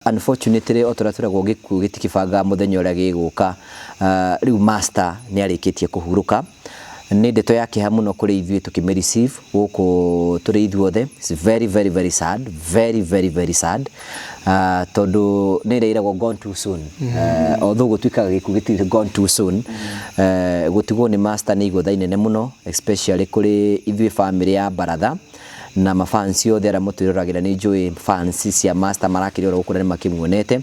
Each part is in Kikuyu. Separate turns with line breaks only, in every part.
Unfortunately o ta ũrĩa twĩragwo gĩkuũ gĩtikĩbangaga mũthenya ũrĩa gĩgũka, rĩu Master nĩ arĩkĩtie kũhurũka. Nĩ ndeto ya kĩeha mũno kũrĩ ithuĩ tũkĩmĩ receive gũkũ tũrĩ ithuothe. It's very very very sad, very very very sad tondũ nĩ ĩrĩa ĩragwo gone too soon. Although gũtuĩkaga gĩkuũ gĩtirĩ gone too soon, gũtigwo nĩ Master nĩ igũtha inene mũno especially kũrĩ ithuĩ bamĩrĩ ya Baratha. Na ma fans othe arĩa mũtwĩroragĩra, nĩ njũĩ fans cia Master marakĩrĩ oro gũkũ na nĩ makĩmuonete.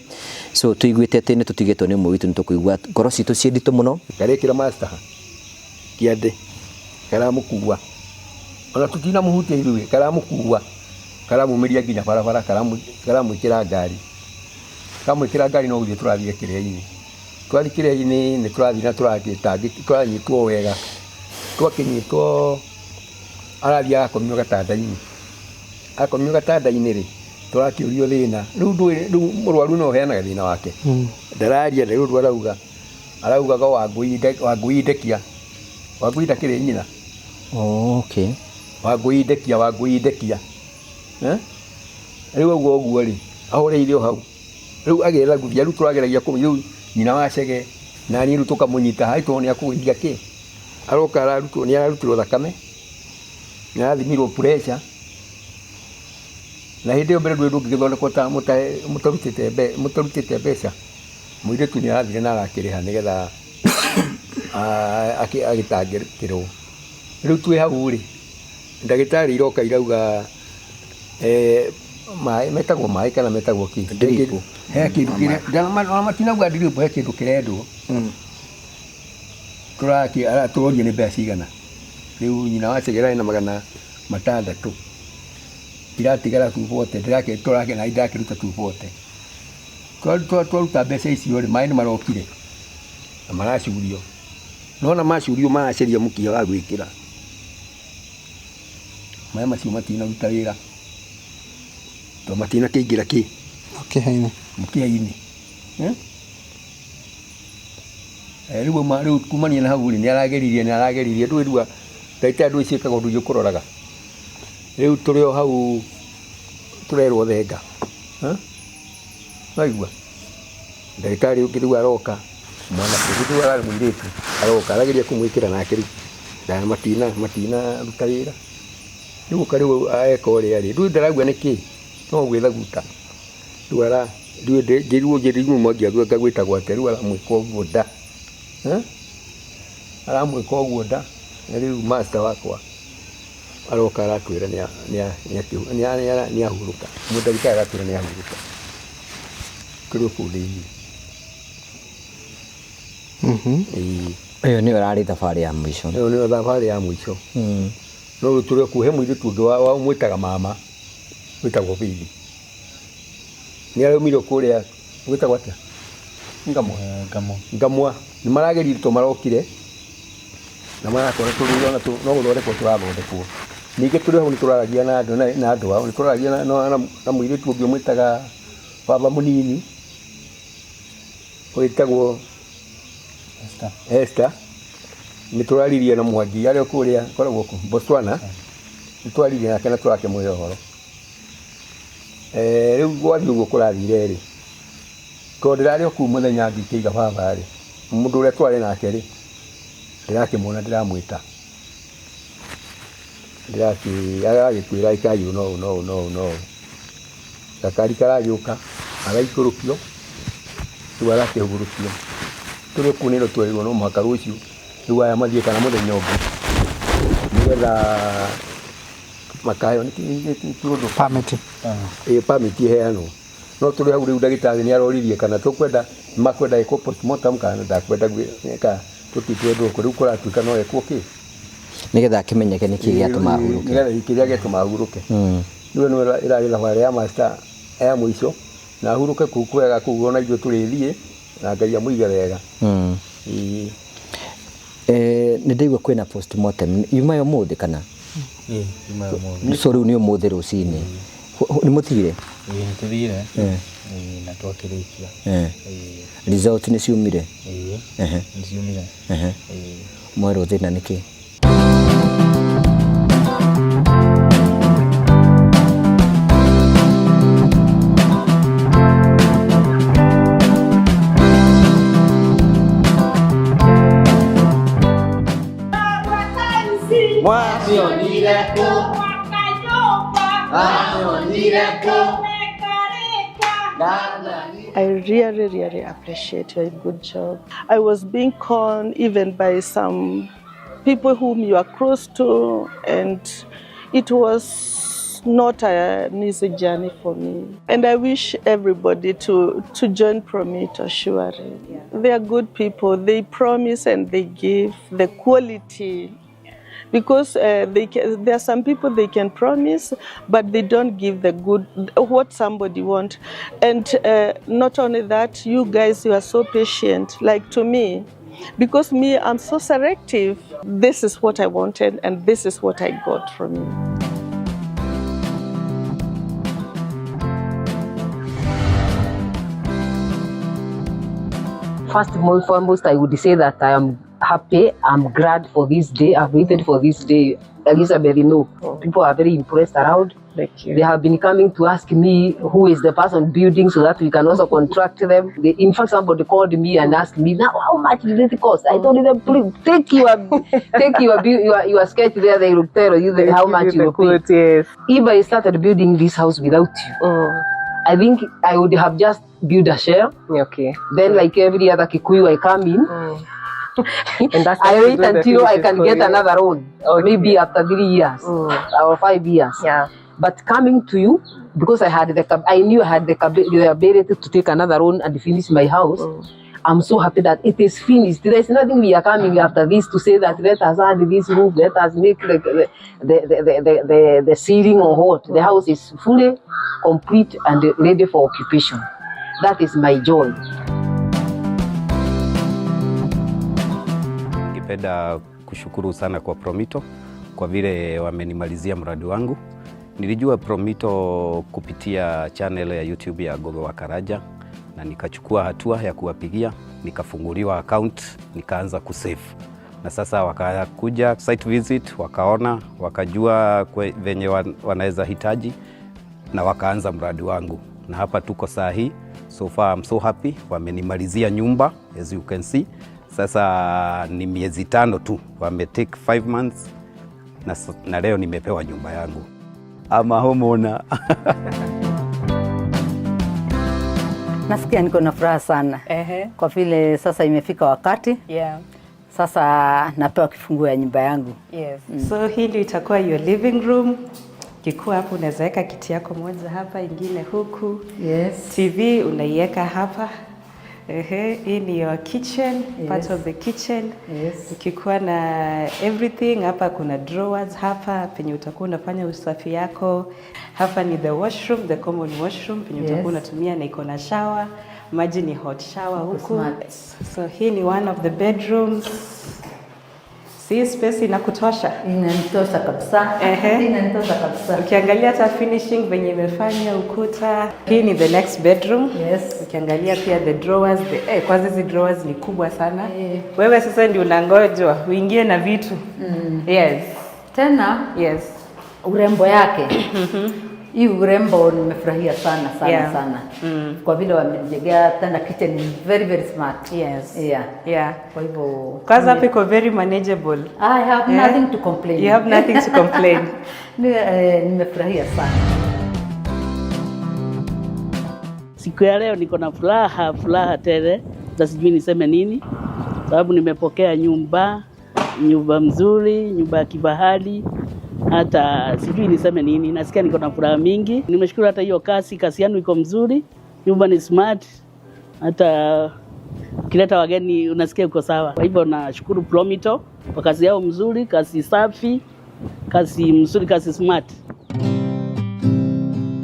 So tũiguĩte atĩ nĩ tũtigĩtwo nĩ ũmwe witũ, nĩ tũkũigua ngoro citũ ciĩ nditũ mũno.
Karekĩra Master kĩande, karamũkua, ona tũtinamũhutia ithuĩ, karamũkua, karamumĩria nginya barabara, karamwĩkĩra ngari, kamwĩkĩra ngari no gũthiĩ tũrathiĩ kĩrĩa-inĩ. Twathiĩ kĩrĩa-inĩ nĩ tũrathiĩ na tũranyitwo wega, twakĩnyitwo arathiĩ agakomio gatanda-inĩ, akomio gatanda-inĩ rĩ, tũrakĩũrio thĩna, rĩu ndũĩ rĩu mũrwaru no ũheanaga thĩna wake, ndararia ndarĩ ũndũ arauga, araugaga Wangũi ndekia, Wangũi ndakĩrĩ nyina.
Oh, okay.
Wangũi ndekia, Wangũi ndekia, rĩu auga ũguo rĩ, ahoreire o hau, rĩu agethaguthia, rĩu tũrageragia rĩu nyina wa Chege na niĩ rĩu tũkamũnyita haha tondũ nĩ akũgũithia kĩ. Aroka ararutwo, nĩ ararutirwo thakame, nĩ arathimirwo pressure, na hĩndĩ ĩyo mbere ndũĩ ndũngĩgĩthondekwo ta mũtarutĩte mbeca. Mũirĩtu nĩ arathire na arakĩrĩha nĩgetha agĩtangĩkĩrwo. Rĩu twĩ hau rĩ, ndagĩtarĩ iroka irauga maĩ, metagwo maĩ kana metagwo kĩ?
Drip.
He kĩndũ kĩrĩa, ona matinauga drip, he kĩndũ kĩrendwo. Tũrakĩ aratũroria nĩ mbeca cigana, rĩu nyina wa Chege ararĩ na 600, iratigara 240, na niĩ ndĩrakĩruta 240. Twaruta mbeca icio rĩ, maĩ nĩ marokire na maracurio, nĩ wona macurio maracaria mũkiha wa gwĩkĩra, maĩ macio matinaruta wĩra tondũ matinakĩingĩra kĩ?
Mũkiha-inĩ.
Mũkiha-inĩ. Rĩu ma rĩu kumania na hau rĩ, nĩ arageririe nĩ arageririe, ndũĩ rĩu ndagĩtarĩ ndũĩ ciĩkaga ũndũ igĩkũroraga. Rĩu tũrĩ o hau tũrerwo thenga, nĩwaigua? Ndagĩtarĩ ũngĩ rĩu aroka, mwanake ũngĩ rĩu ararĩ mũirĩtu, aroka arageria kũmwĩkĩra nake rĩu matinaruta wĩra. Rĩu oka rĩu eka ũrĩa rĩ, ndũĩ ndarauga nĩkĩ, no gwĩthaguta. Rĩu ara rĩu njĩrirwo njĩrirwo mwangi gwĩtagwo atĩa rĩu aramwĩka ũguo nda, aramwĩka ũguo nda, na rĩu master wakwa aroka aratwĩra nĩ ahurũka, ndagĩtarĩ aratwĩra nĩ ahurũka, tũrĩ o kũu thĩiniĩ. Ĩĩ.
Ĩyo nĩyo ĩrarĩ thabarĩ ya mũico.
Ĩyo nĩyo thabarĩ ya mũico. No rĩu tũrĩ o kũu, he mũirĩtu ũngĩ wamwĩtaga mama, wĩtagwo Faith. Nĩ araumire kũrĩa gwĩtagwo atĩa? Ngamwa.
Ngamwa.
Ngamwa. Nĩ marageririe to marokire na marakora tũrĩ ona no gũthondekwo tũrathondekwo. Ningĩ tũrĩ hau nĩ tũraragia na andũ na andũ ao, nĩ tũraragia na mũirĩtu ũngĩ ũmwĩtaga baba mũnini wĩtagwo
Esther.
Esther. Nĩ tũraririe na Mwangi arĩ o kũrĩa akoragwo kũ? Botswana. Nĩ twaririe nake na tũrakĩmũhe ũhoro. Rĩu gwathiĩ ũguo kũrathire rĩ, tondũ ndĩrarĩ o kũu mũthenya ngĩkĩiga baba rĩ, mũndũ ũrĩa twarĩ nake rĩ, ndĩrakĩmuona ndĩramwĩta, agagĩtwĩra ĩkai ũũ na ũũ na ũũ na ũũ na ũũ. Gakari karagĩũka, agaikũrũkio, rĩu agakĩhurũkio. Tũrĩ o kũu nĩrĩo twerirwo no mũhaka rũciũ, rĩu aya mathiĩ kana mũthenya ũngĩ, nĩgetha makaheo nĩ ũndũ
Permit.
Ĩĩ, permit ĩheanwo. No tũrĩ hau rĩu ndagĩtarĩ nĩ aroririe kana tũkwenda makwenda ĩkwo postmortem kana ndakwenda gwĩka tũtitwendwo kũ rĩu kũratuĩka no ekwo kĩ.
Nĩgetha akĩmenyeke nĩkĩ gĩatũma ahurũke.
Nĩgetha kĩrĩa gĩatũma ahurũke. Rĩu nĩyo ĩrarĩ thabarĩ ya master ya mũico na ahurũke kũu kwega kũu ona ithuĩ tũrĩthiĩ na Ngai amũige wega. Ĩĩ.
Nĩ ndaigua kwĩna postmortem yuma ya ũmũthĩ kana?
Ĩĩ, yuma ya ũmũthĩ.
So rĩu nĩ ũmũthĩ rũcinĩ. Nĩ mũthire?
Ĩĩ, nĩ tũthire. Ĩĩ, na twakĩrĩkia. Ĩĩ.
Result nĩ ciumire?
Ĩĩ, nĩ ciumire. Ĩĩ.
Mwerwo thĩna nĩ kĩ?
I really, really appreciate your good job. I was being conned even by some people whom you are close to, and it was not an easy journey for me. And I wish everybody to join Promito, surely. Yeah. They are good people. They promise and they give the quality. Because there are some people they can promise, but they don't give the good, what somebody wants. And not only that, you guys, you are so patient. Like to me, because me, I'm so selective. This is what I wanted, and this is what I got from you.
First and foremost, I would say that I am happy. I'm glad for this day. I've waited for this day. Elizabeth, you know, people are very impressed around.
Thank you.
They have been coming to ask me who is the person building so that we can also contract them. In fact, somebody called me and asked me, now how much did it cost? I told them, please take your sketch there. They will tell you how much you will pay.
Yes.
If I started building this house without you, I think I would have just built a shell.
Okay.
Then, like every other Kikuyu, I come in.
And that's
I wait until I can get another loan,
okay.
Maybe after 3 years or 5 years.
Yeah.
But coming to you, because I knew I had the ability to take another loan and finish my house. I'm so happy that it is finished. There is nothing we are coming after this to say that let us add this roof, let us make the ceiling or what. The house is fully complete and ready for occupation. That is my joy.
Ningependa kushukuru sana kwa Promito kwa vile wamenimalizia mradi wangu. Nilijua Promito kupitia channel ya YouTube ya Gogo wa Karaja, na nikachukua hatua ya kuwapigia, nikafunguliwa account, nikaanza kusave. Na sasa wakakuja site visit, wakaona, wakajua venye wanaweza hitaji na wakaanza mradi wangu. Na hapa tuko saa hii. So far I'm so happy. Wamenimalizia nyumba as you can see. Sasa ni miezi 5 tu. Wame take 5 months na leo nimepewa nyumba yangu. I'm a homeowner.
Nasikia niko na furaha sana. Kwa vile sasa imefika wakati.
Yeah.
Sasa napewa kifunguo ya nyumba yangu.
Yes. So hili itakuwa your living room. Kikuwa hapo unaweza weka kiti yako moja hapa, ingine huku.
Yes.
TV unaiweka hapa. Hii ni your kitchen,
yes.
Part of the kitchen.
Yes.
Ukikuwa na everything hapa, kuna drawers hapa penye utakuwa unafanya usafi yako. Hapa ni the washroom, the common washroom penye
yes.
Utakuwa unatumia na iko na shower. Maji ni hot shower huku.
Smart.
So hii ni one of the bedrooms. Si space inakutosha?
Inanitosha kabisa. Inanitosha kabisa.
Ukiangalia hata finishing venye imefanya ukuta. Hii ni the next bedroom.
Yes.
Ukiangalia pia the drawers, kwanza hizi drawers ni kubwa sana. Wewe sasa ndio unangojwa uingie na vitu. Yes.
Tena?
Yes.
Urembo yake. Hii urembo nimefurahia sana sana,
yeah.
Sana. Kwa vile wamejengea tena kitchen ni very very smart.
Yes.
Yeah.
Yeah.
Kwa hivyo
kwanza hapo iko very manageable.
I have nothing to complain.
You have nothing to complain.
Nimefurahia sana.
Siku ya leo niko na furaha tele, na sijui niseme nini sababu nimepokea nyumba mzuri, nyumba ya kifahari. Hata sijui niseme nini, nasikia niko na furaha mingi. Nimeshukuru hata hiyo kasi yangu iko mzuri, nyumba ni smart, hata ukileta wageni unasikia uko sawa. Kwa hivyo nashukuru Promito kwa kazi yao mzuri, kazi safi, kazi mzuri, kazi smart.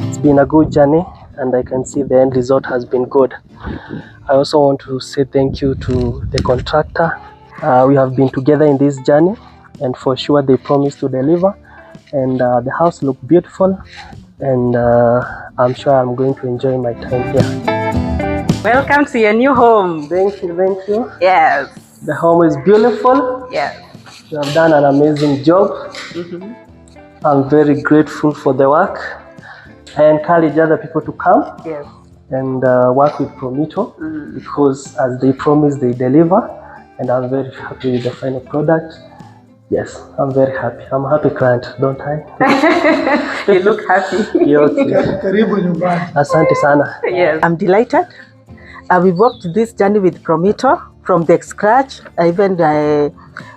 It's been a good journey and I can see the end result has been good. I also want to say thank you to the contractor. We have been together in this journey and for sure they promised to deliver. And the house looked beautiful and I'm sure I'm going to enjoy my time here.
Welcome to your new home.
Thank you, thank you.
Yes.
The home is beautiful.
Yes.
You have done an amazing job. I'm very grateful for the work. I encourage other people to come.
Yes.
And work with Promito because as they promise, they deliver. And I'm very happy with the final product. Yes, I'm very happy. I'm a happy client, don't I?
You look happy.
Yes.
Karibu nyumbani.
Asante sana.
Yes.
I'm delighted. We've worked this journey with Promito from the scratch, even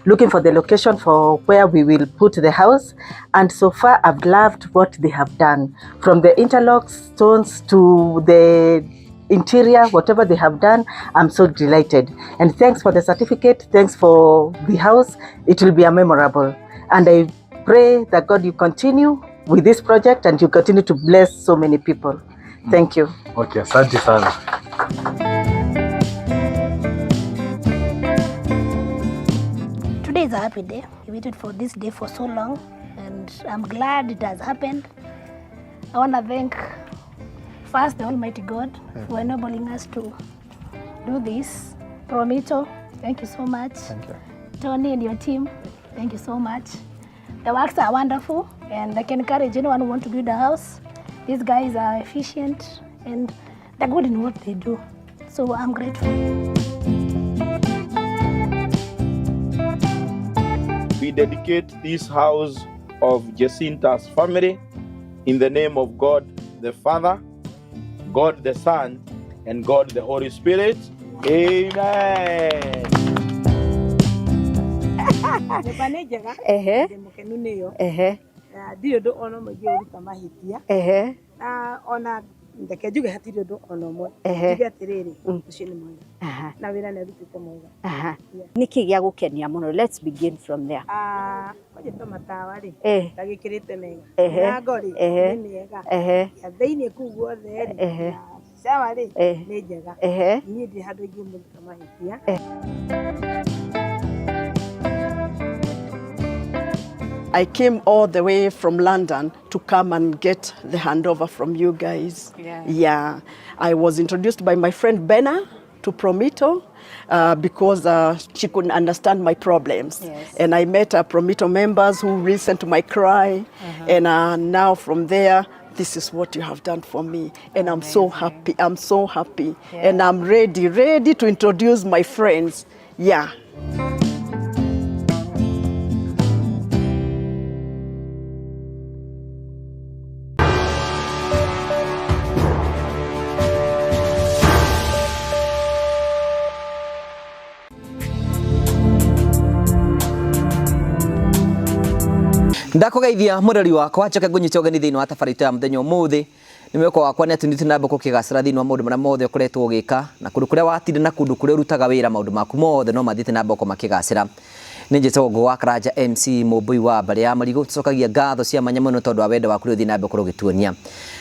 looking for the location for where we will put the house. And so far, I've loved what they have done. From the interlock stones to the interior, whatever they have done, I'm so delighted. And thanks for the certificate. Thanks for the house. It will be a memorable. And I pray that God, you continue with this project and you continue to bless so many people. Thank you.
Okay, asante sana.
Today is a happy day. We waited for this day for so long, and I'm glad it has happened. I want to thank first the Almighty God for enabling us to do this. Promito, thank you so much.
Thank you.
Tony and your team, thank you so much. The works are wonderful, and I can encourage anyone who wants to build a house. These guys are efficient and they're good in what they do. So I'm grateful.
We dedicate this house of Jecinta's family in the name of God the Father, God the Son, and God the Holy Spirit. Amen.
Nyũmba nĩ njega.
Ehe.
Ndĩ mũkenu nĩyo.
Ehe.
Na ndirĩ ũndũ ona ũmwe ingĩũruta mahĩtia.
Ehe.
Na ona reke njuge hatirĩ ũndũ ona ũmwe.
Ehe.
Njuge atĩrĩrĩ, ũcio nĩ mwega.
Aha.
Na wĩra nĩ arutĩte mwega.
Aha. Nĩkĩ gĩa gũkenia mũno? Let's begin from there.
Ah, kwanja ta matawa rĩ,
Eh.
ndagĩkĩrĩte mega.
Ehe.
Mĩrango rĩ,
Ehe.
nĩ mĩega.
Ehe.
Ya thĩiniĩ kũu guothe rĩ,
Ehe.
na shower rĩ,
Eh.
nĩ njega.
Ehe.
Niĩ ndirĩ handũ ingĩmũruta mahĩtia.
I came all the way from London to come and get the handover from you guys.
Yeah.
Yeah. I was introduced by my friend Benna to Promito because she couldn't understand my problems.
Yes.
And I met Promito members who listened to my cry. And now from there, this is what you have done for me. And I'm so happy. I'm so happy. And I'm ready to introduce my friends. Yeah.
Ndakugeithia mureri wakwa njoke ngunyite ũgeni thĩinĩ wa tabarĩra itũ ya mũthenya ũmũthĩ. Nĩ mwĩhoko wakwa nĩ atĩ nĩ na mbere gũkĩgacĩra thĩinĩ wa maũndũ marĩa mothe ũkoretwo ũgĩka na kũndũ kũrĩa watinda na kũndũ kũrĩa ũrutaga wĩra, maũndũ maku mothe no mathiĩte na mbere makĩgacĩra. Nĩ njĩtagwo Ngũgũ wa Karanja MC Mũmbũi wa mbarĩ ya Marigũ. Tũcokagia ngatho cia mwanya mũno tondũ wa wendo waku ũrĩa ũthiĩ na mbere gũkorwo ũgĩtuonia.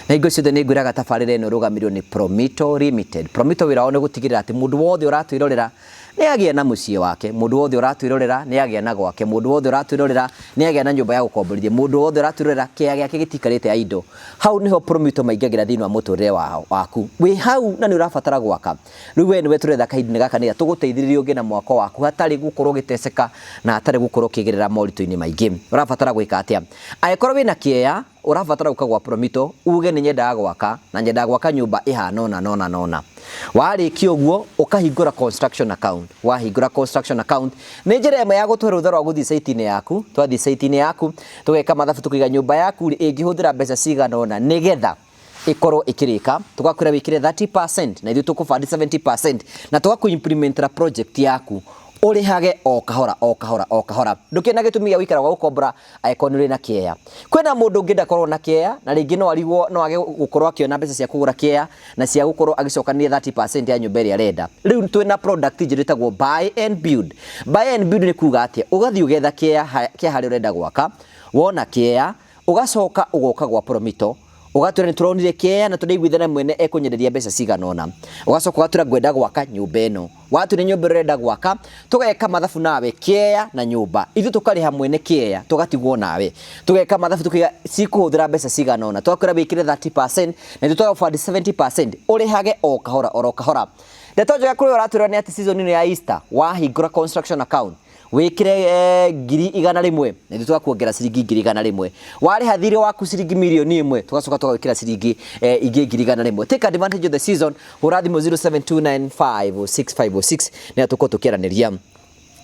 Na hingo ciothe nĩ ngwĩraga tabarĩra ĩno ĩrũgamĩrĩirwo nĩ Promito Limited. Promito wĩra wao nĩ gũtigĩrĩra atĩ mũndũ wothe ũratwĩrorera nĩ agĩa na mũciĩ wake, mũndũ wothe ũratwĩrorera nĩ agĩa na gwake, mũndũ wothe ũratwĩrorera nĩ agĩa na nyũmba ya gũkomborithia, mũndũ wothe ũratwĩrorera kĩea gĩake gĩtikarĩte idle. Hau nĩho Promito maingagĩra thĩinĩ wa mũtũrĩre wao waku. Wĩ hau na nĩ ũrabatara gwaka. Rĩu we nĩwe tũretha kahinda-inĩ gaka nĩgetha tũgũteithĩrĩrie ũgĩe na mwako waku hatarĩ gũkorwo ũgĩteceka na hatarĩ gũkorwo ũkĩgerera moritũ-inĩ maingĩ. Ũrabatara gwĩka atĩa? Angĩkorwo wĩna kĩea, ũrabatara gũka gwa Promito uge nĩ nyendaga gwaka na nyendaga gwaka nyũmba ĩhana ũna na ũna na ũna. Warĩkia ũguo ũkahingũra construction account. Wahingũra construction account nĩ njĩra ĩmwe ya gũtũhe rũtha rwa gũthiĩ site-inĩ yaku. Twathiĩ site-inĩ yaku tũgeka mathabu tũkaiga nyũmba yaku rĩ ĩngĩhũthĩra mbeca cigana ũna nĩgetha ĩkorwo ĩkĩrĩka. Tũgakwĩra wĩkĩre 30% na ithuĩ tũkũbandi 70% na tũgakũ-implementera project yaku ũrĩhage o kahora o kahora o kahora. Ndũkĩrĩ na gĩtũmi gĩa gũikara gwa gũkombora angĩkorwo nĩ ũrĩ na kĩea. Kwĩna mũndũ ũngĩ ndakorwo na kĩea na rĩngĩ no arigwo no age gũkorwo akĩona mbeca cia kũgũra kĩea na cia gũkorwo agĩcokanĩria 30% ya nyũmba ĩrĩa arenda. Rĩu twĩna product njerũ ĩtagwo buy and build. Buy and build nĩ kuga atĩa? Ũgathiĩ ũgetha kĩea kĩa harĩa ũrenda gwaka, wona kĩea ũgacoka ũgoka gwa Promito ũgatwĩra nĩ tũronire kĩea na tũraiguithana mwene ekũnyenderia mbeca cigana ũna. Ũgacoka ũgatwĩra ngwenda gwaka nyũmba ĩno. Watwĩra nyũmba ĩrĩa ũrenda gwaka, tũgeka mathabu nawe kĩea na nyũmba. Ithuĩ tũkarĩha mwene kĩea tũgatigwo nawe. Tũgeka mathabu tũkaiga cikũhũthĩra mbeca cigana ũna. Tũgakwĩra wĩkĩre 30% na ithuĩ tũgagũbandi 70% ũrĩhage o kahora oro kahora. Ndeto njega kũrĩ ũratwĩra nĩ atĩ season ĩno ya Easter wahingũra construction account wĩkĩre 100,000 na ithuĩ tũgakuongera ciringi 100,000. Warĩha thirĩ waku ciringi 1,000,000 tũgacoka tũgagwĩkĩra ciringi ingĩ 100,000. Take advantage of the season. Hũra thimũ 072956506 nĩgetha tũkorwo tũkĩaranĩria.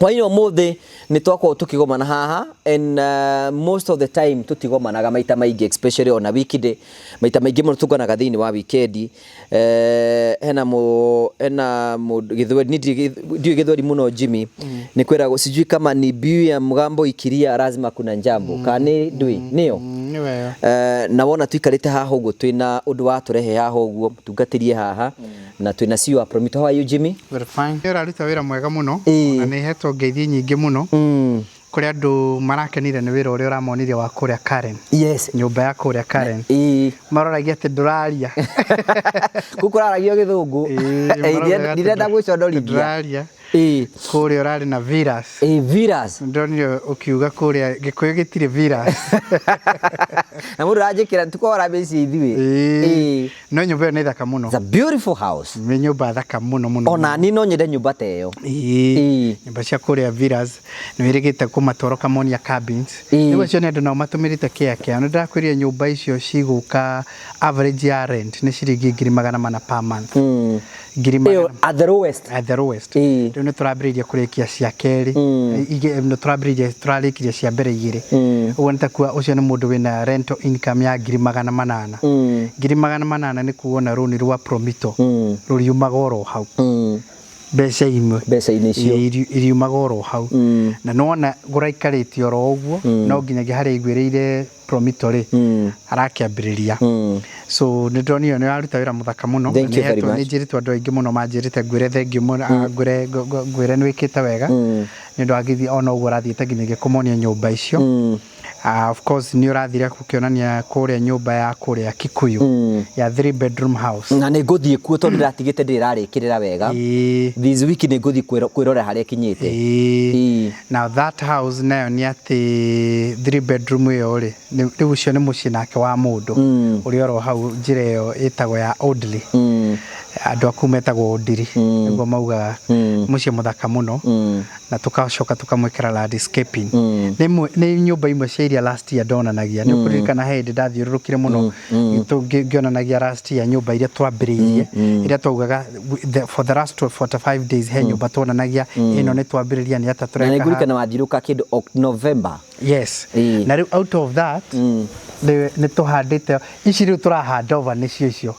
Hwaĩ-inĩ ũmũthĩ nĩ twakorwo tũkĩgomana haha and most of the time tũtigomanaga maita maingĩ, especially on a weekday. Maita maingĩ mũno tũnganaga thĩinĩ wa weekend. Hena mũ hena mũndũ gĩthweri, niĩ ndiũĩ gĩthweri mũno Jimmy. Nĩ kwĩragwo sijui kama ni mbiu ya mgambo ikilia lazima kuna jambo, kana nĩ ndũĩ nĩyo.
Nĩ wega.
Na wona tuikarĩte haha ũguo, twĩna ũndũ wa tũrehe haha ũguo tungatĩrie haha na twĩna CEO wa Promito. How are you, Jimmy?
Very fine. Nĩ ũraruta wĩra mwega mũno na nĩ hetwo ngeithi nyingĩ mũno kũrĩ andũ marakenire nĩ wĩra ũrĩa ũramonirie wa kũrĩa Karen.
Yes.
Nyũmba ya kũrĩa Karen. Maroragia atĩ ndũraria.
Gũkũ ũraragio gĩthũngũ. Ndirenda gwĩconorithia.
Ndũraria. Kũrĩa ũrarĩ na virus.
Virus.
Ndonire ũkiuga kũrĩa Gĩkũyũ gĩtirĩ virus.
Na mũndũ aranjĩkĩra tukora mĩciĩ ithuĩ.
No nyũmba ĩyo nĩ thaka mũno.
It's a beautiful house.
Nĩ nyũmba thaka mũno mũno.
Ona niĩ no nyende nyũmba ta ĩyo.
Nyũmba cia kũrĩa villas nĩ wĩrĩgĩte kũmatwara ũkamonia cabins. Rĩu acio nĩ andũ nao matũmĩrĩte kĩa kĩao. Nĩ ndĩrakwĩrire nyũmba icio cigũka average ya rent nĩ ciringi 400,000 per month. Ngiri magana
at the lowest.
At the lowest. Rĩu nĩ tũrambĩrĩirie kũrĩkia cia kerĩ. Nĩ tũrambĩrĩirie, tũrarĩkirie cia mbere igĩrĩ. Ũguo nĩ ta kuga ũcio nĩ mũndũ wĩna rental income ya 800,000. 800,000 nĩ kuona rũni rwa Promito rũriumaga oro hau. Mbeca imwe
mbeca-inĩ icio
iriumaga oro hau. Na nĩwona gũraikarĩte oro ũguo, no nginyagia harĩa aiguĩrĩire Promito rĩ, arakĩambĩrĩria. So nĩ ndonire nĩ ũraruta wĩra mũthaka mũno.
Thank you very much.
Nĩ njĩrĩtwo andũ aingĩ mũno manjĩrĩte ngwĩre thengiũ mũno, ngwĩre ngwĩre nĩ wĩkĩte wega nĩ ũndũ wa gĩthiĩ ona ũguo ũrathiĩte nginyagia kũmonia nyũmba icio. Of course nĩ ũrathire gũkĩonania kũrĩa nyũmba ya kũrĩa Kikuyu ya 3 bedroom house.
Na nĩ ngũthiĩ kuo tondũ ndĩratigĩte ndĩrarĩkĩrĩra wega. This week nĩ ngũthiĩ kwĩrorera harĩa ĩkinyĩte.
Now that house nayo nĩ atĩ 3 bedroom ĩyo rĩ, rĩu ũcio nĩ mũciĩ nake wa mũndũ ũrĩa oro hau njĩra ĩyo ĩtagwo ya Audley. Andũ a kũu metagwo Ondiri nĩguo maugaga. Mũciĩ mũthaka mũno na tũgacoka tũkamwĩkĩra landscaping. Nĩ nyũmba imwe cia iria last year ndonanagia. Nĩ ũkũririkana he hĩndĩ ndathiũrũrũkire mũno ngĩonanagia last year nyũmba iria twambĩrĩirie, iria twaugaga for the last 45 days he nyũmba tuonanagia ĩno nĩ twambĩrĩria, nĩ atĩa
Na
tũreka.
nĩ ngũririkana wathiũrũrũka kĩndũ November.
Yes. Na rĩu out of that nĩ tũhandĩte ici rĩu tũrahanda over nĩcio icio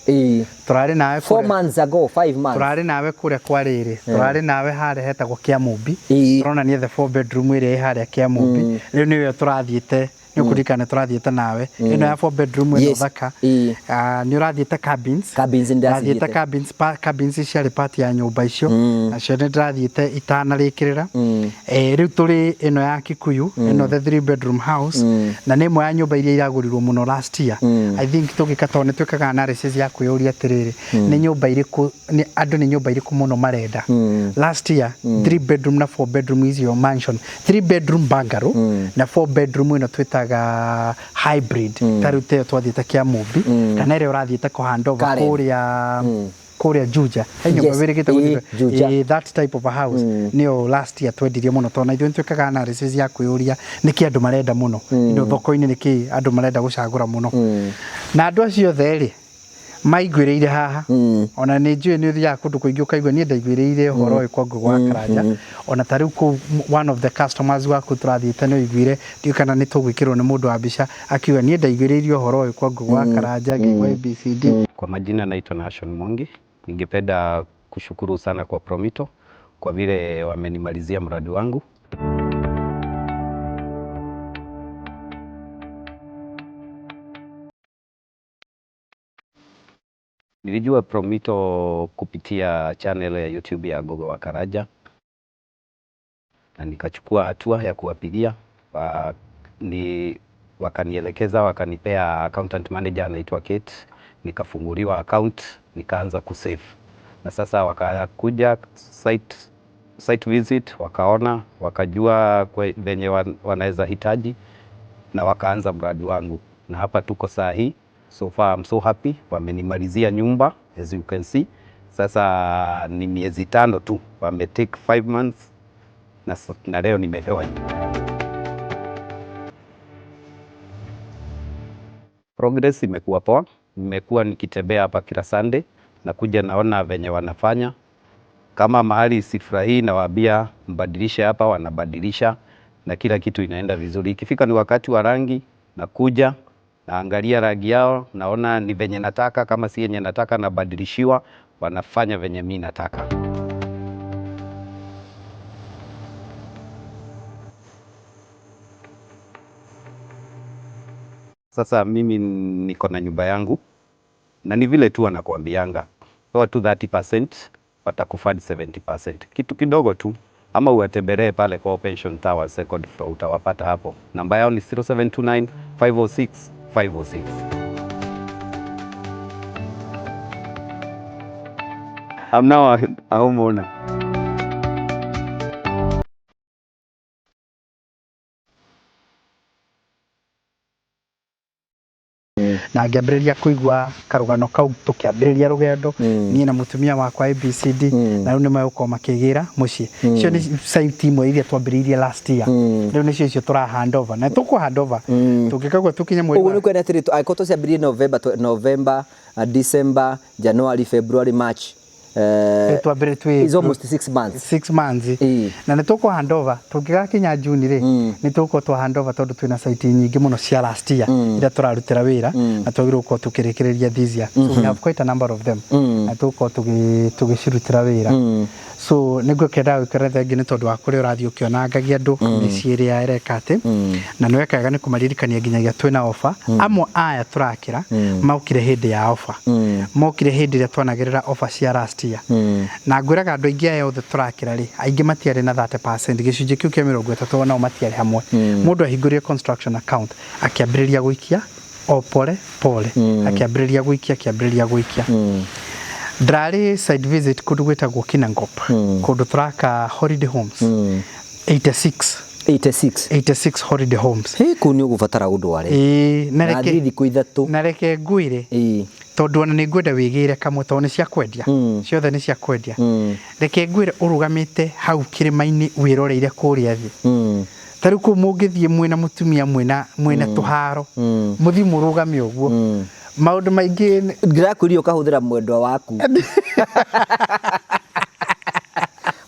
tũrarĩ nawe
4 months ago, 5 months.
Tũrarĩ nawe kũrĩa kwa rĩrĩ, tũrarĩ nawe harĩa hetagwo Kĩamũmbi, tũronania the 4 bedroom ĩrĩa ĩ harĩa Kĩamũmbi. Rĩu nĩyo tũrathiĩte, nĩ ũkũririkana tũrathiĩte nawe ĩno ya 4 bedroom ĩno thaka. Nĩ ũrathiĩte cabins.
Cabins nĩ
ndathiĩte
ndacithiĩte.
Cabins, cabins ciarĩ part ya nyũmba icio, nacio nĩ ndĩrathiĩte itanarĩkĩrĩra. Rĩu tũrĩ ĩno ya Kikuyu ĩno the 3 bedroom house, na nĩ ĩmwe ya nyũmba iria iragũrirwo mũno last year. I think tũgĩka, tondũ nĩ twĩkaga analysis ya kwĩyũria atĩrĩrĩ, nĩ nyũmba irĩkũ nĩ andũ nĩ nyũmba irĩkũ mũno marenda last year. 3 bedroom na 4 bedroom icio mansion, 3 bedroom bungalow na 4 bedroom ĩno twĩtaga hybrid, ta rĩu teyo twathiĩte Kĩamũmbi kana ĩrĩa ũrathiĩte kũhand over
Karen.
kũrĩa Juja he nyũmba wĩrĩgĩte gũthiĩ.
Juja.
That type of a house nĩyo last year twendirie mũno, tondũ na ithuĩ nĩ twĩkaga analysis ya kwĩyũria nĩkĩ andũ marenda mũno ino thoko-inĩ, nĩkĩ andũ marenda gũcagũra mũno. Na andũ acio othe rĩ maiguĩrĩire haha. Ona nĩ njũĩ nĩ ũthiaga kũndũ kũingĩ ũkaigua niĩ ndaiguĩrĩire ũhoro ũyũ kwa Ngũgũ wa Karanja. Ona ta rĩu kũu one of the customers waku tũrathiĩte nĩ ũiguire, ndiũĩ kana nĩ tũgwĩkĩrwo nĩ mũndũ wa mbica, akiuga niĩ ndaiguĩrĩire ũhoro ũyũ kwa Ngũgũ wa Karanja ngĩigua ABCD.
Kwa majina naitwa Nashon Mwangi. Ningependa kushukuru sana kwa Promito kwa vile wamenimalizia mradi wangu. Nilijua Promito kupitia channel ya YouTube ya Gogo wa Karaja na nikachukua hatua ya kuwapigia wakanielekeza, wakanipea accountant manager anaitwa Kate, nikafunguliwa account, nikaanza kusave. Na sasa wakakuja site visit, wakaona, wakajua venye wanaweza hitaji na wakaanza mradi wangu. Na hapa tuko saa hii. So far I'm so happy, wamenimalizia nyumba as you can see. Sasa ni miezi 5 tu, wame take 5 months na leo nimepewa nyumba. Progress imekuwa poa, nimekuwa nikitembea hapa kila Sunday, nakuja naona venye wanafanya. Kama mahali sifurahii, nawaambia mbadilishe hapa, wanabadilisha na kila kitu inaenda vizuri. Ikifika ni wakati wa rangi, nakuja naangalia rangi yao, naona ni venye nataka, kama si yenye nataka nabadilishiwa, wanafanya venye mi nataka. Sasa mimi niko na nyumba yangu na ni vile tu wanakuambianga toa tu 30% watakufund 70%, kitu kidogo tu, ama uwatembelee pale kwa Pension Tower second floor, utawapata hapo. Namba yao ni 0729 506 506. I'm now a homeowner.
Na ngĩambĩrĩria kũigua karũgano kau tũkĩambĩrĩria rũgendo niĩ na mũtumia wakwa ABCD, na rĩu nĩ megũkorwo makĩgĩra mũciĩ. Icio nĩ site imwe iria twambĩrĩirie last year. Rĩu nĩcio icio tũra hand over na tũkũ hand over tũngĩkaigua tũkinye mweri
Ũguo
wa
nĩ kwenda atĩrĩ, angĩkorwo tũciambĩrĩrie November, November, December, January, February, March,
Twambĩrĩrie twĩ
is almost 6 months.
6 months, na nĩ tũkũ hand over tũngĩgakinya June rĩ, nĩ tũgũkorwo twa hand over, tondũ twĩna site nyingĩ mũno cia last year iria tũrarutĩra wĩra na twagĩrĩirwo gũkorwo tũkĩrĩkĩrĩria this year. So we have quite a number of them na tũgũkorwo tũgĩcirutĩra wĩra. So nĩguo kĩendaga gwĩkĩra thengi nĩ tondũ wa kũrĩa ũrathiĩ ũkĩonangagia andũ mĩciĩ ĩrĩa ĩreka atĩ na nĩ weka wega nĩ kũmaririkania nginyagia twĩna offer. Amwe aya tũrakĩra maukire hĩndĩ ya offer, mokire hĩndĩ ĩrĩa twanagĩrĩra offer cia last year, na ngwĩraga andũ aingĩ aya othe tũrakĩra rĩ, aingĩ matiarĩ na 30%, gĩcunjĩ kĩu kĩa 30, onao matiarĩ hamwe. Mũndũ ahingũrire construction account akĩambĩrĩria gũikia o pole pole, akĩambĩrĩria gũikia, akĩambĩrĩria gũikia. Ndarĩ site visit kũndũ gwĩtagwo Kinangop, kũndũ tũraka holiday homes 86.
86.
86 holiday homes.
Hĩ, kũu nĩ ũgũbatara ũndware.
Ĩĩ, na
Na
reke
thiĩ thikũ 3.
Na reke ngwĩre, tondũ ona nĩ ngwenda wĩgĩre kamwe, tondũ nĩ cia kwendia, ciothe nĩ cia kwendia. Reke ngwĩre, ũrũgamĩte hau kĩrĩma-inĩ wĩroreire kũrĩa thĩ, ta rĩu kũu mũngĩthiĩ mwĩna mũtumia, mwĩna tũharo, mũthiĩ mũrũgame ũguo, maũndũ maingĩ
Ndĩrakwĩrire ũkahũthĩra mwendwa waku,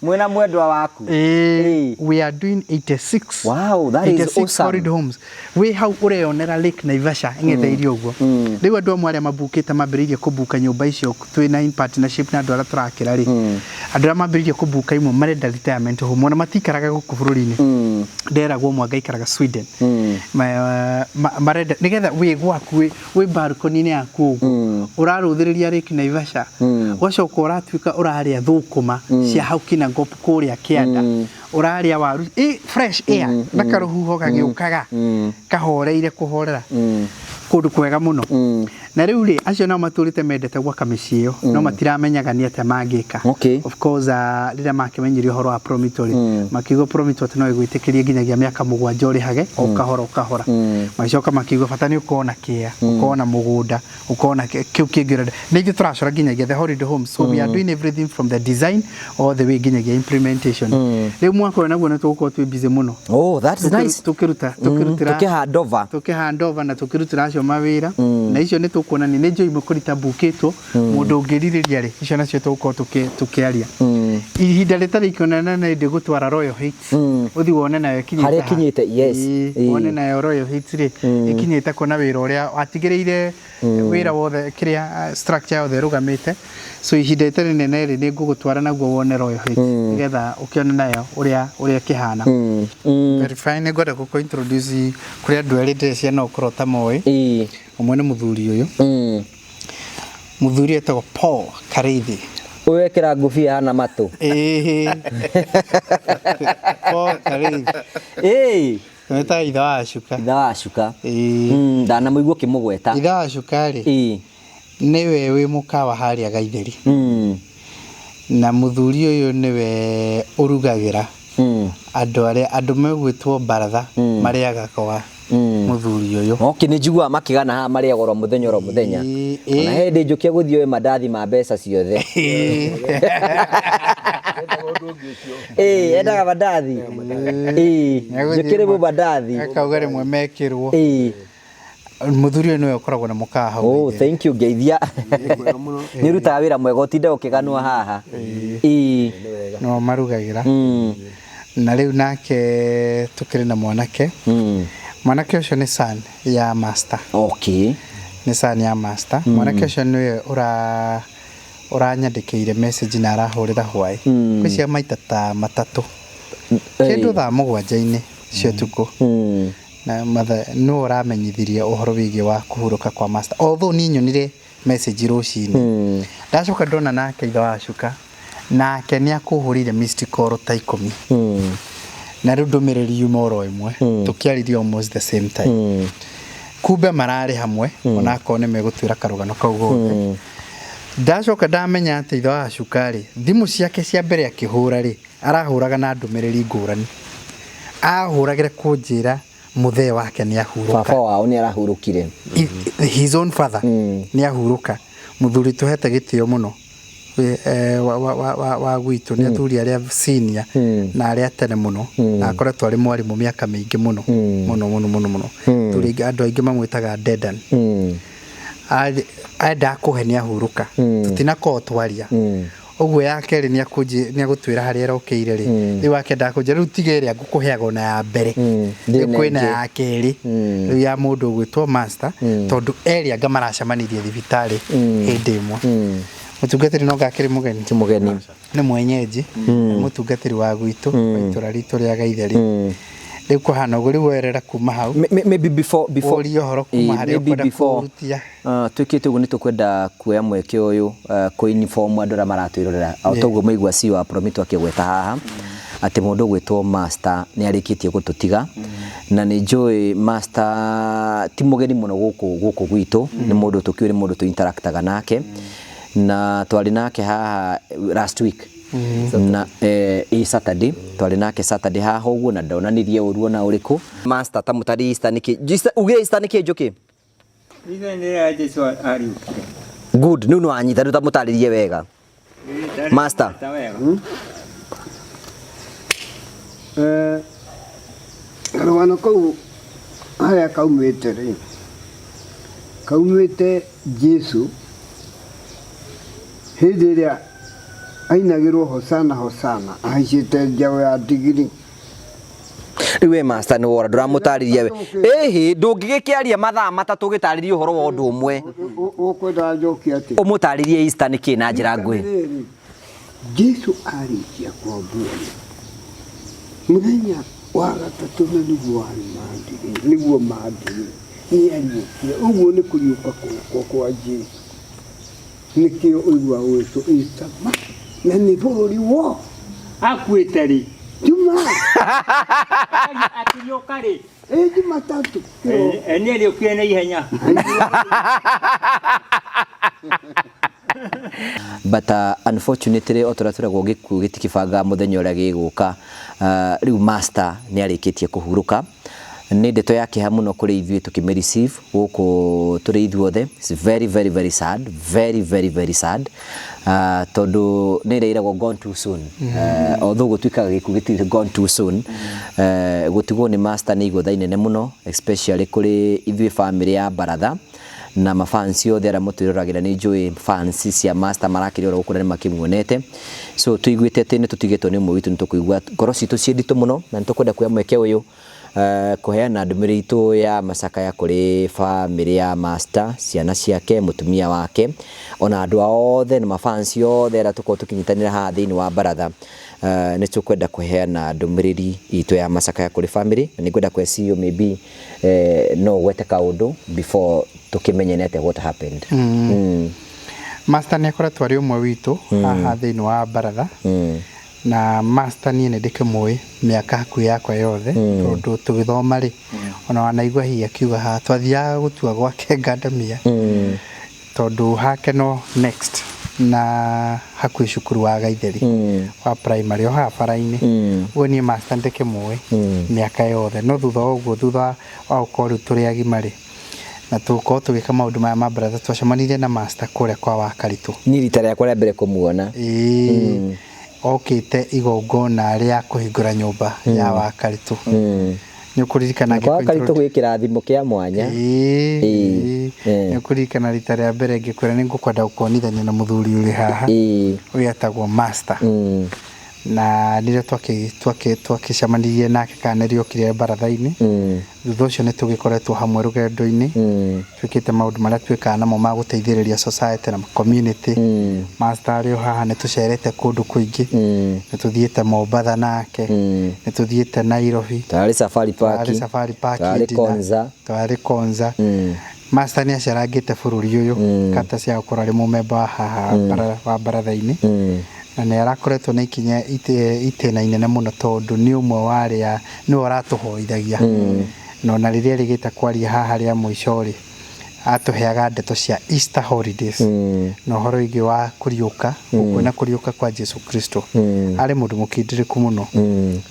mwĩna mwendwa waku.
Ĩĩ, we are doing 86.
Wow, that is
86
awesome.
holiday homes. Wĩ hau ũreyonera Lake Naivasha ĩng'etheire ũguo. Rĩu andũ amwe arĩa mabukĩte, mambĩrĩirie kũbuka nyũmba icio twĩna in partnership na andũ arĩa tũrakĩra rĩ, andũ arĩa mambĩrĩirie kũbuka imwe marenda retirement home, ona matikaraga gũkũ bũrũri-inĩ. Nderagwo ũmwe angaikaraga Sweden. Marenda nĩgetha wĩ gwaku, wĩ balcony-inĩ yaku ũguo, ũrarũthĩrĩria Lake Naivasha, ũgacoka ũratuĩka ũrarĩa thũkũma cia hau Kinangop kũrĩa kĩanda, ũrarĩa waru fresh air na karũhuho gagĩũkaga kahoreire kũhorera, kũndũ kwega mũno. Na rĩu rĩ, acio nao matũrĩte mendete gwaka mĩciĩ ĩyo, no matiramenyaga nĩ atĩa mangĩka. Of course, rĩrĩa makĩmenyire ũhoro wa Promito rĩ, makiuga Promito atĩ no ĩgwĩtĩkĩrie nginyagia mĩaka 7 ũrĩhage o kahora o kahora. Magĩcoka makiuga bata nĩ ũkorwo na kĩea, ũkorwo na mũgũnda, ũkorwo na kĩu kĩngĩ ũrenda. Nĩ ithuĩ tũracora nginyagia the holiday homes, so we are doing everything from the design all the way nginyagia implementation. Rĩu mwaka ũyũ naguo nĩ tũgũkorwo twĩ busy mũno.
Oh, that's nice.
Tũkĩruta tũkĩrutĩra
Tũkĩ hand over.
Tũkĩ hand over na tũkĩrutĩra acio mawĩra. Na icio nĩ tũkuonania nĩ njũĩ imwe kũrita mbukĩtwo mũndũ ũngĩrirĩria rĩ, icio nacio tũgũkorwo tũkĩaria ihinda rĩtarĩ ikĩonana na ndĩ gũtwara Royal Heights, ũthiĩ wone nayo ĩkinyĩte
Harĩa
ha.
ĩkinyĩte, yes.
Wone nayo Royal Heights rĩ, ĩkinyĩte kuona wĩra ũrĩa watigĩrĩire, wĩra wothe kĩrĩa, structure yothe ĩrũgamĩte. So ihinda rĩtarĩ inene rĩ, nĩ ngũgũtwara naguo wone Royal Heights, nĩgetha ũkĩone nayo ũrĩa ĩkĩhana. Very fine. Nĩ ngwenda gũkũ introduce kũrĩ andũ erĩ ndĩreciria no ũkorwo ũtamoĩ. Ũmwe nĩ mũthuri ũyũ, mũthuri etagwo Paul Kariithi.
Ũyũ ekĩra ngũbia hana matũ.
Ĩĩ, Paul Kariithi. Wĩtaga ithe wa Cuka.
Ithe wa Cuka. Ndanamũigua ũkĩmũgweta.
Ithe wa Cuka rĩ, nĩwe wĩ mũkawa harĩa Gaitheri, na mũthuri ũyũ nĩwe ũrugagĩra andũ arĩa andũ megwĩtwo baratha marĩaga kwa mũthuri ũyũ.
Okay, nĩ njiguaga makĩgana haha marĩagwo oro mũthenya oro mũthenya. Ona he hĩndĩ njũkia gũthiĩ oe mandathi ma mbeca ciothe. Ĩĩ, endaga mandathi. Ĩĩ, njũkĩre rĩmwe mandathi.
Akauga rĩmwe mekĩrwo. Mũthuri ũyũ nĩwe ũkoragwo na mũkawa hau.
Oh, thank you ngeithia. Nĩ ũrutaga wĩra mwega ũtinde ũkĩganwo haha. Ĩĩ.
No marugagĩra. Na rĩu nake tũkĩrĩ na mwanake. Mwanake ũcio nĩ son ya master.
Okay.
Nĩ son ya master. Mwanake ũcio nĩwe ũra ũranyandĩkĩire message na arahũrĩra hwaĩ. Ngwĩciria maita ta matatũ. Kĩndũ thaa mũgwanja-inĩ cia ũtukũ. Na matha nĩwe ũramenyithirie ũhoro wĩgiĩ wa kũhurũka kwa master. Although niĩ nyonire message rũcinĩ. Ndacoka ndona nake ithe wa Cuka nake nĩ akũhũrĩire missed call ta 10. Na rĩu ndũmĩrĩri yuma oro ĩmwe. Tũkĩaririe almost the same time. Kumbe mararĩ hamwe onakorwo nĩ megũtwĩra karũgano kau gothe. Ndacoka ndamenya atĩ ithe wa Cuka rĩ, thimũ ciake cia mbere akĩhũra rĩ, arahũraga na ndũmĩrĩri ngũrani. Ahũragĩra kũnjĩra mũthee wake nĩ ahurũka.
Baba wao nĩ arahurũkire.
His own father nĩ ahurũka. Mũthuri tũhete gĩtĩo mũno wa gwitũ nĩ athuri arĩa senior na arĩa tene mũno, na akoretwo arĩ mwarimũ mĩaka mĩingĩ mũno mũno mũno mũno mũno. Thuri andũ aingĩ mamwĩtaga Dedan. Endaga kũhe nĩ ahurũka. Tũtinakorwo twaria. Ũguo ya kerĩ nĩ agũtwĩra harĩa ĩrokĩire rĩ. Rĩu akendaga kũnjĩra rĩu tiga ĩrĩa ngũkũheaga ona ya mbere. Rĩu kwĩna ya kerĩ. Rĩu ya mũndũ ũgwĩtwo master tondũ erĩ anga maracemanirie thibitarĩ hĩndĩ ĩmwe. Mũtungatĩri no ngakĩrĩ mũgeni.
Ti mũgeni.
Nĩ mwenyeji. Mũtungatĩri wa gwitũ wa itũra ritũ rĩa Gaitheri. Rĩu kũhana ũguo, rĩu werera kuma hau.
Maybe before
Ũrie ũhoro kuma harĩa
maybe
ũkwenda
before
kũũrutia.
Twĩkĩte ũguo nĩ tũkwenda kuoya mweke ũyũ kũ-inform andũ arĩa maratwĩrorera. O toguo maigua CEO wa Promito akĩgweta haha atĩ mũndũ ũgwĩtwo Master nĩ arĩkĩtie gũtũtiga. Na nĩ njũĩ Master ti mũgeni mũno gũkũ gwitũ, nĩ mũndũ tũkĩũĩ, nĩ mũndũ tũ-interactaga nake. Na twarĩ nake haha last week. Na Saturday twarĩ nake Saturday haha ũguo na ndonanirie ũru ona ũrĩkũ. Master ta mũtari Easter nĩkĩ? Ugire Easter nĩkĩ Njũkĩ?
Easter nĩ rĩrĩa Jesũ ariũkire.
Good, rĩu nĩ wanyita, rĩu ta mũtarĩrie wega. Master.
Karũgano kau harĩa kaumĩte rĩ, kaumĩte Jesũ hĩndĩ ĩrĩa ainagĩrwo Hosana Hosana ahaicĩte njaũ ya ndigiri.
Rĩu we Master nĩ wora ndũramũtarĩria we. Ĩhĩ, ndũngĩgĩkĩaria mathaa matatũ ũgĩtarĩria ũhoro wa ũndũ ũmwe.
Ũkwenda njokie atĩa?
Ũmũtarĩrie Easter nĩkĩ na njĩra nguhĩ?
Jesũ arĩkia kwambwo rĩ, mũthenya wa gatatũ na nĩguo warĩ Monday, nĩguo Monday nĩ ariũkire. Ũguo nĩ kũriũka kwa Jesũ. Nĩkĩo ũiguaga gwĩtwo Easter na nĩ bũrũri wo.
Akuĩte rĩ?
Juma.
Akĩriũka rĩ?
Ĩ Jumatatũ.
Nĩ ariũkire na ihenya.
But unfortunately o tũrĩa tũragwo gĩkuũ gĩtikĩbangaga mũthenya ũrĩa gĩgũka. Rĩu Master nĩ arĩkĩtie kũhurũka. Nĩ ndeto ya kĩeha mũno kũrĩ ithuĩ tũkĩmĩ receive gũkũ tũrĩ ithuothe. It's very very very sad, very very very sad. Tondũ nĩ ĩrĩa gone too soon. Although gũtuĩkaga gĩkuũ gĩtirĩ gone too soon. Gũtigwo nĩ Master nĩ igũtha inene mũno, especially kũrĩ ithuĩ family ya Baratha na mafans othe arĩa mũtwĩroragĩra. Nĩ njũĩ fans cia Master marakĩrĩ oro gũkũ na nĩ makĩmuonete. So tũiguĩte atĩ nĩ tũtigĩtwo nĩ ũmwe witũ, nĩ tũkũigua ngoro citũ ciĩ nditũ mũno, na nĩ tũkwenda kuoya mweke ũyũ kũheana ndũmĩrĩri itũ ya macakaya kũrĩ family ya Master, ciana ciake, mũtumia wake, ona andũ othe na mafans othe arĩa tũkoragwo tũkĩnyitanĩra haha thĩinĩ wa Baratha. Nĩ tũkwenda kũheana ndũmĩrĩri itũ ya macakaya kũrĩ family, na nĩ ngwenda kũhe CEO maybe no ũgwete kaũndũ before tũkĩmenye nĩ atĩa what happened.
Master nĩ akoretwo arĩ ũmwe witũ haha thĩinĩ wa Baratha. Na Master niĩ nĩ ndĩkĩmũĩ mĩaka hakuhĩ yakwa yothe, tondũ tũgĩthoma rĩ, ona wanaigua hihi akiuga haha twathiaga gũtua gwake ngandamia, tondũ hake no next na hakuhĩ cukuru wa Gaitheri wa primary o haha bara-inĩ. Ũguo niĩ Master ndĩkĩmũĩ mĩaka yothe, no thutha wa ũguo, thutha wa gũkorwo rĩu tũrĩ agima rĩ, na tũkorwo tũgĩka maũndũ maya ma Baratha, twacemanirie na Master kũrĩa kwa Wakaritũ.
Niĩ rita rĩakwa rĩa mbere kũmuona.
Okĩte igongona rĩa kũhingũra nyũmba ya Wakaritũ. Nĩ ũkũririkana
Kwa karitũ gwĩ kĩrathimo kĩa mwanya.
Ĩĩ, nĩ ũkũririkana rita rĩa mbere ngĩkwĩra nĩ ngũkwenda gũkuonithania na mũthuri ũrĩ haha, ũrĩa etagwo Master. Na nĩrĩo twakĩcemanirie nake kana nĩrĩo okire baratha-inĩ. Thutha ũcio nĩ tũgĩkoretwo hamwe rũgendo-inĩ, twĩkĩte maũndũ marĩa twĩkaga namo ma gũteithĩrĩria society na community. Master arĩ o haha, nĩ tũcerete kũndũ kũingĩ, nĩ tũthiĩte Mombatha nake, nĩ tũthiĩte Nairobi.
Twarĩ Safari Park.
Twarĩ Safari Park.
Twarĩ
dinner.
Konza.
Twarĩ Konza. Master nĩ acerangĩte bũrũri ũyũ kata cia gũkorwo arĩ mũmemba wa haha wa baratha-inĩ, na nĩ arakoretwo na ikinya itĩna inene mũno, tondũ nĩ ũmwe wa arĩa nĩwe ũratũhoithagia, na ona rĩrĩa erĩgĩte kwaria haha rĩa mũico rĩ, atũheaga ndeto cia Easter holidays na ũhoro wĩgiĩ wa kũriũka gũkũ na kũriũka kwa Jesu Kristo. Arĩ mũndũ mũkindĩrĩku mũno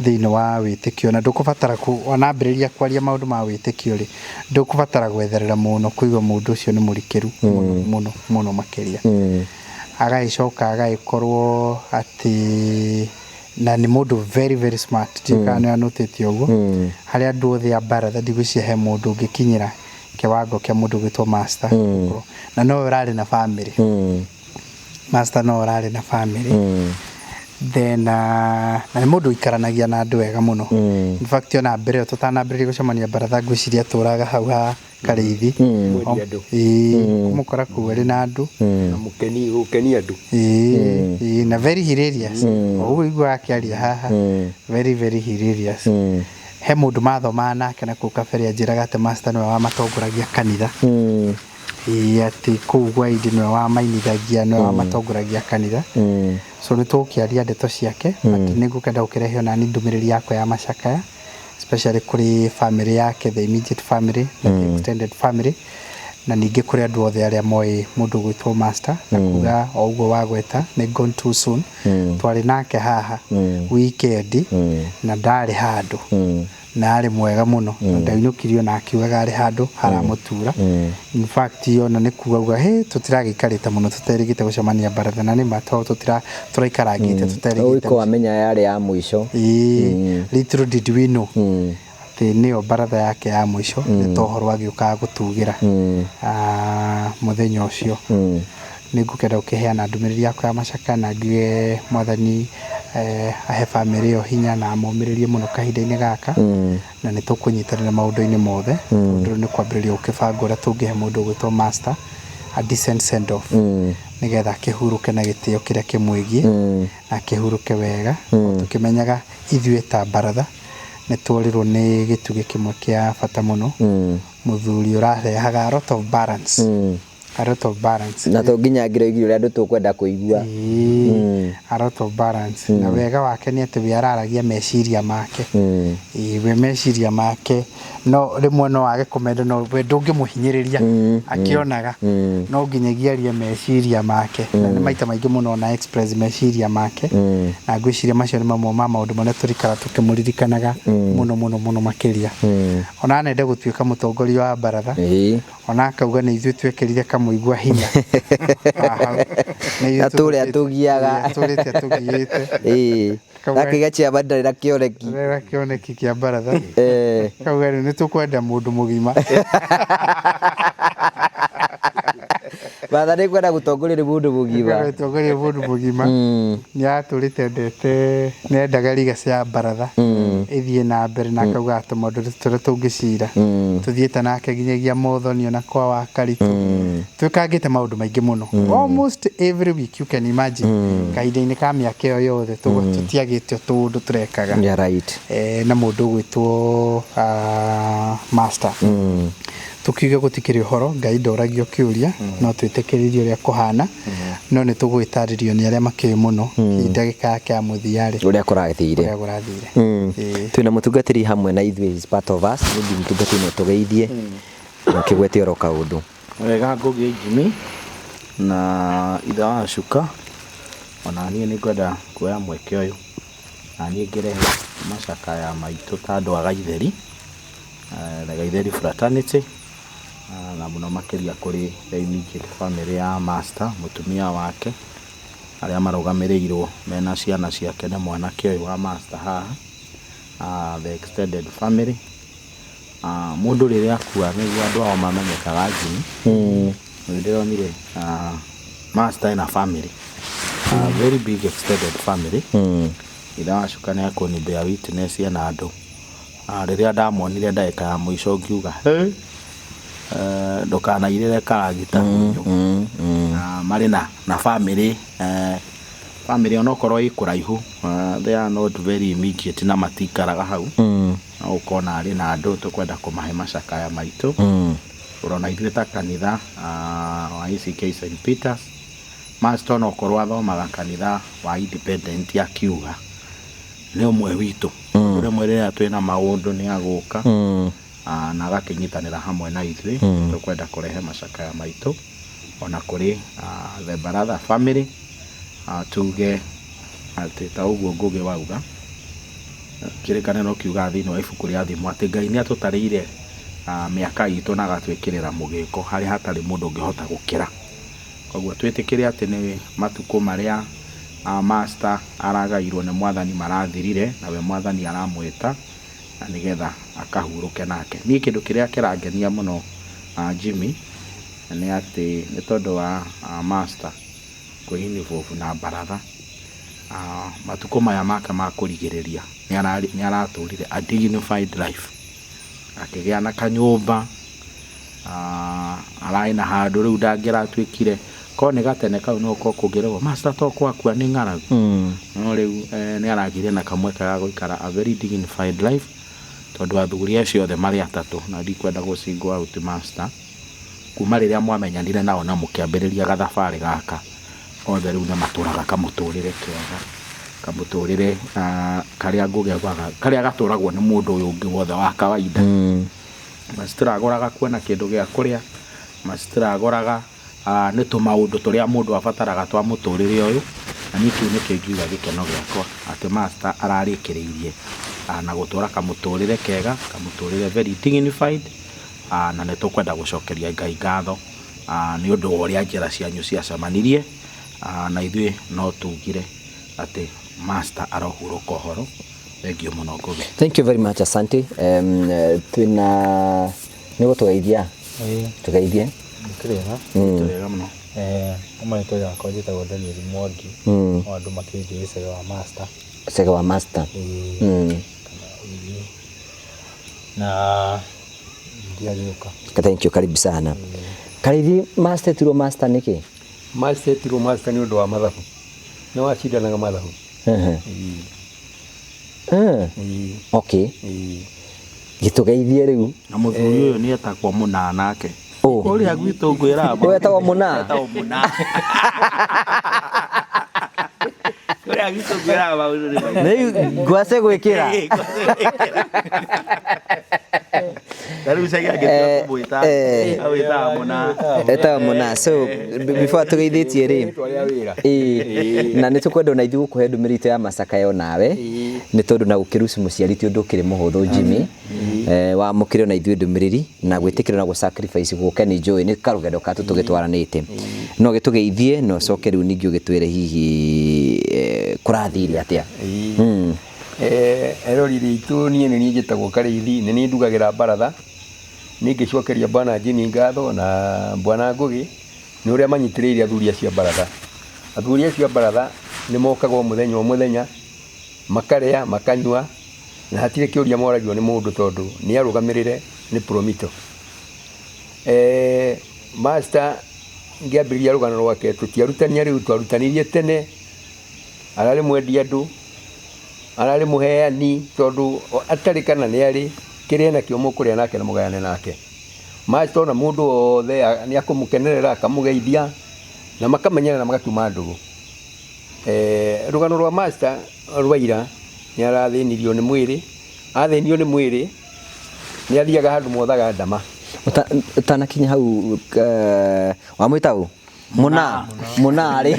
thĩinĩ wa wĩtĩkio, na ndũkũbatara onambĩrĩria kwaria maũndũ ma wĩtĩkio rĩ, ndũkũbatara gwetherera mũno kũigua mũndũ ũcio nĩ mũrikĩru mũno mũno mũno makĩria. Agagĩcoka agagĩkorwo atĩ na nĩ mũndũ very very smart. Ndiũĩ kana nĩ anotĩtie ũguo harĩ andũ othe a baratha, ndigwĩciria he mũndũ ũngĩkinyĩra kĩwango kĩa mũndũ gwĩtwo Master, na nowe ũrarĩ na family. Master no ũrarĩ na family then na nĩ mũndũ ũikaranagia na andũ wega mũno. In fact, ona mbere ĩyo tũtanambĩrĩria gũcemania baratha, ngwĩciria atũraga hau ha Karĩithi.
Mwendia andũ.
Ĩĩ, kũmũkora kũu arĩ na andũ.
Na mũkeni gũkenia andũ.
Ĩĩ, na very hilarious. O ũguo iguaga akĩaria haha, very very hilarious. He mũndũ mathomaga nake na kũu kabere anjĩraga atĩ Master nĩwe wamatongoragia kanitha. Ĩĩ, atĩ kũu gwa Indi nĩwe wamainithagia, nĩwe wamatongoragia kanitha. So nĩ tũgũkĩaria ndeto ciake, but nĩ ngũkenda gũkĩrehe onani ndũmĩrĩri yakwa ya macakaya, especially kũrĩ family yake, the immediate family na the extended family, na ningĩ kũrĩ andũ othe arĩa moĩ mũndũ ũgwĩtwo Master, na kuga o ũguo wagweta nĩ gone too soon. Twarĩ nake haha weekend na ndarĩ handũ na arĩ mwega mũno, na ndainũkirio na akiugaga arĩ handũ haramũtura. In fact, ona nĩ kuga uga he tũtiragĩikarĩte mũno tũterĩgĩte gũcemania baratha, na nĩ ma tondũ tũtira tũraikarangĩte tũterĩgĩte.
Ũiko wamenya yarĩ ya mũico.
Ĩĩ, little did we know atĩ nĩyo baratha yake ya mũico, nĩ ta ũhoro agĩũkaga gũtugĩra. Mũthenya ũcio nĩ ngũkenda gũkĩheana ndũmĩrĩri yakwa ya macaka, na ngiuge Mwathani ahe family ĩyo hinya na amomĩrĩrie mũno kahinda-inĩ gaka, na nĩ tũkũnyitanĩra maũndũ-inĩ mothe, tondũ nĩ kwambĩrĩria gũkĩbanga ũrĩa tũngĩhe mũndũ ũgwĩtwo Master a decent send off, nĩgetha akĩhurũke na gĩtĩo kĩrĩa kĩmwĩgiĩ na akĩhurũke wega, tũkĩmenyaga ithuĩ ta baratha nĩ tuorirwo nĩ gĩtugĩ kĩmwe kĩa bata mũno, mũthuri ũrarehaga a lot of balance, a lot of balance.
Na to nginya ngĩroigire ũrĩa andũ tũkwenda kũigua.
Ĩĩ, a lot of balance. Na wega wake nĩ atĩ we araragia meciria make. Ĩĩ, we meciria make no rĩmwe no age kũmenda, no we ndũngĩmũhinyĩrĩria, akĩonaga no nginyagia arie meciria make, na nĩ maita maingĩ mũno ona express meciria make, na ngwĩciria macio nĩ mamwe ma maũndũ marĩa tũrikara tũkĩmũririkanaga mũno mũno mũno makĩria. Ona anende gũtuĩka mũtongoria wa baratha, ona akauga nĩ ithuĩ twekĩrire kamũigua hinya haha. Nĩ ithuĩ.
Atũre atũgiaga.
Atũrĩte atũgiĩte.
Gakĩga chairman ndarĩ na kĩoneki.
Ndarĩ na kĩoneki kĩa baratha. Kauga rĩu nĩ tũkwenda mũndũ mũgima.
Baratha nĩ kwenda gũtongorio nĩ mũndũ mũgima.
Kwenda gũtongorio nĩ mũndũ mũgima. Nĩ atũrĩte endete, nĩ endaga legacy ya baratha ĩthiĩ na mbere, na akauga atĩ maũndũ tũrĩa tũngĩcira tũthiĩte nake nginyagia Mothoni ona kwa wa Karitũ, twĩkangĩte maũndũ maingĩ mũno almost every week, you can imagine. Kahinda-inĩ ka mĩaka ĩyo yothe tũtiagĩte tũũndũ tũrekaga.
Yeah, right.
Na mũndũ ũgwĩtwo Master, tukiuge gũtikĩrĩ ũhoro, Ngai ndoragio kĩũria, no twĩtĩkĩrĩrie ũrĩa kũhana, no nĩ tũgwĩtarĩrio nĩ arĩa makĩũĩ mũno hihi ndagĩka yake ya mũthia rĩ,
ũrĩa kũrathire.
Ũrĩa kũrathire.
Twĩna mũtungatĩri hamwe na ithuĩ, is part of us. Nĩ mũtungatĩri, no tũgeithie na ũkĩgwete oro kaũndũ.
Wega, Ngũgĩ Jimmy na ithe wa Cuka, ona niĩ nĩ ngwenda kuoya mweke ũyũ na niĩ ngĩrehe macakaya maitũ ta andũ a Gaitheri, na Gaitheri fraternity, na mũno makĩria kũrĩ the immediate family ya Master, mũtumia wake, arĩa marũgamĩrĩirwo mena ciana ciake na mwanake ũyũ wa Master haha, the extended family. Mũndũ rĩrĩa akua nĩguo andũ ao mamenyekaga Jimmy. Nĩ ndĩronire master ena family, a very big extended family. Ithe wa Cuka nĩ akũni bear witness ena andũ. Rĩrĩa ndamonire ndagĩka ya mũico ngiuga hey, ndũkanairĩre karagita hunyũ. Marĩ na family, family onokorwo ĩ kũraihu, they are not very immediate na matikaraga hau. No ũkona arĩ na andũ tũkwenda kũmahe macakaya maitũ. Ũrona ithuĩ ta kanitha wa ACK St Peters, master onokorwo athomaga kanitha wa Independent akiuga nĩ ũmwe witũ. Rĩmwe rĩrĩa twĩna maũndũ nĩ agũka na agakĩnyitanĩra hamwe na ithuĩ. Tũkwenda kũrehe macakaya maitũ ona kũrĩ the Baratha family, tuge atĩ ta ũguo Ngũgĩ wauga, kĩrĩkanĩro kiugaga thĩinĩ wa ibuku rĩa Thimo atĩ Ngai nĩ atũtarĩire mĩaka itũ na agatwĩkĩrĩra mũgĩko harĩa hatarĩ mũndũ ũngĩhota gũkĩra. Koguo twĩtĩkĩre atĩ nĩ matukũ marĩa master aragairwo nĩ mwathani marathirire, nawe mwathani aramwĩta na nĩgetha akahurũke nake. Niĩ kĩndũ kĩrĩa kĩrangenia mũno Jimmy nĩ atĩ nĩ tondũ wa master kwĩ involve na baratha, matukũ maya make ma kũrigĩrĩria nĩ aratũrire a dignified life, akĩgĩa na kanyũmba, ararĩ na handũ rĩu ndangĩratuĩkire korwo nĩ gatene kau no ũkorwo kũngĩragwo master to kwakua nĩ ng'aragu. No rĩu nĩ aragĩire na kamweke ga gũikara a very dignified life tondũ athuri acio othe marĩ atatũ, na ndikwenda gũ single out master, kuma rĩrĩa mwamenyanire nao na mũkĩambĩrĩria gathabarĩ gaka, othe rĩu nĩ matũraga kamũtũrĩre kega, kamũtũrĩre karĩa Ngũgĩ augaga karĩa gatũragwo nĩ mũndũ ũyũ ũngĩ wothe wa kawaida. Macitiragũraga kuona kĩndũ gĩa kũrĩa, macitiragũraga nĩ tũmaũndũ tũrĩa mũndũ abataraga twa mũtũrĩre ũyũ, na niĩ kĩu nĩkĩo ingiuga gĩkeno gĩakwa atĩ master ararĩkĩrĩirie na gũtũra kamũtũrĩre kega, kamũtũrĩre very dignified, na nĩ tũkwenda gũcokeria Ngai ngatho nĩ ũndũ wa ũrĩa njĩra cianyu ciacemanirie, na ithuĩ no tugire atĩ master arohurũka ũhoro. Thank you mũno Ngũgĩ.
Thank you very much, asante. Twina nĩ gũtũgeithia? Tũgeithie.
Nĩkĩrĩega.
Nĩkĩrĩega mũno.
Kuma rĩtwa rĩakwa njĩtagwo Daniel Mwangi. No andũ makĩnjũĩ Cege wa Master.
Cege wa Master.
Na ndiagĩũka.
Thank you, karibu sana. Karithi Master etirwo Master nĩkĩ?
Master etirwo Master nĩ ũndũ wa mathabu. Nĩ wacindanaga mathabu.
Okay. Gĩtũgeithie rĩu.
Na mũthuri ũyũ nĩ etagwo Mũna nake. Ũrĩa gwitũ ngwĩraga.
Ũyũ etagwo Mũna?
Etagwo Mũna. Ũrĩa gwitũ ngwĩraga maũndũ nĩ maingĩ.
Rĩu ngwace gwĩkĩra.
Na rĩu Cege angĩtua kũmwĩta, amwĩtaga Mũna.
Etagwo Mũna. So before atũgeithĩtie rĩ, na nĩ tũkwenda ona ithuĩ gũkũhe ndũmĩrĩri itũ ya macakayo nawe, nĩ tondũ na gũkĩruci mũciari ti ũndũ ũkĩrĩ mũhũthũ Jimmy. Wamũkĩre ona ithuĩ ndũmĩrĩri na gwĩtĩkĩra na gũ sacrifice gũke nĩ njũĩ nĩ karũgendo katũ tũgĩtwaranĩte. No gĩtũgeithie na ũcoke rĩu ningĩ ũgĩtwĩre hihi kũrathire atĩa.
Erori ritũ niĩ nĩ niĩ njĩtagwo Karĩithi, nĩ niĩ ndugagĩra baratha. Niĩ ngĩcokeria Bwana Jimmy ngatho na Bwana Ngũgĩ nĩ ũrĩa manyitĩrĩire athuri acio a baratha. Athuri acio a baratha nĩ mokaga o mũthenya o mũthenya, makarĩa, makanyua, na hatirĩ kĩũria moragio nĩ mũndũ tondũ nĩ arũgamĩrĩre nĩ Promito. Master ngĩambĩrĩria rũgano rwake tũtiarutania rĩu, twarutanirie tene, ararĩ mwendia andũ, ararĩ mũheani tondũ atarĩ kana nĩ arĩ, kĩrĩa enakĩo mũkũrĩa nake na mũgayane nake. Master ona mũndũ wothe nĩ akũmũkenerera, akamũgeithia na makamenyana na magatuma ndũgũ. Rũgano rwa Master rwa ira nĩ arathĩnirio nĩ mwĩrĩ, athĩnio nĩ mwĩrĩ nĩ athiaga handũ mothaga ndama.
Ũtanakinya hau, wamwĩta ũ? Mũna. Mũna rĩ.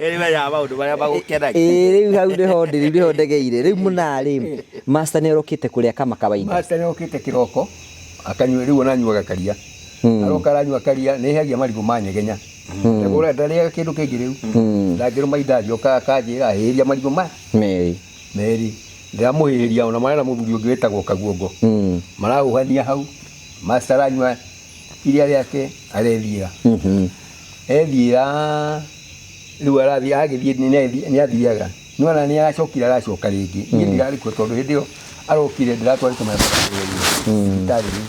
Ĩĩ, menyaga maũndũ marĩa magũkenagia.
Ĩĩ, rĩu hau nĩho ndĩ, rĩu nĩho ndegeire. Rĩu mũna rĩ, Master nĩ orokĩte kũrĩa kama kawaida.
Master nĩ orokĩte kĩroko, akanyua, rĩu ona anyuaga karia. Aroka aranyua karia, nĩ heagia marigũ ma nyegenya. Ndagũra, ndarĩaga kĩndũ kĩngĩ rĩu. Ndangĩrũma indathi, okaga akanjĩra, hĩria marigũ ma.
Meri.
Meri. Ndĩramũhĩhĩria ona marĩ na mũthuri ũngĩ wĩtagwo Kaguongo. Marahuhania hau, master aranyua iria rĩake arethiĩra. Ethiĩra rĩu arathiĩ agĩthiĩ nĩ athiaga. Nĩ wona nĩ aracokire aracoka rĩngĩ. Niĩ ndirarĩ kuo tondũ hĩndĩ ĩyo arokire ndĩratwarĩte my brother kĩrĩa-inĩ. Thibitarĩ-inĩ.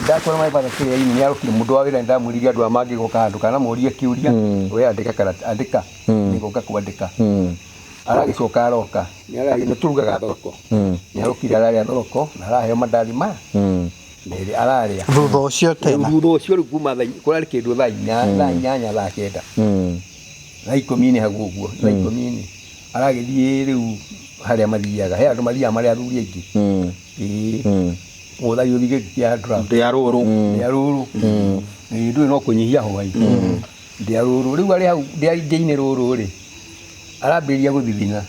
Ndatwara my brother kĩrĩa-inĩ nĩ arokire mũndũ wa wĩra nĩ ndamwĩrire andũ aya mangĩgoka handũ kana morie kĩũria we andĩka karata andĩka nĩgoka kwandĩka. Aragĩcoka aroka nĩ tũrugaga thoroko. Nĩ arokire ararĩa thoroko na araheo mandathi maya merĩ ararĩa.
Thutha ũcio tena.
Thutha ũcio rĩu kuma thaa kũrarĩ kĩndũ thaa inya thaa inyanya thaa kenda thaa ikũmi-inĩ hau ũguo thaa ikũmi-inĩ aragĩthiĩ rĩu harĩa mathiaga he andũ mathiaga marĩ athuri aingĩ. Ĩĩ gũtha gĩũthi gĩkĩ kĩa draft
ndĩa rũrũ
ndĩa rũrũ. Ĩĩ ndũĩ no kũnyihia hwaĩ ndĩa rũrũ rĩu arĩ hau ndĩa-inĩ rũrũ rĩ arambĩrĩria gũthithina.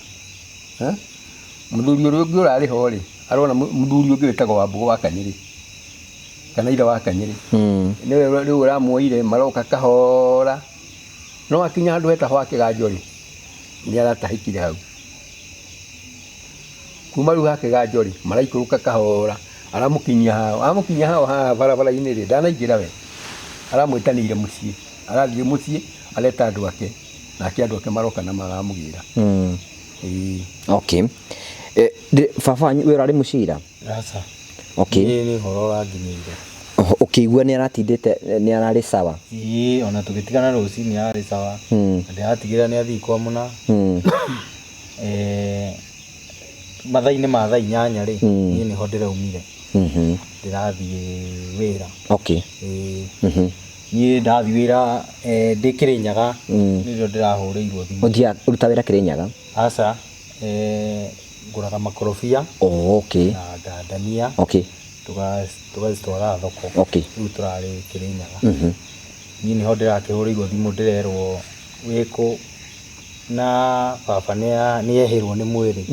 Mũthuri ũrĩa ũngĩ ũrarĩ ho rĩ arona mũthuri ũngĩ wĩtagwo Wambũgũ wa Kanyĩrĩ kana ithe wa Kanyĩrĩ nĩwe rĩu ũramuoire maroka kahora no akinya handũ hetagwo ha Kĩganjo rĩ nĩ aratahĩkire hau. Kuma rĩu ha Kĩganjo rĩ maraikũrũka kahora aramũkinyia hao amũkinyia hao haha barabara-inĩ rĩ ndanaingĩra we aramwĩtanĩire mũciĩ arathiĩ mũciĩ areta andũ ake nake andũ ake maroka na maramũgĩra. Ĩĩ.
Okay. Baba wanyu wĩra arĩ mũciĩ ira?
Aca.
Okay.
Niĩ nĩ ũhoro ũranginyĩire.
Ũkĩigua nĩ aratindĩte nĩ ararĩ sawa?
Ĩĩ ona tũgĩtigana rũcinĩ ararĩ sawa. Na ndĩratigĩrĩra nĩ athiĩ kwa mũna. Mathaa-inĩ ma thaa inyanya rĩ niĩ nĩho ndĩraumire. Ndĩrathiĩ wĩra.
Okay.
Ĩĩ. Niĩ ndathiĩ wĩra ndĩ Kĩrĩnyaga nĩrĩo ndĩrahũrĩirwo thimũ.
Ũthiaga ũruta wĩra Kĩrĩnyaga?
Aca. Ngũraga makorobia.
Oh, okay.
Na ngandania.
Okay.
Tũgacitwara thoko.
Okay.
Rĩu tũrarĩ Kĩrĩnyaga. Niĩ nĩho ndĩrakĩhũrĩirwo thimũ ndĩrerwo wĩkũ na baba nĩehĩrwo nĩ mwĩrĩ.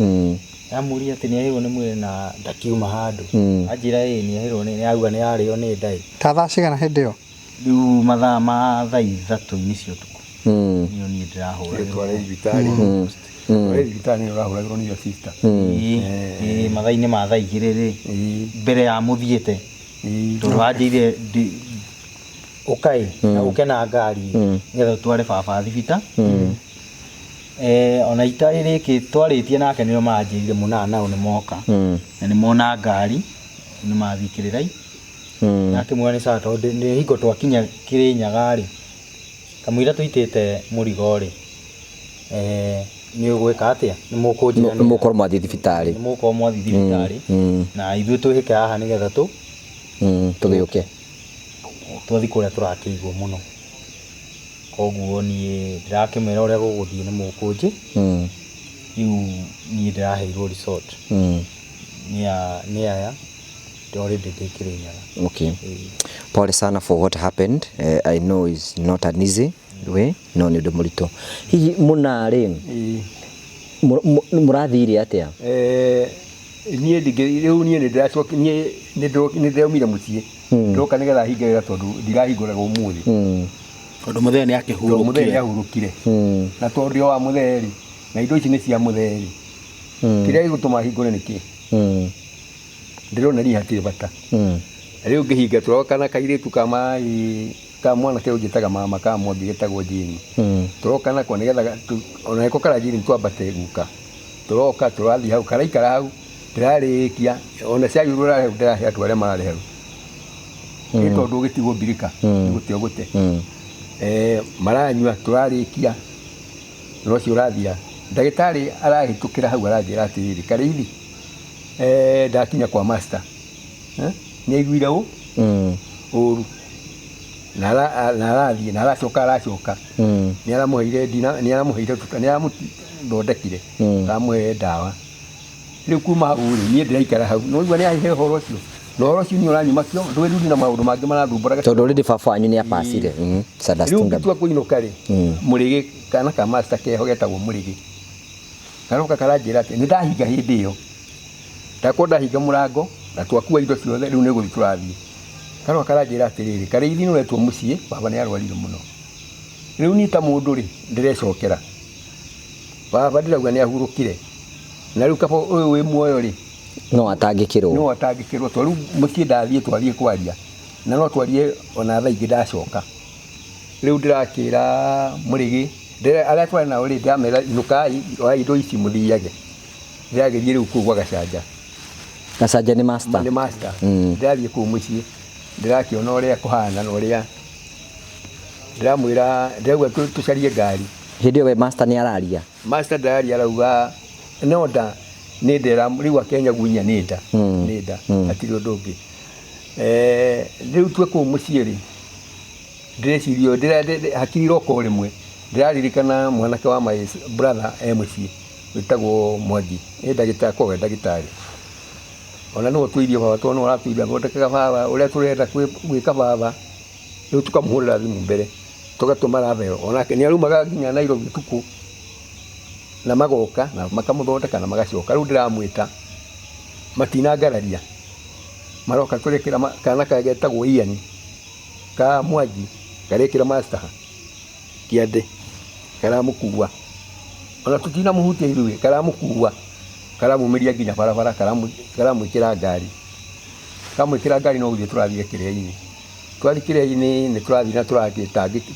Ndamũria atĩ nĩehĩrwo nĩ mwĩrĩ na ndakiuma handũ. Anjĩra ĩĩ nĩehĩrwo nĩ auga nĩarĩo nĩ nda ĩ.
Ta thaa cigana hĩndĩ ĩyo?
Rĩu mathaa ma thaa ithatũ-inĩ cia ũtukũ. Nĩyo niĩ ndĩrahũragĩrwo.
Tware thibitarĩ. Tware thibitarĩ nĩ ũrahũragĩrwo nĩ your sister.
Ĩĩ mathaa-inĩ ma thaa igĩrĩ rĩ mbere ya mũthiĩte. Tondũ wanjĩire ũkaĩ na ũke na ngari nĩgetha ũtware baba thibita. Ona itarĩrĩkĩ twarĩtie nake nĩo manjĩrire mũna nao nĩ moka. Na nĩ mona ngari nĩ mathiĩ Kĩrĩrai. Ndakĩmwĩra nĩ sawa tondũ nĩ hingo twakinya Kĩrĩnyaga rĩ kamũira tũitĩte mũrigo rĩ nĩ ũgwĩka atĩa? Nĩ mũkũnjĩra
Nĩ mũgũkorwo mwathiĩ thibitarĩ.
Nĩ mũgũkorwo mwathiĩ thibitarĩ. Na ithuĩ twĩhĩke haha nĩgetha tũ
tũgĩũke.
Twathiĩ kũrĩa tũrakĩigwo mũno. Koguo niĩ ndĩrakĩmwĩra ũrĩa gũgũthiĩ nĩ mũkũnjĩ. Rĩu niĩ ndĩraheirwo resort. Nĩ aya already ndĩ Kĩrĩnyaga.
Okay. Pole sana for what happened. I know it's not an easy way, no nĩ ũndũ mũritũ. Hihi mũna rĩ mũrathire atĩa?
Niĩ rĩu niĩ nĩndĩracoki niĩ nĩndĩraumire mũciĩ. Ndoka nĩgetha hinge wĩra tondũ ndirahingũraga ũmũthĩ.
Tondũ mũthee nĩ akĩhurũkire.
Tondũ mũthee nĩ ahurũkire. Na tondũ wa mũthee rĩ na indo ici nĩ cia mũthee rĩ kĩrĩa gĩgũtũma hingũre nĩ kĩ? Ndĩrona niĩ hatirĩ bata. Rĩu ngĩhinga tũroka na kairĩtu ka maĩ ka mwanake ũnjĩtaga mama ka mwangi getagwo Jane. Tũroka nako nĩgetha ona nĩko karanjĩrire twambate guka. Tũroka tũrathiĩ hau karaikara hau ndĩrarĩkia ona cai ũrĩa ũrarĩ hau ndĩrahe andũ arĩa mararĩ hau. Nĩ tondũ ũgĩtigwo mbirika nĩgũte ũgũte. Maranyua tũrarĩkia na ũcio ũrathira. Ndagĩtarĩ arahĩtũkĩra hau aranjĩra atĩrĩrĩ Karĩithi ndakinya kwa master. Nĩ aiguire ũru na arathiĩ na aracoka aracoka. Nĩ aramũheire nĩ aramũheire nĩ aramũthondekire aramũhe ndawa. Rĩu kuma hau rĩ niĩ ndĩraikara hau no igua nĩ ahe ũhoro ũcio na ũhoro ũcio nĩ ũranyuma kĩo ndũĩ rĩu na maũndũ mangĩ marathumbũraga.
Tondũ already baba wanyu nĩ apacire.
Rĩu ngĩtua kũinũka rĩ mũrĩgĩ kana ka master keho getagwo mũrĩgĩ karoka karanjĩra atĩ nĩ ndahinga hĩndĩ ĩyo ndakorwo ndahinga mũrango na twakua indo ciothe rĩu nĩ gũthiĩ tũrathiĩ. Karoka karanjĩra atĩrĩrĩ Karĩithi nĩ ũretwo mũciĩ baba nĩ arwarire mũno. Rĩu niĩ ta mũndũ rĩ ndĩrecokera baba ndĩrauga nĩ ahurũkire Na rĩu kaba ũyũ wĩ muoyo rĩ,
no atangĩkĩrwo.
No atangĩkĩrwo tondũ rĩu mũciĩ ndathiĩ twathiĩ kwaria na no twarie ona thaa ingĩ ndacoka. Rĩu ndĩrakĩra Mũrĩgĩ, arĩa twarĩ nao rĩ, ndĩramera inũkai, oyai indo ici mũthiage. Ndĩragĩthiĩ rĩu kũu gwa Gacanja.
Gacanja nĩ master.
Nĩ master. Ndĩrathiĩ kũu mũciĩ, ndĩrakĩona ũrĩa kũhana na ũrĩa ndĩramwĩra, ndĩrauga tũcarie ngari.
Hĩndĩ ĩyo we master nĩ araria?
Master ndararia, arauga no nda nĩ nda rĩu akenyagunya nĩ nda, nĩ nda, hatirĩ ũndũ ũngĩ. Rĩu twĩ kũu mũciĩ rĩ, ndĩreciria hakiri iroka o rĩmwe, ndĩraririkana mwanake wa my brother e mũciĩ wĩtagwo Mwangi, nĩ ndagĩtarĩ, akoragwo e ndagĩtarĩ. Ona nĩwe ũtũirie baba tondũ nĩwe ũratũiria athondekaga baba ũrĩa tũrenda gwĩka baba, rĩu tũkamũhũrĩra thimũ mbere, tũgatũma Ravel, onake nĩ araumaga nginya Nairobi ũtukũ, na magoka na makamũthondeka na magacoka. Rĩu ndĩramwĩta matinangararia, maroka tũrekĩra kana getagwo Ian ka Mwangi, karekĩra master kĩande, karamũkua, ona tũtinamũhutia ithuĩ, karamũkua, karamumĩria nginya barabara, karamwĩkĩra ngari, kamwĩkĩra ngari no gũthiĩ tũrathiĩ kĩrĩa-inĩ. Twathiĩ kĩrĩa-inĩ nĩ tũrathiĩ na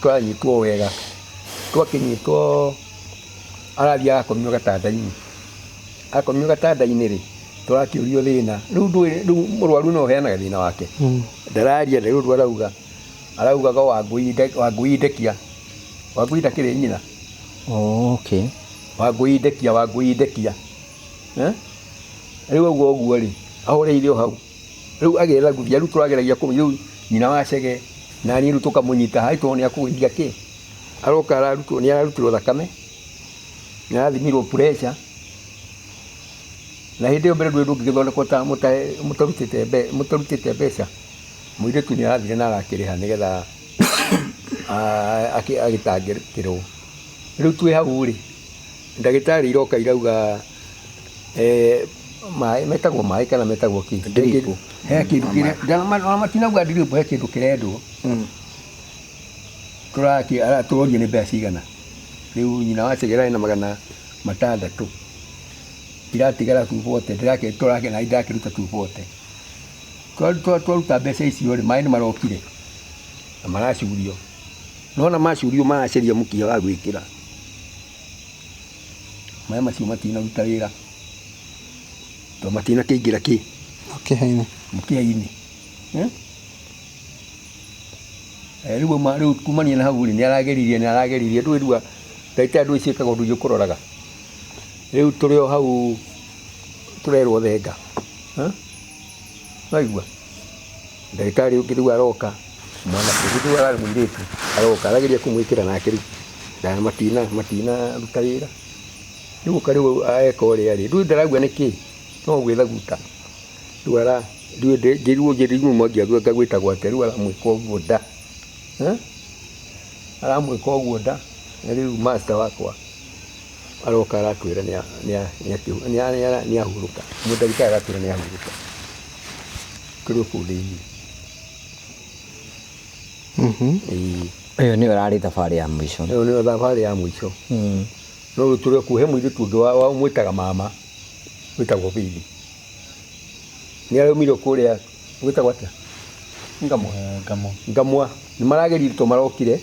tũranyitwo wega, twakĩnyitwo arathiĩ agakomio gatanda-inĩ, akomio gatanda-inĩ rĩ, tũrakĩũrio thĩna, rĩu ndũĩ, rĩu mũrwaru no ũheanaga thĩna wake, ndararia ndarĩ ũndũ arauga, araugaga Wangũi ndekia, Wangũi ndakĩrĩ nyina.
Okay.
Wangũi ndekia, Wangũi ndekia. Rĩu ũguo ũguo rĩ, ahoreire o hau. Rĩu agethagũria, rĩu tũrageragia rĩu nyina wa Chege na niĩ rĩu tũkamũnyita haha tondũ nĩ akũgũithia kĩ. Aroka ararutwo, nĩ ararutirwo thakame, nĩ arathimirwo pressure. Na hĩndĩ ĩyo mbere ndũĩ ndũngĩgĩthondekwo ta mũtarutĩte mbeca. Mũirĩtu nĩ arathire na arakĩrĩha nĩgetha agĩtangĩkĩrwo. Rĩu twĩ hau rĩ, ndagĩtarĩ iroka irauga maĩ metagwo maĩ kana metagwo kĩ?
Drip.
He kĩndũ kĩrĩa, ona matinauga drip, he kĩndũ kĩrendwo. Tũrakĩ aratũroria nĩ mbeca cigana. Rĩu nyina wa Chege ararĩ na 600. Iratigara 240, ndĩrake tũrake na ndakĩruta 240. Twaruta mbeca icio rĩ, maĩ nĩ marokire na maracurio. Nona macurio maracaria mũkiha wa gwĩkĩra. Maĩ macio matinaruta wĩra tondũ matinakĩingĩra kĩ?
Mũkiha-inĩ.
Mũkiha-inĩ. Rĩu rĩu kumania na hau rĩ, nĩ arageririe, nĩ arageririe, ndũĩ rĩu ndagĩtarĩ ndũĩ ciĩkaga ũndũ igĩkũroraga. Rĩu tũrĩ o hau tũrerwo thenga. Waigua? Ndagĩtarĩ ũngĩ rĩu aroka, mwanake rĩu ararĩ mũirĩtu, aroka arageria kũmwĩkĩra nake rĩu matinaruta wĩra. Rĩu oka rĩu eka ũrĩa rĩ, ndũĩ ndarauga nĩkĩ, no gwĩthaguta. Rĩu ara ndũĩ njĩrwo njĩrwo Mwangi anga gwĩtagwo atĩa, rĩu aramwĩka ũguo nda. Aramwĩka ũguo nda, na rĩu master wakwa aroka aratwĩra nĩ ahurũka. Mũndagĩtarĩ aratwĩra nĩ ahurũka. Tũrĩ o kũu thĩinĩ.
Ĩyo nĩyo ĩrarĩ thabarĩ ya mũico.
Ĩyo nĩyo thabarĩ ya mũico. No rĩu tũrĩ o kũu, he mũirĩtu ũngĩ wa mwĩtaga mama, wĩtagwo Faith. Nĩ araumire kũrĩa, gwĩtagwo atĩa? Ngamwa.
Ngamwa.
Ngamwa. Nĩ marageririe tondũ marokire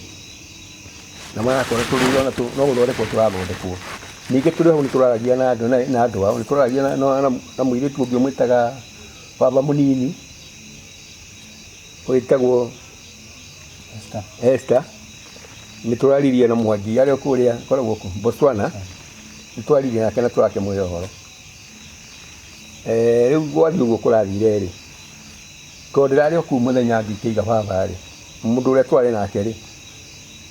na marakora tũrĩ ona no gũthondekwo tũrathondekwo. Ningĩ tũrĩ hau nĩ tũraragia na andũ, na andũ ao, nĩ tũraragia na mũirĩtu ũngĩ ũmwĩtaga baba mũnini, wĩtagwo
Esther.
Esther. Nĩ tũraririe na Mwangi arĩa kũrĩa akoragwo kũ Botswana. Nĩ twaririe nake na tũrakĩmũhe ũhoro. Rĩu gwathiĩ ũguo kũrathire rĩ, tondũ ndĩrarĩ o kũu mũthenya ngĩkĩiga baba rĩ, mũndũ ũrĩa twarĩ nake rĩ,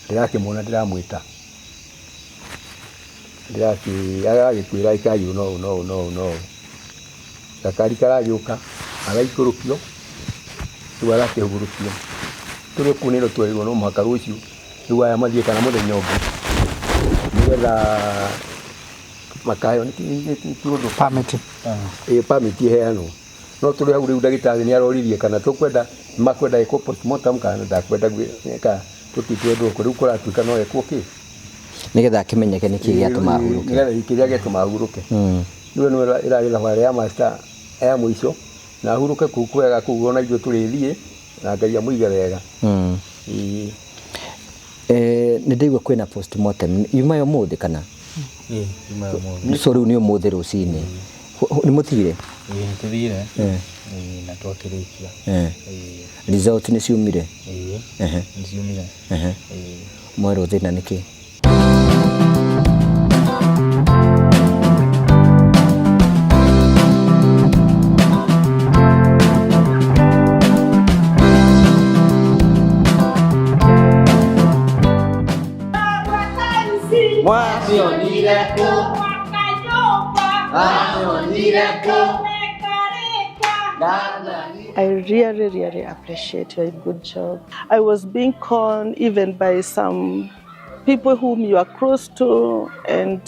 ndĩrakĩmuona ndĩramwĩta. Aragĩkwĩra ĩkai ũũ na ũũ na ũũ na ũũ na ũũ. Gakari karagĩũka, araikũrũkio, rĩu arakĩhurũkio. Tũrĩ kũu nĩrĩo twerirwo no mũhaka rũciũ, rĩu aya mathiĩ kana mũthenya ũngĩ, nĩgetha makaheo nĩ
Permit.
Ĩĩ, permit ĩheanwo. No tũrĩ hau rĩu ndagĩtarĩ nĩ aroririe kana tũkwenda, makwenda ĩkwo postmortem kana ndakwenda gwĩka, tũtikwendwo kũ, rĩu kũratuĩka no ĩkwo kĩ?
Nĩgetha akĩmenyeke nĩkĩ gĩatũma ahurũke.
Nĩgetha kĩrĩa gĩatũma ahurũke. Rĩu ĩno ĩrarĩ thabarĩ ya master ya mũico, na ahurũke kũu kwega kũu ona ithuĩ tũrĩthiĩ, na Ngai amũige wega. Ĩĩ.
Nĩ ndaigua kwĩna postmortem yuma ya ũmũthĩ kana?
Ĩĩ, yuma ya ũmũthĩ.
So rĩu nĩ ũmũthĩ rũcinĩ. Nĩ mũthire?
Ĩĩ, nĩ tũthire. Ĩĩ, na twakĩrĩkia. Ĩĩ.
Result nĩ ciumire?
Ĩĩ, nĩ ciumire. Ĩĩ.
Mwerwo thĩna nĩ kĩ?
Mwamĩonire kũ? Mwamĩonire kũ?
I really, really appreciate your good job. I was being conned even by some people whom you are close to, and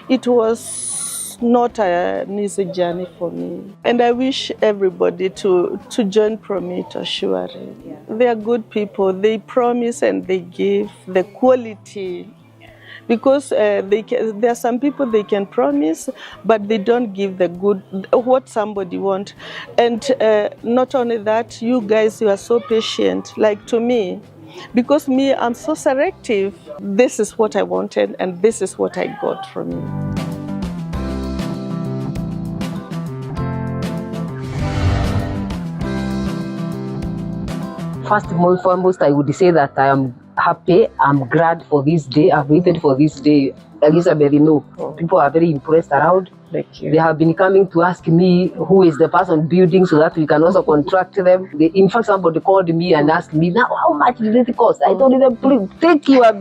it was not an easy journey for me. And I wish everybody to join Promito, surely. They are good people. They promise and they give the quality. Because there are some people they can promise, but they don't give the good, what somebody want. And not only that, you guys, you are so patient. Like to me, because me, I'm so selective. This is what I wanted, and this is what I got from you.
First and foremost, I would say that I am happy. I'm glad for this day. I've waited for this day. Elizabeth, you know, people are very impressed around.
Thank you.
They have been coming to ask me who is the person building so that we can also contract them. In fact, somebody called me and asked me, now how much did it cost? I told them, please take your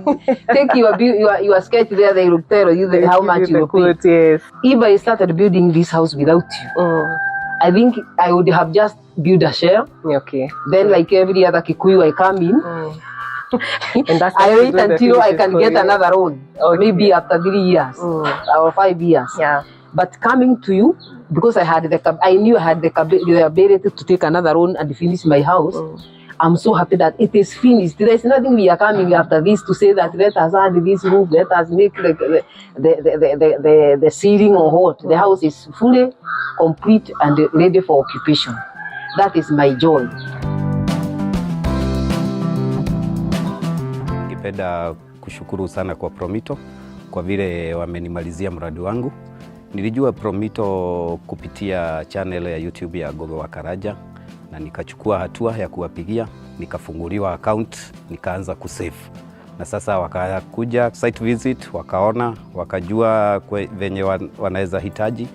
sketch there. They will tell you how much you will pay.
Yes.
If I started building this house without you, I think I would have just built a shell.
Okay.
Then, like every other Kikuyu, I come in.
And that's
I wait
where the
until I
finish is
can
for
get
you.
another loan, maybe after 3 years or 5 years.
Yeah.
But coming to you, because I knew I had the ability to take another loan and finish my house. I'm so happy that it is finished. There is nothing we are coming after this to say that let us add this roof, let us make the ceiling or what. The house is fully complete and ready for occupation. That is my joy.
Ningependa kushukuru sana kwa Promito kwa vile wamenimalizia mradi wangu. Nilijua Promito kupitia channel ya YouTube ya Gogo wa Karaja, na nikachukua hatua ya kuwapigia, nikafunguliwa account, nikaanza kusave. Na sasa wakakuja site visit, wakaona, wakajua venye wanaweza hitaji,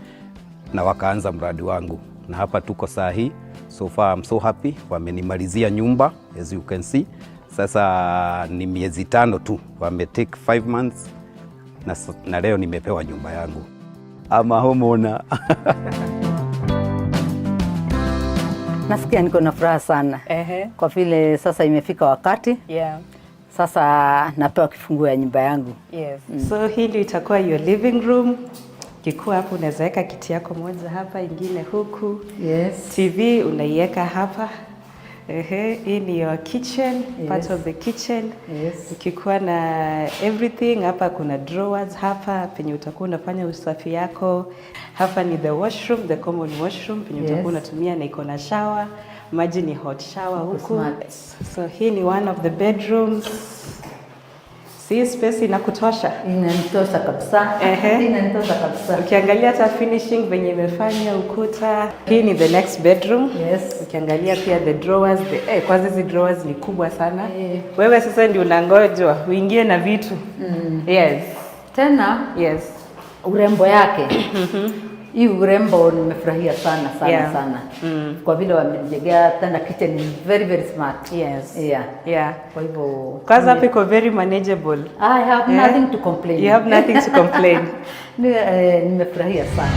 na wakaanza mradi wangu. Na hapa tuko saa hii, so far I'm so happy, wamenimalizia nyumba as you can see. Sasa ni miezi 5 tu, wame take 5 months na leo nimepewa nyumba yangu. I'm a homeowner.
Nasikia niko na furaha sana. Kwa vile sasa imefika wakati. Sasa napewa kifunguo ya nyumba yangu.
Yes. So hii ndio itakuwa your living room. Kikuwa hapo unaweza weka kiti yako moja hapa, ingine huku. TV unaiweka hapa. Hii ni your kitchen, part of the kitchen. Ukikuwa na everything hapa, kuna drawers hapa penye utakuwa unafanya usafi yako. Hapa ni the washroom, the common washroom penye utakuwa unatumia, na iko na shower. Maji ni hot shower
Iko
huku.
smart.
So hii ni one of the bedrooms. Si space inakutosha?
Inanitosha kabisa. Inanitosha kabisa.
Ukiangalia hata finishing venye imefanya ukuta. Hii ni the next bedroom. Ukiangalia pia the drawers, kwanza hizi drawers ni kubwa sana. Wewe sasa ndio unangojwa uingie na vitu.
Tena? Urembo yake. Hii urembo nimefurahia sana sana sana. Kwa vile wamejengea tena kitchen ni very very smart. Kwa hivyo
Kwanza hapo iko very manageable.
I have nothing to complain.
You have nothing to complain.
Nimefurahia sana.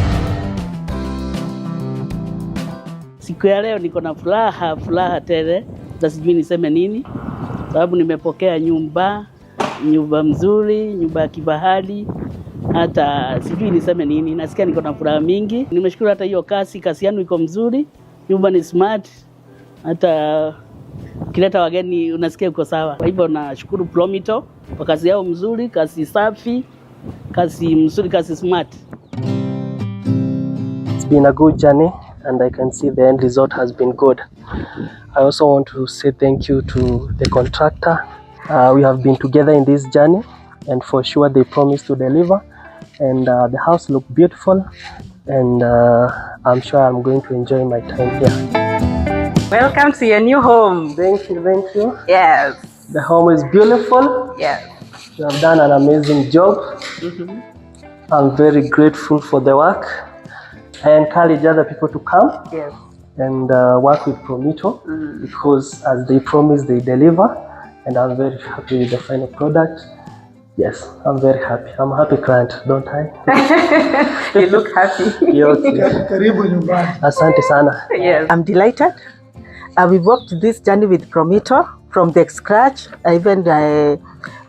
Siku ya leo niko na furaha, furaha tele. Sasa sijui niseme nini, sababu nimepokea nyumba, nyumba mzuri, nyumba ya kifahari. Hata sijui niseme nini, nasikia niko na furaha mingi. Nimeshukuru hata hiyo kasi yangu iko mzuri, nyumba ni smart. Hata ukileta wageni unasikia uko sawa. Kwa hivyo nashukuru Promito kwa kazi yao mzuri, kazi safi, kazi mzuri, kazi smart.
been a good journey, and I can see the end result has been good. I also want to say thank you to the contractor. We have been together in this journey, and for sure they promised to deliver, and the house looked beautiful, and I'm sure I'm going to enjoy my time here.
Welcome to your new home.
Thank you, thank you.
Yes.
The home is beautiful.
Yes.
You have done an amazing job. I'm very grateful for the work. I encourage other people to come
Yes.
and work with Promito because as they promise, they deliver, and I'm very happy with the final product. Yes, I'm very happy. I'm a happy client, don't I?
You look happy.
Okay.
Karibu nyumbani.
Asante sana.
Yes.
I'm delighted. We walked this journey with Promito from the scratch, even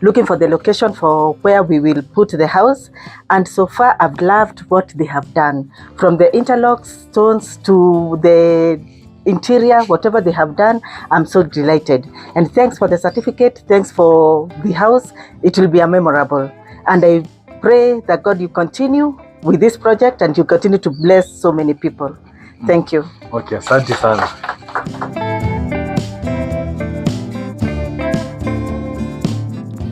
looking for the location for where we will put the house. And so far, I've loved what they have done. From the interlocks, stones to the interior, whatever they have done, I'm so delighted. And thanks for the certificate, thanks for the house. It will be a memorable. And I pray that God, you continue with this project and you continue to bless so many people. Thank you.
Okay, asante sana.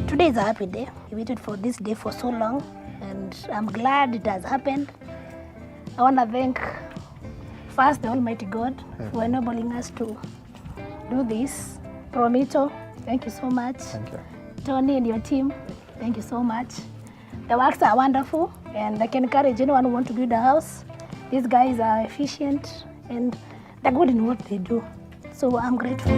Today is a happy day. We waited for this day for so long, and I'm glad it has happened. I want to thank first the Almighty God for enabling us to do this. Promito, thank you so much.
Thank you.
Tony and your team, thank you so much. The works are wonderful, and I can encourage anyone who wants to build a house. These guys are efficient and they're good in what they do. So I'm grateful.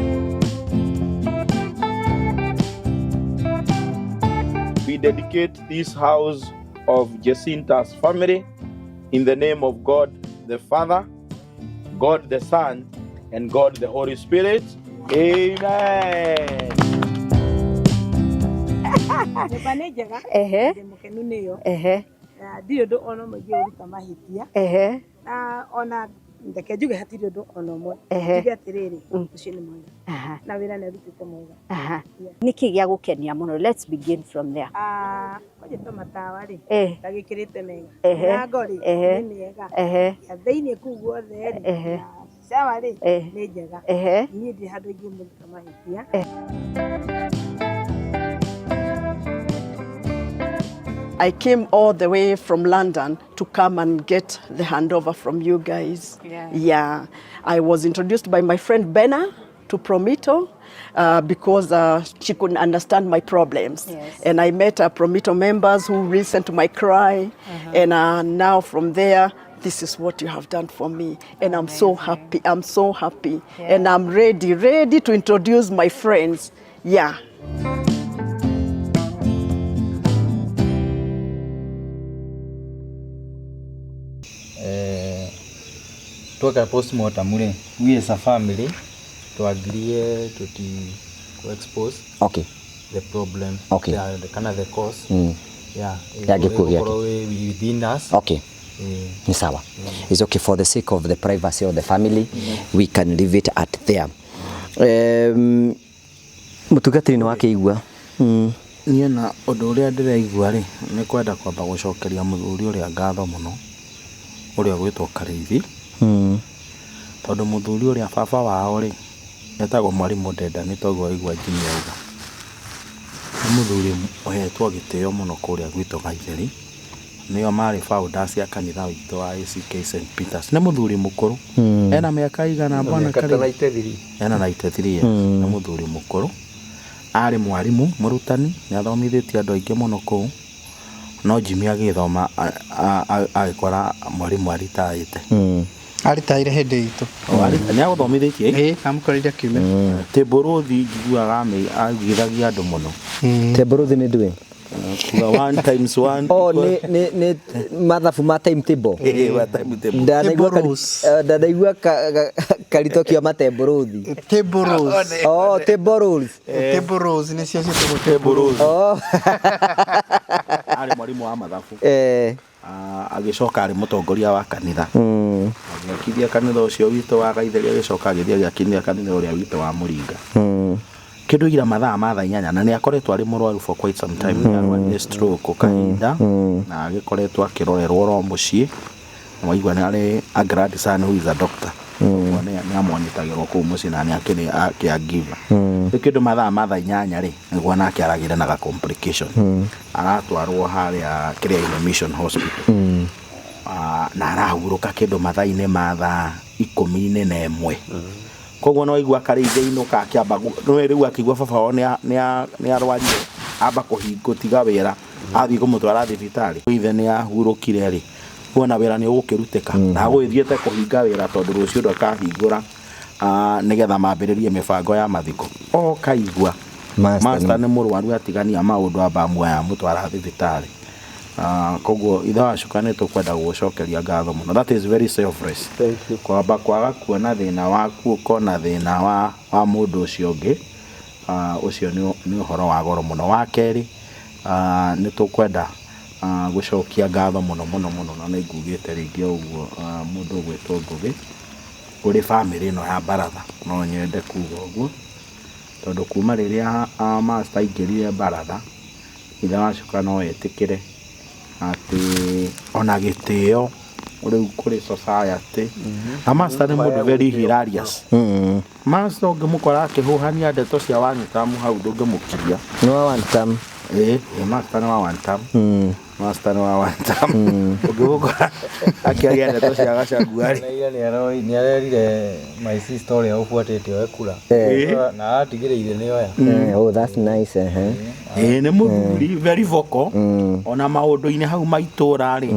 We dedicate this house of Jecinta's family in the name of God the Father, God the Son, and God the Holy Spirit. Amen.
Nyũmba nĩ njega.
Ehe.
Ndĩ mũkenu nĩyo.
Ehe.
Na ndirĩ ũndũ ona ũmwe ingĩũruta mahĩtia.
Ehe.
Na ona reke njuge hatirĩ ũndũ ona ũmwe.
Ehe.
Njuge atĩrĩrĩ, ũcio nĩ mwega.
Aha.
Na wĩra nĩ arutĩte mwega.
Aha. Nĩkĩ gĩa gũkenia mũno? Let's begin from there.
Ah, kwanja ta matawa rĩ,
Eh.
ndagĩkĩrĩte mega.
Ehe.
Mĩrango rĩ,
Ehe.
nĩ mĩega.
Ehe.
Ya thĩiniĩ kũu guothe rĩ,
Ehe.
na shower rĩ,
Eh.
nĩ njega.
Ehe.
Niĩ ndirĩ handũ ingĩmũruta mahĩtia.
I came all the way from London to come and get the handover from you guys.
Yeah.
Yeah. I was introduced by my friend Benna to Promito because she couldn't understand my problems.
Yes.
And I met Promito members who listened to my cry. And now from there, this is what you have done for me. And I'm so happy. I'm so happy. And I'm ready to introduce my friends. Yeah.
Tweka postmortem rĩ, we as a family twangirie tuti expose
Okay.
the problem,
Okay.
the, kana the cause. Yeah,
Ya gĩkuũ gĩake.
ĩgũkorwo ĩ within us.
Okay.
Eh,
Ni sawa. It's okay for the sake of the privacy of the family, we can leave it at there. Mũtungatĩri nĩ wakĩigua.
Niĩ na ũndũ ũrĩa ndĩraigua rĩ, nĩ kwenda kwamba gũcokeria mũthuri ũrĩa ngatho mũno, ũrĩa ũgwĩtwo Karĩithi, tondũ mũthuri ũrĩa baba wao rĩ, etagwo mwarimũ Ndenda, nĩ toguo waigua Jimmy auga. Nĩ mũthuri ũhetwo gĩtĩo mũno kũrĩa gwitũ Gaitheri, nĩo marĩ founders ya kanitha witũ wa ACK St Peters. Nĩ mũthuri mũkũrũ, ena mĩaka igana bwana
Mĩaka ta
Karĩithi?
93.
Ena 93 years. Nĩ mũthuri mũkũrũ, arĩ mwarimũ mũrutani, nĩ athomithĩtie andũ aingĩ mũno kũu, no Jimmy agĩthoma agĩkora mwarimũ aritaĩte.
Aritaire hĩndĩ itũ.
Nĩ agũthomithĩtie?
Ĩĩ, amũkorire akiumĩra.
Tĩmbũrũthi njiguaga aiguithagia andũ mũno.
Tĩmbũrũthi nĩ ndũĩ?
Kuga 1 times 1.
Oh, nĩ mathabu ma timetable.
Ĩĩ, wa timetable.
Ndanaigua karito kia matembũrũthi.
Table rules.
Oh, table rules.
Table rules nĩcio ciĩtagwo
table rules.
Oh.
Arĩ mwarimũ wa mathabu.
Eh.
Agĩcoka arĩ mũtongoria wa kanitha. Agĩakithia kanitha ũcio witũ wa Gaitheri, agĩcoka agĩthiĩ agĩakithia kanitha ũrĩa witũ wa Mũringa. Kĩndũ ira mathaa ma thaa 8, na nĩ akoretwo arĩ mũrwaru for quite some time, nĩ arwarire stroke kahinda na agĩkoretwo akĩrorerwo oro mũciĩ. Waigua nĩ arĩ a grandson who is a doctor. Ũguo nĩ amonitagĩrwo kũu mũciĩ na nĩ akĩrĩ a caregiver. Rĩu kĩndũ mathaa ma thaa 8 rĩ, nĩguo nake aragĩre na ga complication. Aratwarwo harĩa Kĩrĩa-inĩ Mission Hospital. Na arahurũka kĩndũ mathaa-inĩ ma thaa 11. Koguo no waigua karĩithia inũka akĩamba nĩwe rĩu akĩigua baba wao nĩ arwarire, amba gũtiga wĩra athiĩ kũmũtwara thibitarĩ. Ithe nĩ ahurũkire rĩ, kuona wĩra nĩ ũgũkĩrutĩka na agũgĩthiĩte kũhinga wĩra tondũ rũciũ ndakahingũra, nĩgetha mambĩrĩrie mĩbango ya mathiko. O kaigua master nĩ mũrwaru, atigania maũndũ, amba muoya amũtwara thibitarĩ. Koguo ithe wa Cuka nĩ tũkwenda gũgũcokeria ngatho mũno. That is very selfless.
Thank you.
Kwamba kwaga kuona thĩna waku ũkona thĩna wa mũndũ ũcio ũngĩ, ũcio nĩ ũhoro wa goro mũno. Wa kerĩ, nĩ tũkwenda gũcokia ngatho mũno mũno mũno, na nĩ ngugĩte rĩngĩ o ũguo, mũndũ ũgwĩtwo Ngũgĩ kũrĩ bamĩrĩ ĩno ya Baratha. No nyende kuga ũguo tondũ kuma rĩrĩa master aingĩrire Baratha, ithe wa Cuka no etĩkĩre atĩ ona gĩtĩo rĩu kũrĩ society. Na master nĩ mũndũ very hilarious. Master ũngĩmũkora akĩhũhania ndeto cia one term hau ndũngĩmũkiria.
Nĩ wa one term.
Ĩĩ, master nĩ wa one term. Master nĩ wa one term. Ũngĩmũkora akĩaria ndeto cia Gachagua rĩ.
Nĩ arerire my sister ũrĩa ũbuatĩte oe kura. Na atigĩrĩire nĩ oya.
Oh, that's nice.
Ĩĩ, nĩ mũthuri very vocal. Ona maũndũ-inĩ hau ma itũũra rĩ.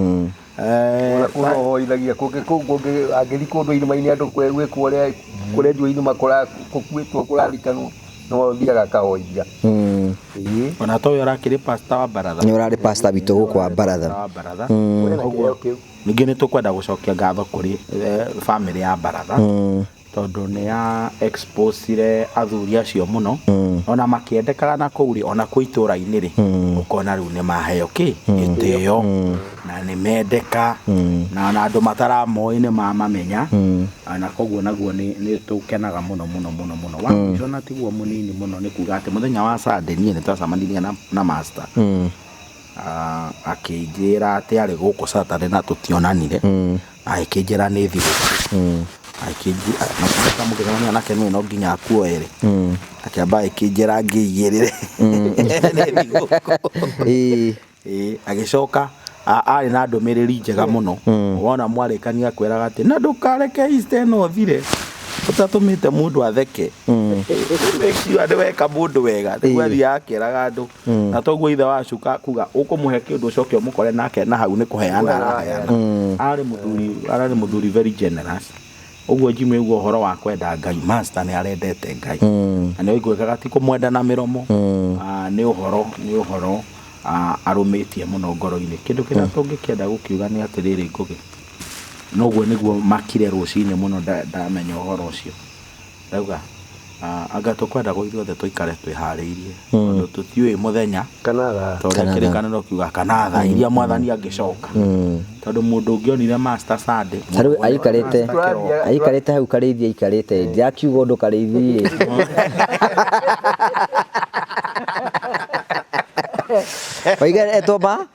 Ona kũhoithagia kũngĩ kũngĩ angĩthiĩ kũndũ irĩma-inĩ andũ gwĩkwo ũrĩa kũrenjwo irima kũkuĩtwo kũrathikanwo, no athiaga akahoithia.
Ona to we ũrakĩrĩ pastor wa Baratha.
Nĩ ũrarĩ pastor witũ gũkũ wa Baratha.
Wa Baratha. Ningĩ nĩ tũkwenda gũcokia ngatho kũrĩ family ya Baratha tondũ nĩ ya exposire athuri acio mũno. Ona makĩendekaga na kũu rĩ, ona kũu itũũra-inĩ rĩ, ũkona rĩu nĩ maheo kĩ gĩtĩo na nĩ mendeka, na ona andũ mataramoĩ nĩ mamamenya. Na koguo naguo nĩ tũkenaga mũno mũno mũno mũno. Wa mũico na tiguo mũnini mũno nĩ kuga atĩ mũthenya wa Sunday niĩ nĩ twacemanirie na master. Akĩnjĩra atĩ arĩ gũkũ Saturday na tũtionanire. Agĩkĩnjĩra nĩ thigũkũ. Agĩkĩnjĩra mũgĩcemania nake nĩ no nginya akuoe rĩ. Akĩamba agĩkĩnjĩra ngĩigĩrĩre. Nĩ thigũkũ. Agĩcoka arĩ na ndũmĩrĩri njega mũno. Wona mwarĩkania akwĩraga atĩ na ndũkareke Easter ĩno ĩthire ũtatũmĩte mũndũ atheke. Make sure nĩ weka mũndũ wega. Nĩguo athiaga akĩraga andũ. Na toguo ithe wa Cuka kuga ũkũmũhe kĩndũ ũcoke ũmũkore nake na hau nĩ kũheana araheana. Ararĩ mũthuri very generous. Ũguo Jimmy ũguo ũhoro wa kwenda Ngai, master nĩ arendete Ngai. Na nĩ ũiguĩkaga ti kũmwenda na mĩromo. Nĩ ũhoro arũmĩtie mũno ngoro-inĩ. Kĩndũ kĩrĩa tũngĩkĩenda gũkiuga nĩ atĩrĩrĩ Ngũgĩ, noguo nĩguo makire rũcinĩ mũno ndamenya ũhoro ũcio. Ndauga anga tũkwenda ithuothe tũikare twĩharĩirie tondũ tũtiũĩ mũthenya
kana thaa,
tondũ kĩrĩkanĩro kiuga kana thaa iria mwathani angĩcoka. Tondũ mũndũ ũngĩonire master Sunday,
Tarĩu aikarĩte hau karĩithia aikarĩte, ndirakiuga ũndũ karĩithie. Waiga etwo ma?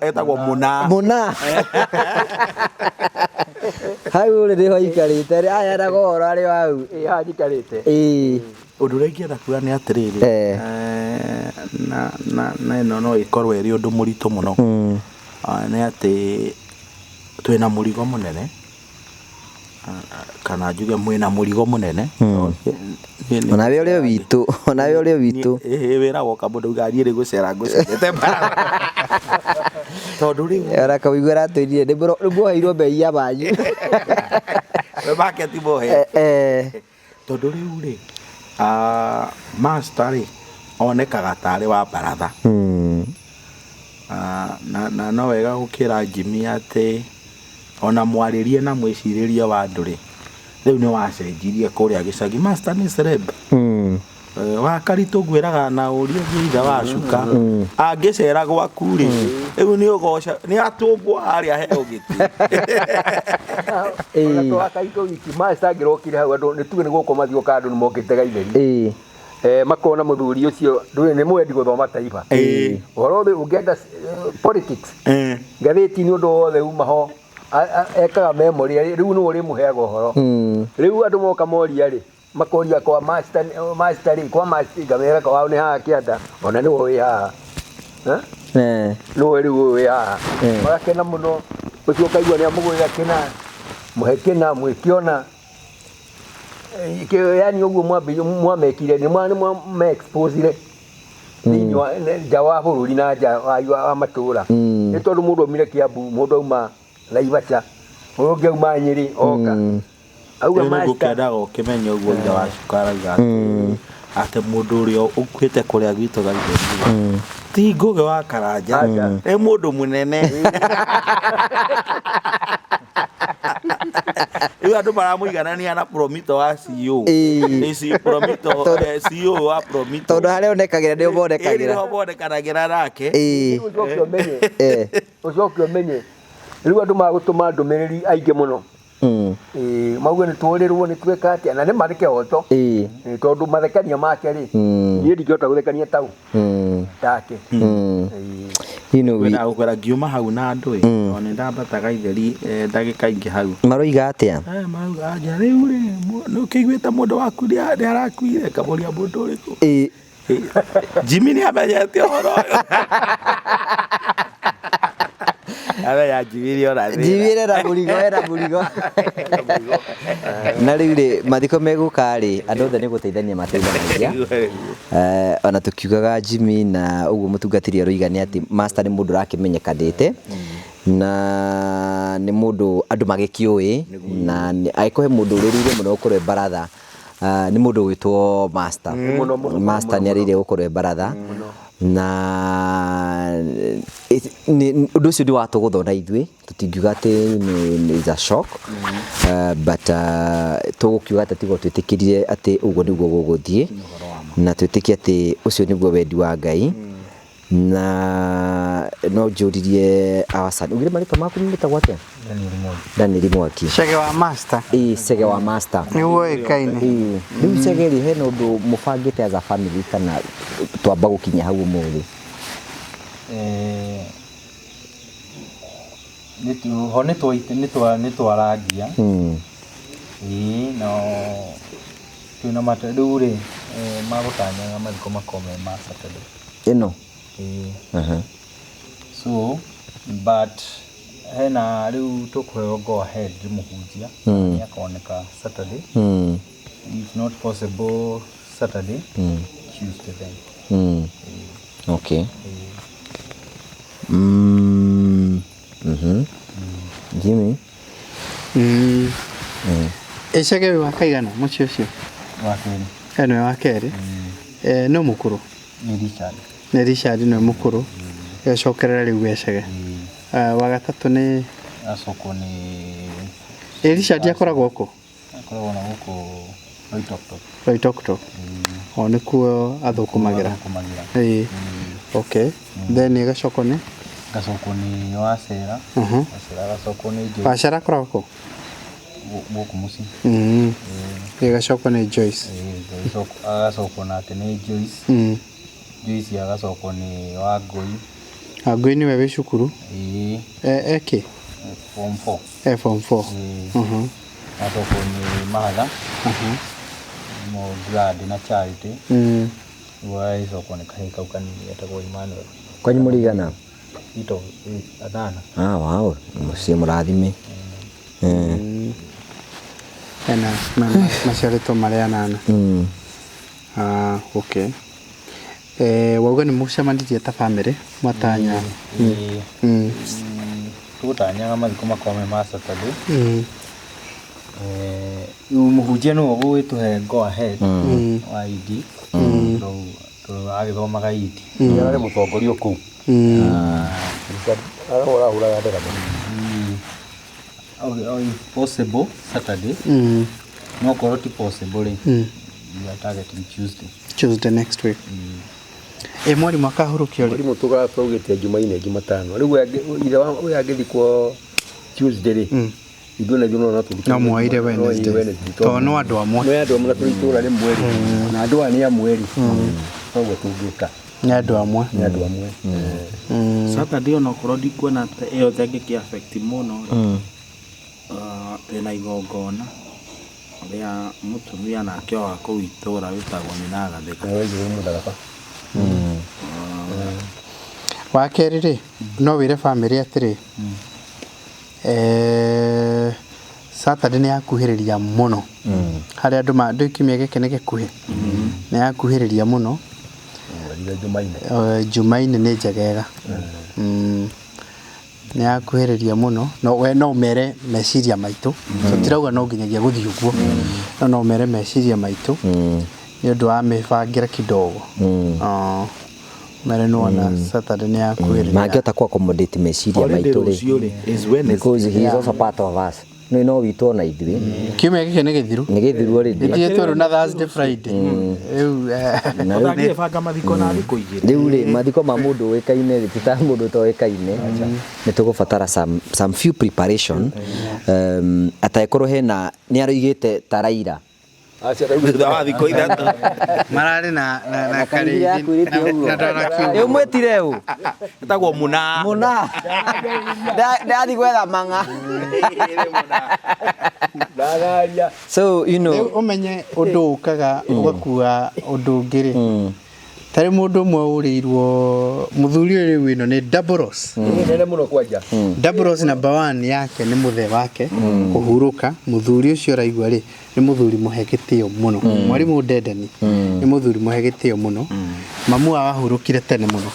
Etagwo Mũna.
Mũna. Hau rĩ nĩho aikarĩte, aya na ũhoro arĩ o hau.
Ĩĩ, haha njikarĩte.
Ĩĩ.
Ũndũ ũrĩa ingĩenda kuga nĩ atĩrĩrĩ, na ĩno no ĩkorwo ĩrĩ ũndũ mũritũ mũno. Nĩ atĩ twĩna mũrigo mũnene, kana njuge mwĩna mũrigo mũnene.
Onawe ũrĩ witũ, onawe ũrĩ witũ.
Ĩĩ, wĩra woka mũndũ ugaga niĩ nĩ gũcera ngũcerete bara. Tondũ rĩu
Ona kaũigua aratwĩrire nĩ muoheirwo mbei ya manyu.
We market mohe. Tondũ rĩu rĩ, master rĩ onekaga tarĩ wa Baratha. Na no wega gũkĩra Jimmy atĩ ona mwarĩrie na mwĩcirĩrie wa andũ rĩ, rĩu nĩ wacenjirie kũrĩa gĩcagi. Master nĩ celeb. Wa Karitũ ngwĩraga na ũrie ithe wa Cuka angĩcera gwaku rĩ, rĩu nĩ ũgoca nĩ atũngwo harĩa heo gĩtĩ.
Ona to wa Karitũ wiki master angĩrokire hau andũ nĩ tuge nĩ gũkũ mathiũka andũ nĩ mokĩte Gaitheri. Makona mũthuri ũcio ndũĩ nĩ mwendi gũthoma Taifa. Ũhoro ũyũ ũngĩenda politics, ngathĩti nĩ ũndũ wothe uma ho Ekaga memory rĩu nĩwe ũrĩmũheaga ũhoro. Rĩu andũ moka moria rĩ, makoria kwa master, master rĩ, kwa master ngamera kwao nĩ haha kĩanda, ona nĩwe wĩ haha. Eh? Nĩwe rĩu wĩ haha. Magakena mũno, ũcio ũkaigua nĩ amũgũrĩra kĩna, mũhe kĩna, mwĩkĩona. Yani ũguo mwamekire nĩ mwame-exposire thĩinĩ wa nja wa bũrũri na nja wa matũũra. Nĩ tondũ mũndũ aumire Kiambu, mũndũ auma Naivasha, ũyũ ũngĩ auma Nyĩrĩ oka. Auga
Rĩu
master.
Nĩngũkĩendaga ũkĩmenye ũguo ithe wa Cuka arauga atĩ mũndũ ũrĩa ũkuĩte kũrĩa gwitũ Gaitheri ti Ngũgĩ wa Karanja, nĩ mũndũ mũnene. Rĩu andũ maramũiganania na Promito wa CEO. Nĩ Promito, CEO wa Promito.
Tondũ harĩa onekagĩra nĩho monekagĩra.
Ĩĩ, nĩho monekanagĩra nake.
Ũcoke ũmenye. Ũcoke ũmenye. Rĩu andũ magũtũma ndũmĩrĩri aingĩ mũno. Mauge nĩ tũrĩrwo nĩ twĩka atĩa, na nĩ marĩ kĩhoto. Tondũ mathekania make rĩ, niĩ ndingĩhota gũthekania tau take.
Ngwendaga gũkwĩra ngiuma hau na andũ ĩ, o nĩ ndambataga itheri ndagĩka ingĩ hau.
Maroiga atĩa?
Marauga anja rĩu rĩ, nĩ ũkĩiguĩte mũndũ waku nĩ arakuire, ngamũria mũndũ ũrĩkũ? Jimmy nĩ amenyete ũhoro ũyũ. Amenya Jimmy nĩ ona thĩna.
Jimmy ena mũrigo, ena mũrigo. Na rĩu rĩ, mathiko megũka rĩ, andũ othe nĩ gũteithania mateithanagia. Ona tũkiugaga Jimmy na ũguo mũtungatĩri aroiga nĩ atĩ master nĩ mũndũ ũrakĩmenyekanĩte na nĩ mũndũ andũ magĩkĩũĩ, na angĩkorwo he mũndũ ũrĩrĩire mũno gũkorwo e baratha, nĩ mũndũ ũgwĩtwo master. Master nĩ arĩire gũkorwo e baratha na ũndũ ũcio nĩ watũgũtha ona ithuĩ, tũtingiuga atĩ nĩ is a shock, but tũgũkiuga atĩ tiga twĩtĩkĩrire atĩ ũguo nĩguo gũgũthiĩ, na twĩtĩkie atĩ ũcio nĩguo wendi wa Ngai. Na no njũririe our son, ugire marĩtwa maku metagwo atĩa? Daniel Mwaki.
Cege wa master.
Ĩĩ, Cege wa master.
Nĩguo ũĩkaine.
Ĩĩ. Rĩu Cege rĩ, hena ũndũ mũbangĩte as a family kana twamba gũkinya hau ũmũthĩ?
Ho nĩ twarangia. Ĩĩ, no twĩna mata rĩu rĩ, magũtanyaga mathiko makorwo me ma Saturday.
Ĩno?
Ĩĩ. So, but hena rĩu tũkũheo go ahead nĩ mũhunjia, nĩ akoneka Saturday. If not possible Saturday, Tuesday then.
Okay. Jimmy?
Ĩcege wĩ wa kaigana mũciĩ ũcio?
Wa kerĩ.
Nĩwe wa kerĩ. No mũkũrũ?
Nĩ Richard.
Nĩ Richard nĩwe mũkũrũ. Ĩgacokerera rĩu Gecege. Wa gatatũ nĩ?
Acokwo nĩ
Richard akoragwo kũ?
Akoragwo na gũkũ Loitoktok.
Loitoktok. O nĩkuo athũkũmagĩra.
Athũkũmagĩra.
Ĩĩ. Okay. Then ĩgacokwo nĩ?
Gacokwo nĩ Wacera. Wacera agacokwo nĩ Joyce.
Wacera akoragwo kũ?
Gũkũ mũciĩ.
Ĩgacokwo nĩ Joyce.
Ĩĩ, agacokwo nake nĩ Joyce. Joyce agacokwo nĩ Wangũi.
Wangũi nĩwe wĩ cukuru?
Ĩĩ.
Eke?
Form 4.
Form 4.
Agacokwo nĩ Mahatha. Mũgrad na Charity. Rĩu agacokwo nĩ kahĩĩ kau kanini getagwo Emmanuel.
Kwanyu mũrĩ igana?
Itũ athana.
Ah, wow. Mũciĩ mũrathime.
Ena maciarĩtwo marĩ anana. Okay. Wauga nĩ mũcemanirie ta family mwatanya.
Tũgũtanyaga mathiko makorwo me ma Saturday. Rĩu mũhunjia nĩwe ũgũgĩtũhe go ahead wa ED. Tondũ agĩthomaga ED.
Ararĩ mũtongoria kũu. Arahũraga ndera mũno.
If possible Saturday. No korwo ti possible rĩ, we are targeting Tuesday.
Tuesday next week. Mwarimũ akahurũkio rĩ?
Mwarimũ tũgaugĩte Jumaine, Jumatano. Rĩu ũyũ angĩthikwo Tuesday rĩ, ithuĩ na ithuĩ no tũthikwo.
No mwoire Wednesday. Tondũ no andũ amwe.
No andũ amwe na tũrĩ itũũra rĩmwe rĩ. Na andũ aya nĩ amwe rĩ. Noguo tũngĩka.
Nĩ andũ amwe.
Nĩ andũ amwe.
Saturday onokorwo ndikuona ĩyo ta ĩngĩkĩ affect mũno rĩ. Twĩna igongona rĩa mũtumia nake wa kũu itũra wĩtagwo Nyina Gathĩka.
Wa kerĩ rĩ, no wĩre bamĩrĩ atĩrĩ, Saturday nĩ yakuhĩrĩria mũno. Harĩa andũ ma ndũĩ kiumia gĩkĩ nĩ gĩkuhĩ, nĩ yakuhĩrĩria mũno. Jumaine nĩ njegega. Nĩ yakuhĩrĩria mũno, no we no ũmere meciria maitũ. Tũtirauga no nginyagia gũthiĩ ũguo, no no ũmere meciria maitũ nĩ ũndũ wa mĩbangĩre kidogo. Mere nĩ wona Saturday nĩ yakuhĩrĩria.
Mangĩhota ku accommodate meciria
Already
maitũ rĩ,
rũciũ rĩ, is Wednesday.
Because he is also part of us. Nĩ no witũ ona ithuĩ.
Kiumia gĩkĩ nĩ gĩthiru.
Nĩ gĩthiru already.
Ĩthiĩtwo rĩu na Thursday, Friday. Rĩu
Na rĩu-
Ũtangĩbanga mathiko na thikũ igĩrĩ.
Rĩu rĩ, mathiko ma mũndũ ũĩkaine rĩ, ti ta mũndũ ũtoĩkaine. Nĩ tũgũbatara some few preparation. Atangĩkorwo hena nĩ aroigĩte ta Raila.
Thutha wa thikũ ithatũ.
Mararĩ na na na
Karĩithi
Karĩithi na ndanakiuga.
Ĩ ũmwĩtire ũ?
Etagwo Mũna.
Mũna. Ndathiĩ gwetha mang'a. So, you know.
Rĩu ũmenye ũndũ ũkaga ũgakua ũndũ ũngĩ rĩ. Tarĩ mũndũ ũmwe ũrĩirwo mũthuri ũyũ rĩu ĩno nĩ double loss.
Nene mũno kwanja.
Double loss number one yake nĩ mũthee wake kũhurũka. Mũthuri ũcio ũraigua rĩ nĩ mũthuri mũhe gĩtĩo mũno. Mwarimũ Ndendani nĩ mũthuri mũhe gĩtĩo mũno. Mamu wao ahurũkire tene mũno.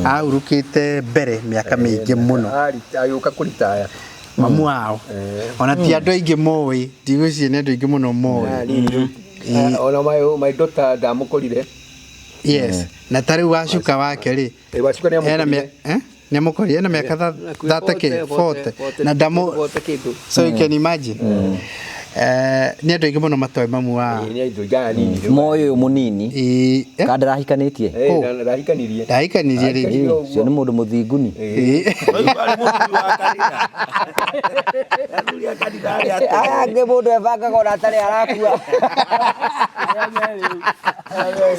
Ahurũkĩte mbere mĩaka mĩingĩ mũno.
Agĩũka kũritaya.
Mamu wao. Ona ti andũ aingĩ moĩ, ndigwĩciria nĩ andũ aingĩ mũno moĩ.
Ona my daughter ndamũkorire.
Yes. Na ta rĩu wacuka wake rĩ,
Wacuka nĩ
ena
amũkorire.
nĩ amũkorire ena mĩaka 30 kĩ 40 na ndamu, so you can imagine. Nĩ andũ aingĩ mũno matoĩ mamu wao.
Moĩ ũyũ mũnini. Kana ndarahikanĩtie?
Ndahikanirie.
Ndahikanirie rĩngĩ.
Ũcio nĩ mũndũ mũthinguni. Aya angĩ mũndũ ebangaga ona atarĩ arakua.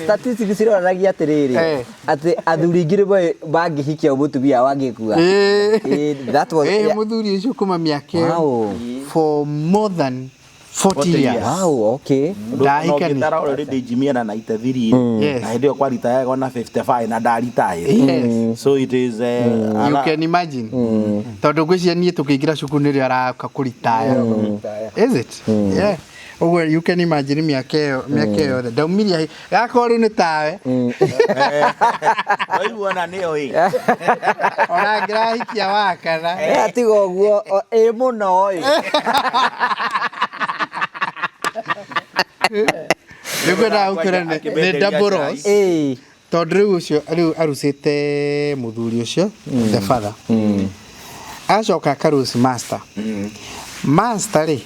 Statistics cironanagia atĩrĩrĩ, atĩ athuri aingĩ nĩ mangĩhikia mũtumia wangĩkua. That was
Mũthuri ũcio kuma mĩaka ĩyo
Wow.
for more than 40 years.
Wow, okay.
Ndahikania.
Ndahikania. Already Jimmy ena 93.
Yes.
Na hĩndĩ ĩyo kwaritaya ona 55 na ndaritaya.
Yes.
So it is
You can imagine. Tondũ ngwĩciria niĩ tũkĩingĩra cukuru nĩrĩo araka kũritaya. Is it? Yeah. Ũguo you can imagine mĩaka ĩyo mĩaka ĩyo yothe ndaumirie gakorwo rĩu nĩ tawe.
Waiguana nĩyo ĩ.
Ona ngĩrahikia wa kana.
Tiga ũguo ĩ mũno ĩ.
Rĩu ngwendaga gũkwĩra nĩ double loss. Tondũ rĩu ũcio rĩu arucĩte mũthuri ũcio the father. Acoka akaruci master. Master rĩ,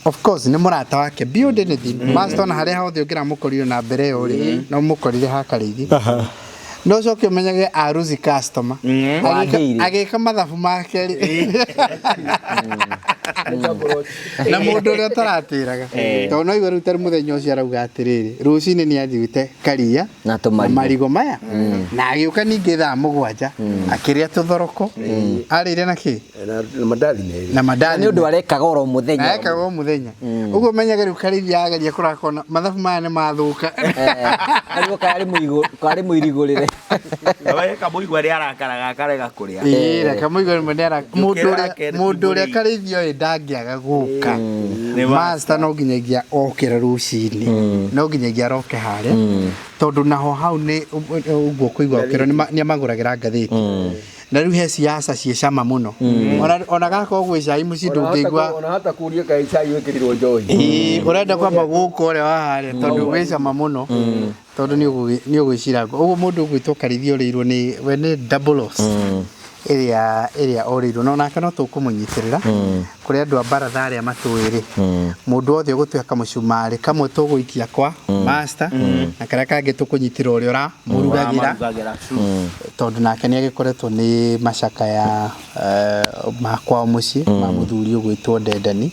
of course nĩ mũrata wake beyond anything. Master ona harĩa hothe ũngĩramũkorire na mbere ĩyo rĩ, no mũkorire ha Karĩithi. No ũcoke ũmenyage aruci customer. Agĩka mathabu make rĩ. Na mũndũ ũrĩa ũtaratĩraga. Tondũ no igua rĩu tarĩ mũthenya ũcio arauga atĩrĩrĩ, rũcinĩ nĩ athiĩte Karia
na
marigũ maya. Na agĩũka ningĩ thaa mũgwanja akĩrĩa tũthoroko. Arĩire na kĩ?
Na mandathi merĩ.
Na mandathi.
Nĩ ũndũ arekaga oro mũthenya.
Arekaga o mũthenya. Ũguo menyage rĩu Karĩithi ageria kũrakona mathabu maya nĩ mathũka.
Arĩguo karĩ mũirigũrĩre.
Kamũigua nĩ arakaraga akarega kũrĩa.
Ĩĩ, reke mũigue rĩmwe nĩ mũndũ ũrĩa Karĩithi oĩ ndangĩaga gũka. Master no nginyagia okĩre rũcinĩ. No nginyagia aroke harĩa. Tondũ naho hau nĩ ũguo kũigua okĩra nĩ amagũragĩra ngathĩti. Na rĩu he siasa ciĩ cama mũno. Ona gakorwo gwĩ cai mũciĩ ndũngĩigua.
Ona hata kũria kaĩ cai wĩkĩrirwo njohi.
Ĩĩ, ũrenda kwamba gũka ũrĩa wa harĩa tondũ gwĩ cama mũno. Tondũ nĩ ũgwĩcira ũguo mũndũ ũgwĩtwo Karĩithi orĩirwo nĩ we nĩ double loss ĩrĩa orĩirwo no nake no tũkũmũnyitĩrĩra kũrĩ andũ a baratha arĩa matũĩ rĩ, mũndũ wothe ũgũtuĩka kamũcumarĩ kamwe tũgũikia kwa master na karĩa kangĩ tũkũnyitĩra ũrĩa ũramũrugagĩra tondũ nake nĩ agĩkoretwo nĩ macakaya ma kwao mũciĩ ma mũthuri ũgwĩtwo Ndendani.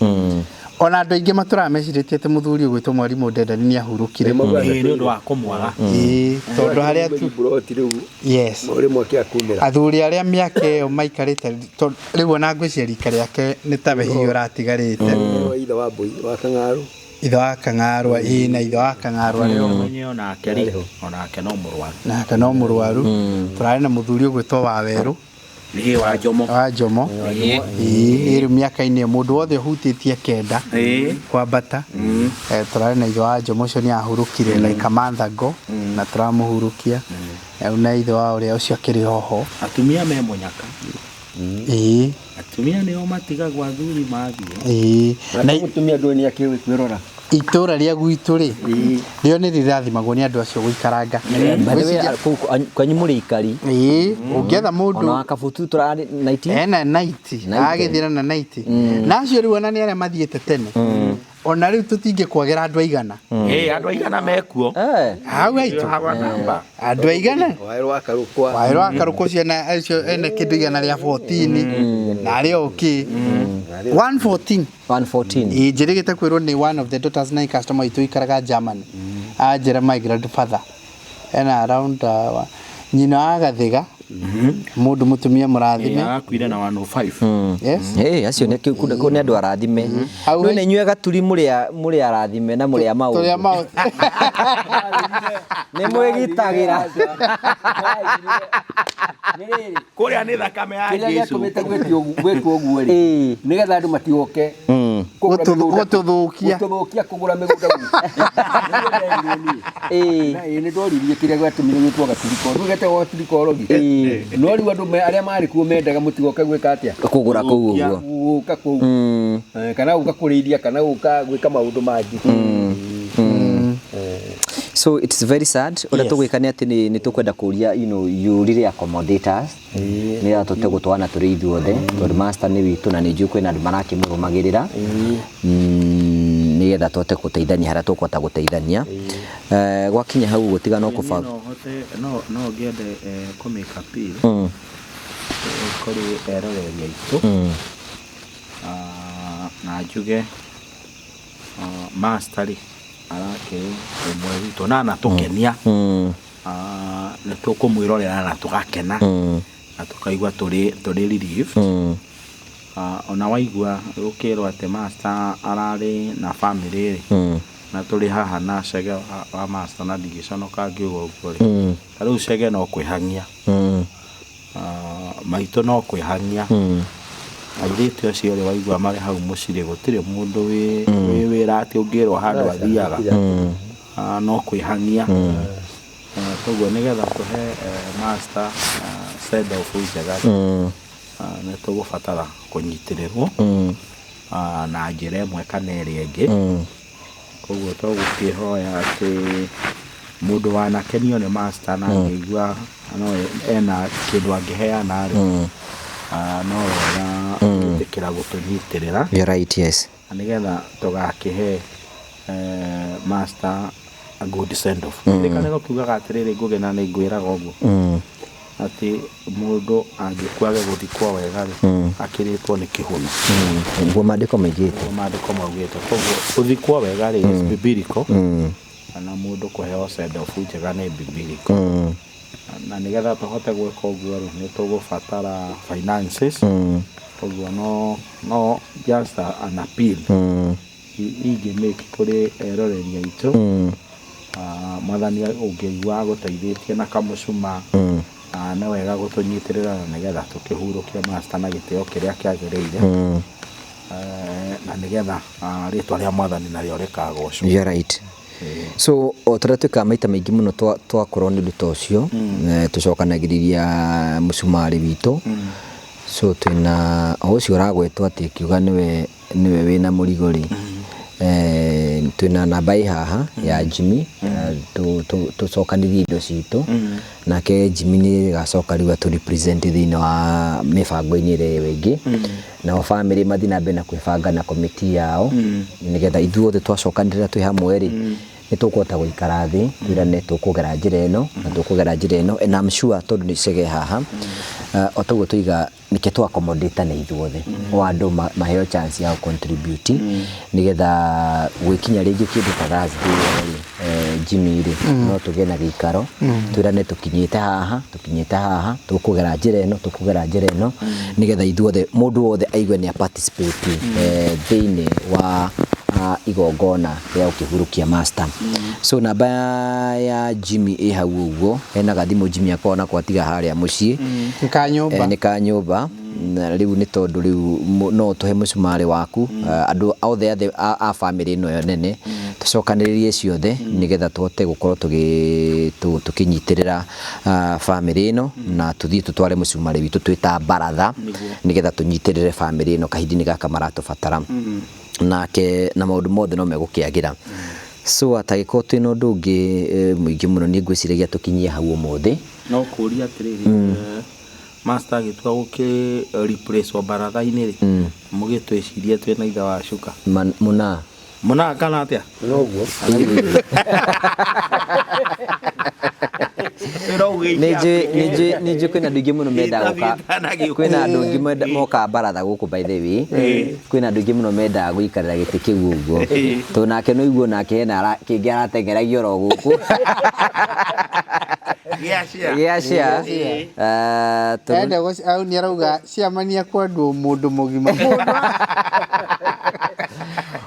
Ona andũ aingĩ matũraga mecirĩtie atĩ mũthuri ũgwĩtwo mwarimũ Ndendani nĩ ahurũkire.
Ĩĩ, nĩ ũndũ wa kũmwaga.
Ĩĩ, tondũ harĩa tu Yes.
Rĩmwe akĩakumĩra.
Athuri arĩa mĩaka ĩyo maikarĩte tondũ rĩu ona ngwĩciria rika rĩake nĩ tawe hihi ũratigarĩte.
Ithe wa mbũi wa kang'aru.
Ithe wa kang'arwa, ĩĩ na ithe wa kang'arwa rĩo.
Menye onake rĩ, onake no mũrwaru.
Nake no mũrwaru. Tũrarĩ na mũthuri ũgwĩtwo Wawerũ.
Ĩĩ, wa Njomo.
Wa Njomo.
Ĩĩ.
Ĩĩ, rĩu mĩaka-inĩ ĩyo mũndũ wothe ũhutĩtie kenda
Ĩĩ.
kwambata. Tũrarĩ na ithe wa Njomo ũcio nĩ ahurũkire like a month ago na tũramũhurukia. Rĩu na ithe wa ũrĩa ũcio akĩrĩ oho.
Atumia me mũnyaka.
Ĩĩ.
Atumia nĩo matigagwo athuri mathiĩ.
Ĩĩ.
Na mũtumia ndũĩ nĩ akĩũĩ kwĩrora.
Itũra rĩa gwitũ rĩ, rĩo nĩ rĩrathimagwo nĩ andũ acio gũikaranga.
By the way, kũu kwanyu mũrĩ ikari.
Ĩĩ, ũngĩetha mũndũ
Ona wa kabutu tũrarĩ 90.
Ena 90, agĩthira na 90. Na acio rĩu ona nĩ arĩa mathiĩte tene. Ona rĩu tũtingĩkwagĩra andũ aigana.
Ĩĩ, andũ aigana mekuo.
Hau haitũ.
Hawa namba.
Andũ aigana.
Waerũ wa Karũkwa.
Waerũ wa Karũkwa ũcio ena ũcio ena kĩndũ igana rĩa 14 na arĩ okay. 114.
114.
Ĩĩ njĩrĩgĩte kwĩrwo nĩ one of the daughters na customer witũ ikaraga Germany. Anjĩra my grandfather ena around nyina wa Gathiga mũndũ mũtumia mũrathime.
Ĩĩ, arakuire na 105.
Yes.
Ĩĩ, acio nĩ kĩu kũu nĩ andũ arathime. No nĩ inyuĩ gaturi mũrĩ arathime na mũrĩ a maũndũ.
Tũrĩ a maũndũ.
Nĩ mwĩgitagĩra.
Kũrĩa nĩ thakame ya
Kĩrĩa
Jesu.
gĩatũmĩte gwĩkwo ũguo rĩ, nĩgetha andũ matigoke kũgũra mĩgũnda-
Gũtũthũkia.
gũtũthũkia kũgũra mĩgũnda gwitũ. Ĩĩ nĩ ndoririe kĩrĩa gĩatũmire gwĩtwo Gaturi Korogi. Rĩu getagwo Gaturi Korogi. No rĩu andũ arĩa marĩ kuo mendaga mũtigoke gwĩka atĩa?
Kũgũra kũu ũguo.
Gũka kũu. Kana gũka kũrĩithia kana gũka gwĩka maũndũ mangĩ.
So it's very sad. Ũrĩa tũgwĩka nĩ atĩ nĩ tũkwenda kũria you know you really accommodate us. Nĩgetha tũhote gũtwarana tũrĩ ithuothe tondũ master nĩ witũ na nĩ njũĩ kwĩna andũ marakĩmũrũmagĩrĩra. Nĩgetha tũhote gũteithania harĩa tũkũhota gũteithania. Gwakinya hau ũguo tiga no kũbanga.
No hote no ngĩende kũ make appeal kũrĩ eroreri aitũ. Na njuge master rĩ arakĩrĩ ũmwe witũ na anatũkenia. Nĩ tũkũmwĩrorera na tũgakena na tũkaigua tũrĩ relieved. Ona waigua ũkĩrwo atĩ master ararĩ na family rĩ, na tũrĩ haha na Chege wa master na ndingĩconoka ngiuga ũguo rĩ. Ta rĩu Chege no kwĩhang'ia. Maitũ no kwĩhang'ia. Airĩtu acio rĩ waigua marĩ hau mũciĩ gũtirĩ mũndũ wĩ wĩra atĩ ũngĩrwo handũ athiaga. No kwĩhang'ia. Koguo nĩgetha tũhe master send off njega nĩ tũgũbatara kũnyitĩrĩrwo na njĩra ĩmwe kana ĩrĩa ĩngĩ. Koguo tũgũkĩhoya atĩ mũndũ wanakenio nĩ master na angĩigua no ena kĩndũ angĩheana rĩ, no wega gwĩtĩkĩra gũtũnyitĩrĩra.
You're right, yes.
Na nĩgetha tũgakĩhe master a good send off. Kĩrĩkanĩro kiugaga atĩrĩrĩ, Ngũgĩ, na nĩ ngwĩraga ũguo atĩ mũndũ angĩkua age gũthikwo wega rĩ, akĩrĩtwo nĩ kĩhuno.
Nĩguo maandĩko maugĩte.
Nĩguo maandĩko maugĩte. Koguo gũthikwo wega rĩ is biblical. Na mũndũ kũheo send off njega nĩ biblical. Na nĩgetha tũhote gwĩka ũguo rĩ, nĩ tũgũbatara finances. Koguo no just an appeal ingĩ make kũrĩ eroreri aitũ. Mwathani ũngĩigua agũteithĩtie na kamũcuma, nĩ wega gũtũnyitĩrĩra na nĩgetha tũkĩhurũkie master na gĩtĩo kĩrĩa kĩagĩrĩire. Na nĩgetha rĩtwa rĩa mwathani narĩo rĩkagocwo.
You're right. So o ta ũrĩa twĩkaga maita maingĩ mũno twakorwo nĩ ũndũ ta ũcio, tũcokanagĩrĩria mũcumarĩ witũ. So twĩna o ũcio ũragwetwo atĩ akiuga nĩwe wĩna mũrigo rĩ. Twĩna namba ĩ haha ya Jimmy, tũcokanĩrie indo citũ. Nake Jimmy nĩ agacoka rĩu atũ represent thĩinĩ wa mĩbango-inĩ ĩrĩa ĩyo ĩngĩ. Nao family mathiĩ na mbere na kwĩbanga na committee yao, nĩgetha ithuothe twacokanĩrĩra twĩ hamwe rĩ, nĩ tũkũhota gũikara thĩ twĩrane tũkũgera njĩra ĩno na tũkũgera njĩra ĩno, and I'm sure tondũ nĩ Chege haha, O toguo tuiga nike tu accommodate na ithuothe o andũ maheo chance ya contribute nigetha gwikinya rĩngĩ kĩndũ ta Thursday rĩ, Jimmy rĩ, no tũgĩe na gĩikaro, twĩrane tũkinyĩte haha, tũkinyĩte haha, tũkũgera njĩra ĩno, tũkũgera njĩra ĩno, nigetha ithuothe, mũndũ wothe aigue nĩ a participate thĩinĩ wa igongona rĩa gũkĩhurũkia master. So namba ya Jimmy ĩ hau ũguo, hena gathimũ Jimmy akoragwo nako atiga harĩa mũciĩ.
Nĩ ka nyũmba.
Nĩ ka nyũmba. Na rĩu nĩ tondũ rĩu no ũtũhe mũcumarĩ waku, andũ othe othe a family ĩno nene, tũcokanĩrĩrie ciothe nĩgetha tũhote gũkorwo tũkĩnyitĩrĩra family ĩno, na tũthiĩ tũtware mũcumarĩ witũ twĩ ta baratha, nĩgetha tũnyitĩrĩre family ĩno kahinda-inĩ gaka maratũbatara. Nake na maũndũ mothe no megũkĩagĩra. So atagĩkorwo twĩna ũndũ ũngĩ mũingĩ mũno, niĩ ngwĩciragia tũkinyie hau ũmũthĩ.
No kũria atĩrĩrĩ, master agĩtua gũkĩ replace o baratha-inĩ rĩ, mũgĩtwĩcirie twĩna ithe wa Cuka.
Mũna.
Mũna kana atĩa?
Noguo.
Nĩ njũĩ kwĩna andũ aingĩ mũno mendaga gũka, kwĩna andũ aingĩ mokaga baratha gũkũ, by the way, kwĩna andũ aingĩ mũno mendaga gũikarĩra gĩtĩ kĩu ũguo, tondũ nake no igue nake hena kĩngĩ arateng'eragio oro gũkũ gĩa share.
Enda au nĩ arauga ciamania kwendwo mũndũ mũgima,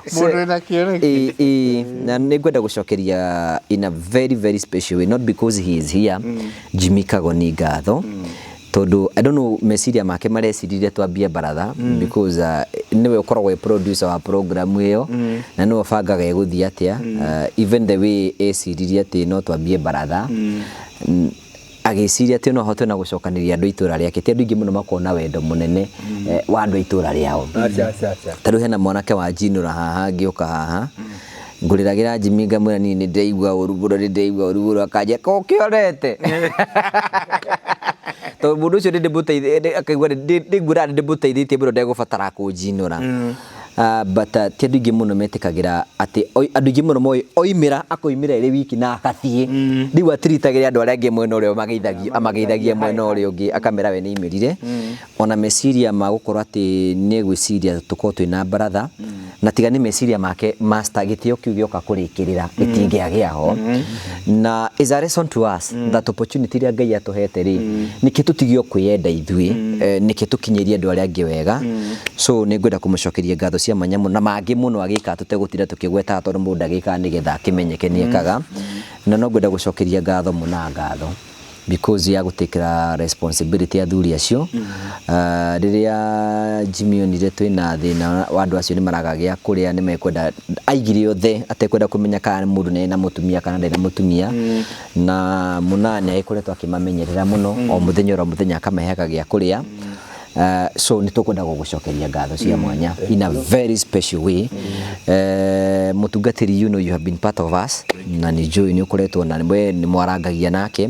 mũndũ wĩna kĩoneki.
Ĩ, na nĩ ngwenda gũcokeria in a very very special way, not because he is here, Jimmy Kagoni ngatho, tondũ I don't know meciria make mareciririe twambie baratha, because nĩwe ũkoragwo e producer wa program ĩyo, na nĩwe ũbangaga ĩgũthiĩ atĩa. Even the way eciririe atĩ no twambie baratha, agĩciria atĩ no ahote na gũcokanĩria andũ a itũra rĩake. Ti andũ aingĩ mũno makoragwo na wendo mũnene wa andũ a itũra rĩao.
Acha, acha, acha.
Ta rĩu hena mwanake wa njinũra haha, ngĩũka haha ngũrĩragĩra Jimmy ngamwĩra niĩ nĩ ndĩraigua ũru mũno, nĩ ndĩraigua ũru mũno, akanjĩra ko ũkĩonete, tondũ mũndũ ũcio nĩ akaigua nĩ nguona nĩ ndĩmũteithĩtie mũno, ndegũbatara kũnjinũra. But ti andũ aingĩ mũno metĩkagĩra atĩ andũ aingĩ mũno moĩ oimĩra akoimĩra ĩrĩ wiki na akathiĩ, rĩu atiritagĩre andũ arĩa angĩ mwena ũrĩa mageithagia, amageithagia mwena ũrĩa ũngĩ, akamera we nĩ aimĩrire. Ona meciria ma gũkorwo atĩ nĩ gwĩciria tũkorwo twĩna baratha, na tiga nĩ meciria make master, gĩtĩo kĩu gĩoka kũrĩkĩrĩra gĩtingĩagĩa ho. Na is a lesson to us that opportunity ĩrĩa Ngai atũhete rĩ, nĩkĩ tũtigio kwĩyenda ithuĩ, nĩkĩ tũkinyĩrie andũ arĩa angĩ wega. So nĩ ngwenda kũmũcokeria ngatho cia mwanya mũno, na mangĩ mũno agĩka tũtegũtinda tũkĩgwetaga, tondũ mũndũ ndagĩkaga nĩgetha akĩmenyeke nĩ ekaga. Na no ngwenda gũcokeria ngatho mũna ngatho because ya gũtĩkĩra responsibility athuri acio. Rĩrĩa Jimmy onire twĩna thĩna wa andũ acio nĩ maraga gĩa kũrĩa, nĩ mekwenda aigire othe atekwenda kũmenya kana mũndũ nĩ na mũtumia kana ndarĩ na mũtumia, na mũna nĩ agĩkoretwo akĩmamenyerera mũno, o mũthenya oro mũthenya akamaheaga gĩa kũrĩa. So nĩ tũkwenda gũgũcokeria ngatho cia mwanya in a very special way. Mũtungatĩri, you know you have been part of us, na nĩ njũĩ nĩ ũkoretwo na we nĩ mwarangagia nake,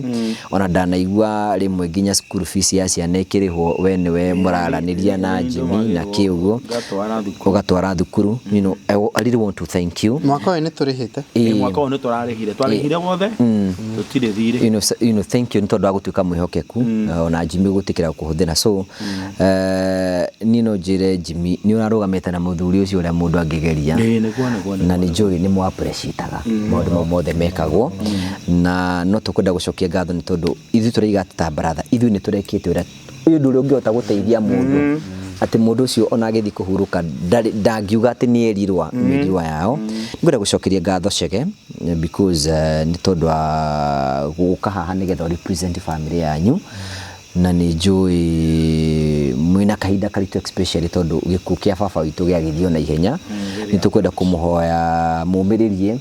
ona ndanaigua rĩmwe nginya school fees ya ciana ĩkĩrĩhwo, we nĩwe mũraranĩria na Jimmy na kĩ ũguo.
Ngatwara thukuru.
Ũgatwara thukuru. I really want to thank you.
Mwaka ũyũ nĩ tũrĩhĩte.
Mwaka ũyũ nĩ tũrarĩhire, twarĩhire wothe, tũtirĩ thirĩ.
Thank you nĩ tondũ wa gũtuĩka mwĩhokeku, ona Jimmy gũtĩkĩra kũhũthĩra. So niĩ no njĩre Jimmy nĩ ũrarũgamĩte na mũthuri ũcio ũrĩa mũndũ angĩgeria.
Ĩĩ, nĩguo, nĩguo.
Na nĩ njũĩ nĩ mũ appreciate-aga maũndũ mau mothe mekagwo, na no tũkwenda gũcokia ngatho nĩ tondũ ithuĩ tũraiga atĩ ta baratha ithuĩ nĩ tũrekĩte ũrĩa ũyũ ũndũ ũrĩa ũngĩhota gũteithia mũndũ, atĩ mũndũ ũcio ona agĩthiĩ kũhurũka ndangiuga atĩ nĩ erirwa mĩriwa yao. Nĩngwenda gũcokeria ngatho Chege because nĩ tondũ wa gũka haha nĩgetha represent family yanyu, na nĩ njũĩ mwĩna kahinda karitũ, especially tondũ gĩkuũ kĩa baba witũ gĩagĩthiĩ na ihenya. Nĩ tũkwenda kũmũhoya mũmĩrĩrie,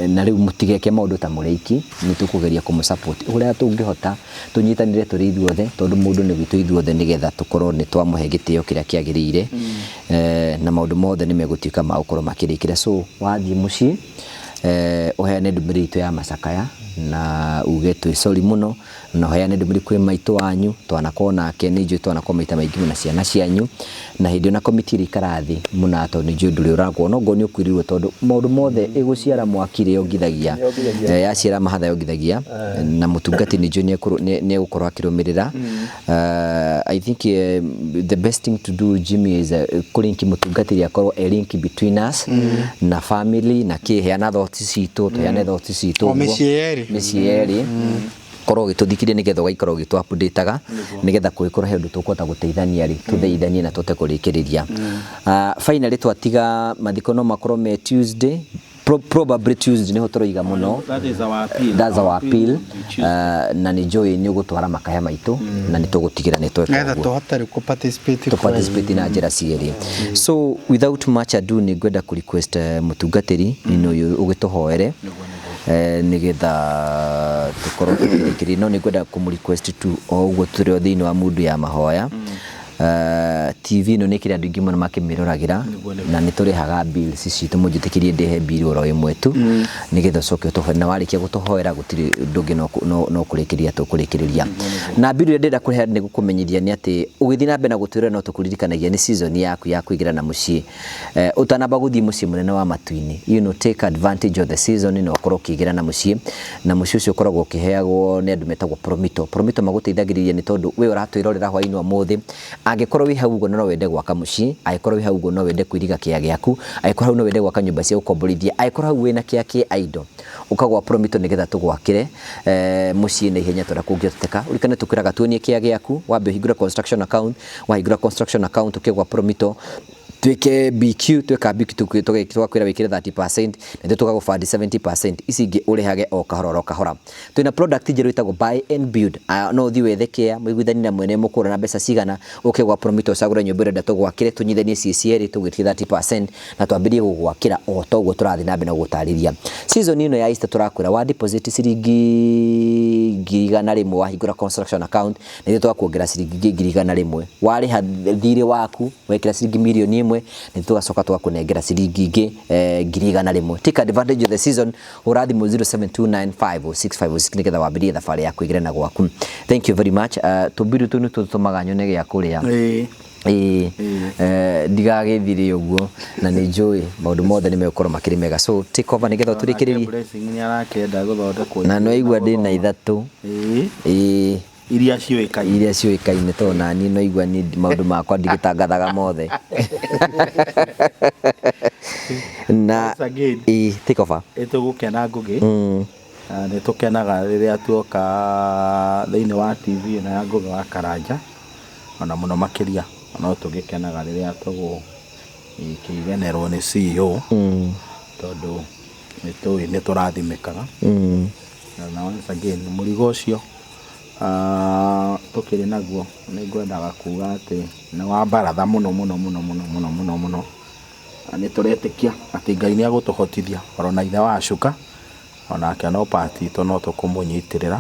na rĩu mũtigeke maũndũ ta mũrĩ aiki. Nĩ tũkũgeria kũmũ support ũrĩa tũngĩhota, tũnyitanĩre tũrĩ ithuothe, tondũ mũndũ nĩ witũ ithuothe, nĩgetha tũkorwo nĩ twamũhe gĩtĩo kĩrĩa kĩagĩrĩire, na maũndũ mothe nĩ megũtuĩka ma gũkorwo makĩrĩkĩra. So wathiĩ mũciĩ, ũheane ndũmĩrĩri itũ ya macakaya. Na uge twĩ sorry mũno na ũheane ndũmĩrĩri kwĩ maitũ wanyu twanakorwo nake nĩ njũĩ twanakorwo maita maingĩ mũno na ciana cianyu na hĩndĩ ĩyo na komiti ĩrĩa ikara thĩ mũno tondũ nĩ njũĩ ndũrĩ ũragwo no ngorwo nĩ ũkuĩrĩirwo tondũ maũndũ mothe ĩgũciara mwaki rĩ yongithagia.
Yongithagia.
Yaciara mahatha yongithagia na mũtungati nĩ njũĩ nĩ egũkorwo akĩrũmĩrĩra. I think the best thing to do, Jimmy, is kũlink mũtungatĩri akorwo a link between us na family na kĩ heana thoughts citũ tũheane thoughts citũ
O
ũguo.
mĩciĩ yerĩ.
Mĩciĩ yerĩ korwo ũgĩtũthikĩria nĩgetha ũgaikara ũgĩtũ updateaga nĩgetha kũngĩkorwo he ũndũ tũkũhota gũteithania rĩ tũteithanie na tũhote kũrĩkĩrĩria. Finally twatiga mathiko no makorwo me Tuesday, probably Tuesday nĩho tũroiga mũno.
That is our appeal.
That's our appeal.
Will be Tuesday.
Na nĩ njũĩ nĩ ũgũtwara makaya maitũ na nĩ tũgũtigĩra nĩ tweka
Nĩgetha
ũguo
tũhote rĩu kũ participate
to participate na njĩra cierĩ. So without much ado nĩ ngwenda kũ request mũtungatĩri nĩ ũyũ ũgĩtũhoere nĩgetha tũkorwo tũkĩrĩkĩrĩria no nĩ ngwenda kũmũ request tu o ũguo tũrĩ o thĩinĩ wa mundu ya mahoya. TV ĩno nĩ ĩkĩrĩ andũ aingĩ mũno makĩmĩroragĩra na nĩ tũrĩhaga bills citũ mũnjĩtĩkĩrie ndĩhe bill oro ĩmwe tu nĩgetha ũcoke ũtũhoere na warĩkia gũtũhoera gũtirĩ ũndũ ũngĩ no kũrĩkĩrĩria tũkũrĩkĩrĩria na bill ĩrĩa ndĩrenda kũrehe nĩ gũkũmenyithia nĩ atĩ ũgĩthiĩ na mbere na gũtwĩra no tũkũririkanagia nĩ season yaku ya kũingĩra na mũciĩ ũtanamba gũthiĩ mũciĩ mũnene wa matu-inĩ, take advantage of the season na ũkorwo ũkĩingĩra na mũciĩ na mũciĩ ũcio ũkoragwo ũkĩheagwo nĩ andũ metagwo Promito. Promito magũteithagĩrĩria nĩ tondũ we ũratwĩrorera hwaĩ-inĩ wa ũmũthĩ angĩkorwo wĩ hau ũguo no wende gwaka mũciĩ angĩkorwo wĩ hau ũguo no wende kwĩriga kĩea gĩaku angĩkorwo hau no wende gwaka nyũmba cia gũkomborithia angĩkorwo hau wĩna kĩea kĩ idle ũkagwa Promito nĩgetha tũgwakĩre mũciĩ na ihenya ta ũrĩa kũngĩhoteka. Ũririkane tũkwĩraga tuonie kĩea gĩaku wambe ũhingũre construction account wahingũra construction account ũkĩgwa Promito twĩke BQ tweka BQ tũgakwĩra wĩkĩre 30% na ithuĩ tũgagũbandi 70% ici ingĩ ũrĩhage o kahora oro kahora. Twĩna product njerũ ĩtagwo buy and build. No ũthiĩ wethe kĩea mũiguithanie na mwene mũkũgũra na mbeca cigana ũke gwa Promito ũcagũre nyũmba ĩrĩa ũrenda tũgwakĩre tũnyithanie ciĩ cierĩ tũgwĩtie 30% na twambĩrĩrie gũgwakĩra o ta ũguo tũrathiĩ na mbere na gũgũtarĩria. Season ĩno ya Easter tũrakwĩra wa deposit ciringi 100,000 wahingũra construction account na ithuĩ tũgakuongerera ciringi ingĩ 100,000 warĩha thirĩ waku wekĩra ciringi 1,000,000 na ithuĩ tũgacoka tũgakũnengera ciringi ingĩ 100,000. Take advantage of the season hũra thimũ 0729506506 nĩgetha wambĩrĩrie thabarĩ ya kwĩgĩra na gwaku. Thank you very much. Tũmbiru tũu nĩ tũtũmaga nyone gĩa kũrĩa. Ĩĩ ndigagĩthire ũguo na nĩ njũĩ maũndũ mothe nĩ megũkorwo makĩrĩ mega so take over nĩgetha ũtũrĩkĩrĩrie.
Blessing nĩ arakĩenda gũthondekwo
na nĩ waigua ndĩna ithatũ. Ĩĩ
iria ciũĩkaine
iria ciũĩkaine tondũ naniĩ no igua niĩ maũndũ makwa ndigĩtangathaga mothe na
Once again,
ĩĩ take over.
Nĩ tũgũkena Ngũgĩ. Nĩ tũkenaga rĩrĩa tuoka thĩinĩ wa TV ĩno ya Ngũgĩ wa Karanja ona mũno makĩria no tũgĩkenaga rĩrĩa tũgũkĩgenerwo nĩ CEO tondũ nĩ tũĩ nĩ tũrathimĩkaga. Na once again mũrigo ũcio tũkĩrĩ naguo nĩ ngwendaga kuga atĩ nĩ wa baratha mũno mũno mũno mũno mũno mũno mũno. Na nĩ tũretĩkia atĩ Ngai nĩ agũtũhotithia oro na ithe wa Cuka onake no part itũ no tũkũmũnyitĩrĩra.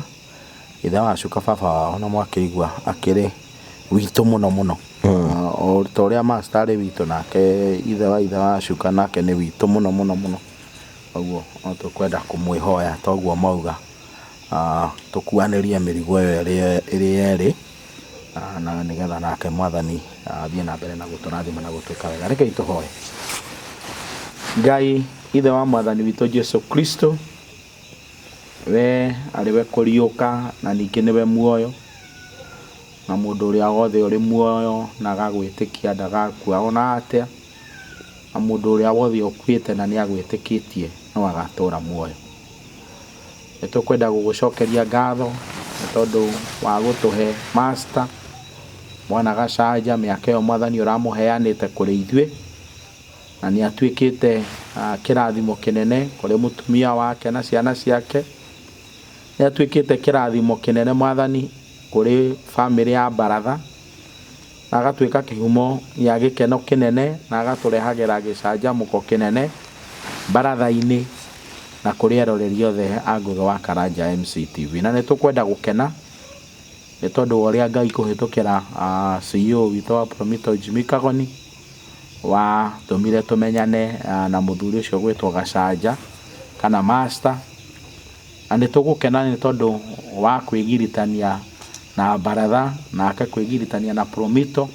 Ithe wa Cuka baba wao na mwakĩigua akĩrĩ witũ mũno mũno. O ta ũrĩa master arĩ witũ nake ithe wa Cuka nake nĩ witũ mũno mũno mũno. Koguo no tũkwenda kũmwĩhoya toguo mauga tũkuanĩrie mĩrigo ĩyo ĩrĩ yerĩ na nĩgetha nake mwathani athiĩ na mbere na gũtũrathima na gũtwĩka wega. Rekei tũhoe. Ngai ithe wa mwathani witũ Jesu Kristo we arĩ we kũriũka na ningĩ nĩwe muoyo na mũndũ ũrĩa wothe ũrĩ muoyo na agagwĩtĩkia ndagakua ona atĩa na mũndũ ũrĩa wothe ũkuĩte na nĩ agwĩtĩkĩtie no agatũra muoyo. Nĩ tũkwenda gũgũcokeria ngatho nĩ tondũ wa gũtũhe master mwana Gacanja mĩaka ĩyo mwathani ũramũheanĩte kũrĩ ithuĩ na nĩ atuĩkĩte kĩrathimo kĩnene kũrĩ mũtumia wake na ciana ciake. Nĩ atuĩkĩte kĩrathimo kĩnene mwathani kũrĩ bamĩrĩ ya baratha na agatuĩka kĩhumo gĩa gĩkeno kĩnene na agatũrehagĩra gĩcanjamũko kĩnene baratha-inĩ na kũrĩ eroreri othe a Ngũgĩ wa Karanja MCTV. Na nĩ tũkwenda gũkena nĩ tondũ wa ũrĩa Ngai kũhĩtũkĩra CEO witũ wa Promito Jimmy Kagoni watũmire tũmenyane na mũthuri ũcio gwĩtwo Gacanja kana master Na nĩ tũgũkena nĩ tondũ wa kwĩgiritania na baratha nake kwĩgiritania na Promito.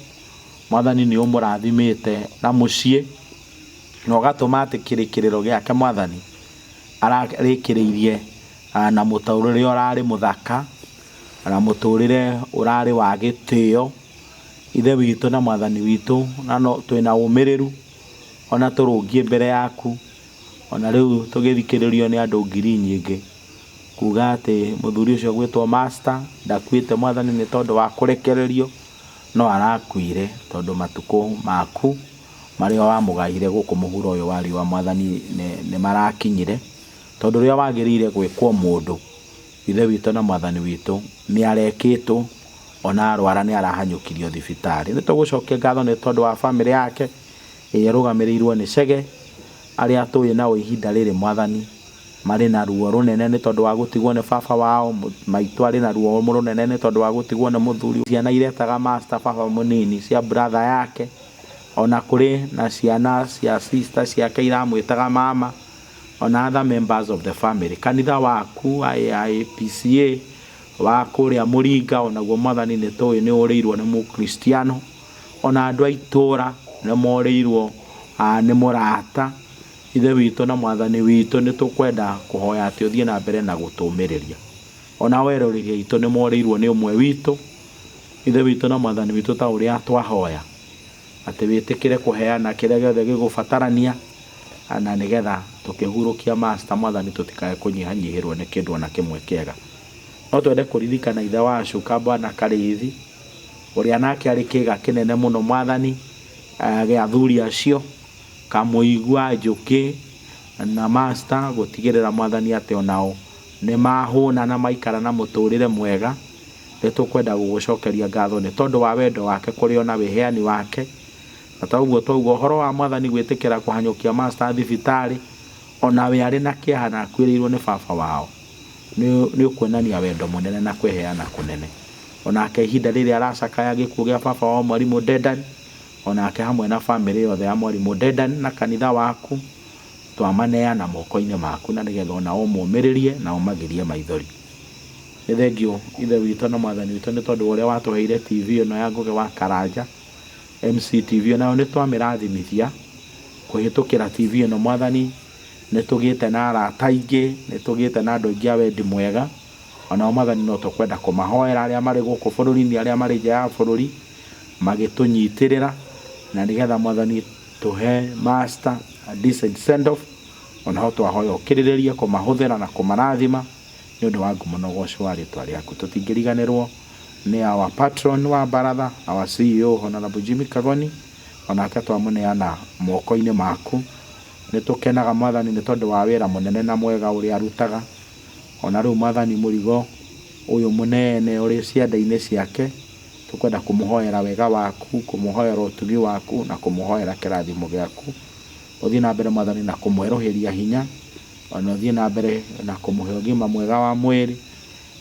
Mwathani nĩ ũmũrathimĩte na mũciĩ na ũgatũma atĩ kĩrĩkĩrĩro gĩake Mwathani ararĩkĩrĩirie na mũtũrĩre ũrarĩ mũthaka na mũtũrĩre ũrarĩ wa gĩtĩo. Ithe witũ na Mwathani witũ, na no twĩna ũmĩrĩru ona tũrũngiĩ mbere yaku, ona rĩu tũgĩthikĩrĩrio nĩ andũ ngiri nyingĩ kuga atĩ mũthuri ũcio gwĩtwo Master ndakuĩte Mwathani nĩ tondũ wa kũrekererio, no arakuire tondũ matukũ maku marĩa wamũgaire gũkũ mũhuro ũyũ wa riũa Mwathani nĩ marakinyire, tondũ ũrĩa wagĩrĩire gwĩkwo mũndũ, Ithe witũ na Mwathani witũ nĩ arekĩtwo, ona arwara nĩ arahanyũkirio thibitarĩ. Nĩ tũgũcokia ngatho nĩ tondũ wa bamĩrĩ yake ĩrĩa ĩrũgamĩrĩirwo nĩ Chege, arĩa tũĩ nao ihinda rĩrĩ Mwathani marĩ na ruo rũnene nĩ tondũ wa gũtigwo nĩ baba wao, maitũ arĩ na ruo rũnene nĩ tondũ wa gũtigwo nĩ mũthuri, ciana iretaga Master baba mũnini cia brother yake, ona kũrĩ na ciana cia sister ciake iramwĩtaga mama, ona other members of the family. Kanitha waku AIPCA wa kũrĩa Mũringa onaguo Mwathani nĩ tũĩ nĩ ũrĩirwo nĩ mũkristiano, ona andũ a itũra nĩ morĩirwo nĩ mũrata. Ithe witũ na Mwathani witũ nĩ tũkwenda kũhoya atĩ ũthiĩ na mbere na gũtũmĩrĩria. Ona werũrĩria itũ nĩ morĩirwo nĩ ũmwe witũ. Ithe witũ na Mwathani witũ ta ũrĩa twahoya atĩ wĩtĩkĩre kũheana kĩrĩa gĩothe gĩgũbatarania na nĩgetha tũkĩhurũkia Master Mwathani tũtikae kũnyihanyihĩrwo nĩ kĩndũ ona kĩmwe kĩega. No twende kũririkana ithe wa Shuka Bwana Karĩithi ũrĩa nake arĩ kĩga kĩnene mũno Mwathani gĩa athuri acio kamũigua njũkĩ na Master gũtigĩrĩra Mwathani atĩ onao nĩ mahũna na maikara na mũtũrĩre mwega. Nĩ tũkwenda gũgũcokeria ngatho nĩ tondũ wa wendo wake kũrĩ ona wĩheani wake, na ta ũguo twauga ũhoro wa Mwathani gwĩtĩkĩra kũhanyũkia Master thibitarĩ ona we arĩ na kĩeha na akuĩrĩirwo nĩ baba wao, nĩ ũkuonania wendo mũnene na kwĩheana kũnene. Onake ihinda rĩrĩa aracakaya gĩkuũ gĩa baba wao Mwarimũ Dedan, onake hamwe na bamĩrĩ yothe ya Mwarimũ Dedan na kanitha waku twamaneana moko-inĩ maku na nĩgetha onao ũmomĩrĩrie na ũmagirie maithori. Nĩ thengio Ithe witũ na Mwathani witũ nĩ tondũ ũrĩa watũheire TV ĩno ya Ngũgĩ wa Karanja MCTV, nayo nĩ twamĩrathimithia kũhĩtũkĩra TV ĩno Mwathani. Nĩ tũgĩte na arata aingĩ, nĩ tũgĩte na andũ aingĩ a wendi mwega, onao Mwathani no tũkwenda kũmahoera arĩa marĩ gũkũ bũrũri-inĩ, arĩa marĩ nja ya bũrũri magĩtũnyitĩrĩra, na nĩgetha Mwathani tũhe Master a decent send off. Onaho twahoya ũkĩrĩrĩrie kũmahũthĩra na kũmarathima nĩ ũndũ wa ngumo na ũgoco wa rĩtwa rĩaku. Tũtingĩriganĩrwo nĩ our patron wa baratha, our CEO Honorable Jimmy Kagoni, onake twamũneana moko-inĩ maku. Nĩ tũkenaga Mwathani nĩ tondũ wa wĩra mũnene na mwega ũrĩa arutaga. Ona rĩu Mwathani mũrigo ũyũ mũnene ũrĩ ciande-inĩ ciake, tũkwenda kũmũhoera wega waku, kũmũhoera ũtugi waku na kũmũhoera kĩrathimo gĩaku. Ũthiĩ na mbere Mwathani na kũmwerũhĩria hinya, ona ũthiĩ na mbere na kũmũhe ũgima mwega wa mwĩrĩ,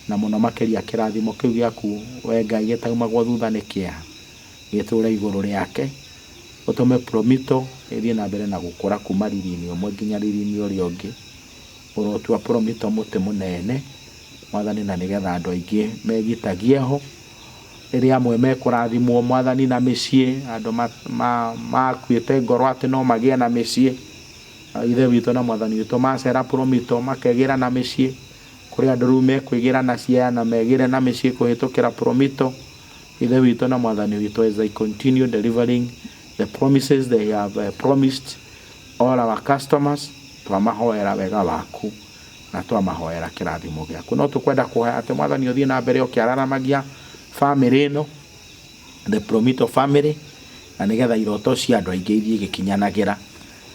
na mũno makĩria kĩrathimo kĩu gĩaku we Ngai gĩtaumagwo thutha nĩ kĩeha gĩtũre igũrũ rĩake. Ũtũme Promito ĩthiĩ na mbere na gũkũra kuma riri-inĩ ũmwe nginya riri-inĩ ũrĩa ũngĩ. Ũrotua Promito mũtĩ mũnene Mwathani, na nĩgetha andũ aingĩ megitagie ho. Rĩrĩa amwe mekũrathimwo Mwathani na mĩciĩ, andũ makuĩte ngoro atĩ no magĩe na mĩciĩ, Ithe witũ na Mwathani witũ macera Promito makegĩra na mĩciĩ. Kũrĩ andũ rĩu mekwĩgĩra na ciea na megĩre na mĩciĩ kũhĩtũkĩra Promito. Ithe witũ na Mwathani witũ, as they continue delivering the promises they have promised all our customers, twamahoera wega waku na twamahoera kĩrathimo gĩaku. No tũkwenda kũhoya atĩ Mwathani ũthiĩ na mbere ũkĩararamagia family ĩno, the Promito family, na nĩgetha iroto cia andũ aingĩ ithiĩ igĩkinyanagĩra.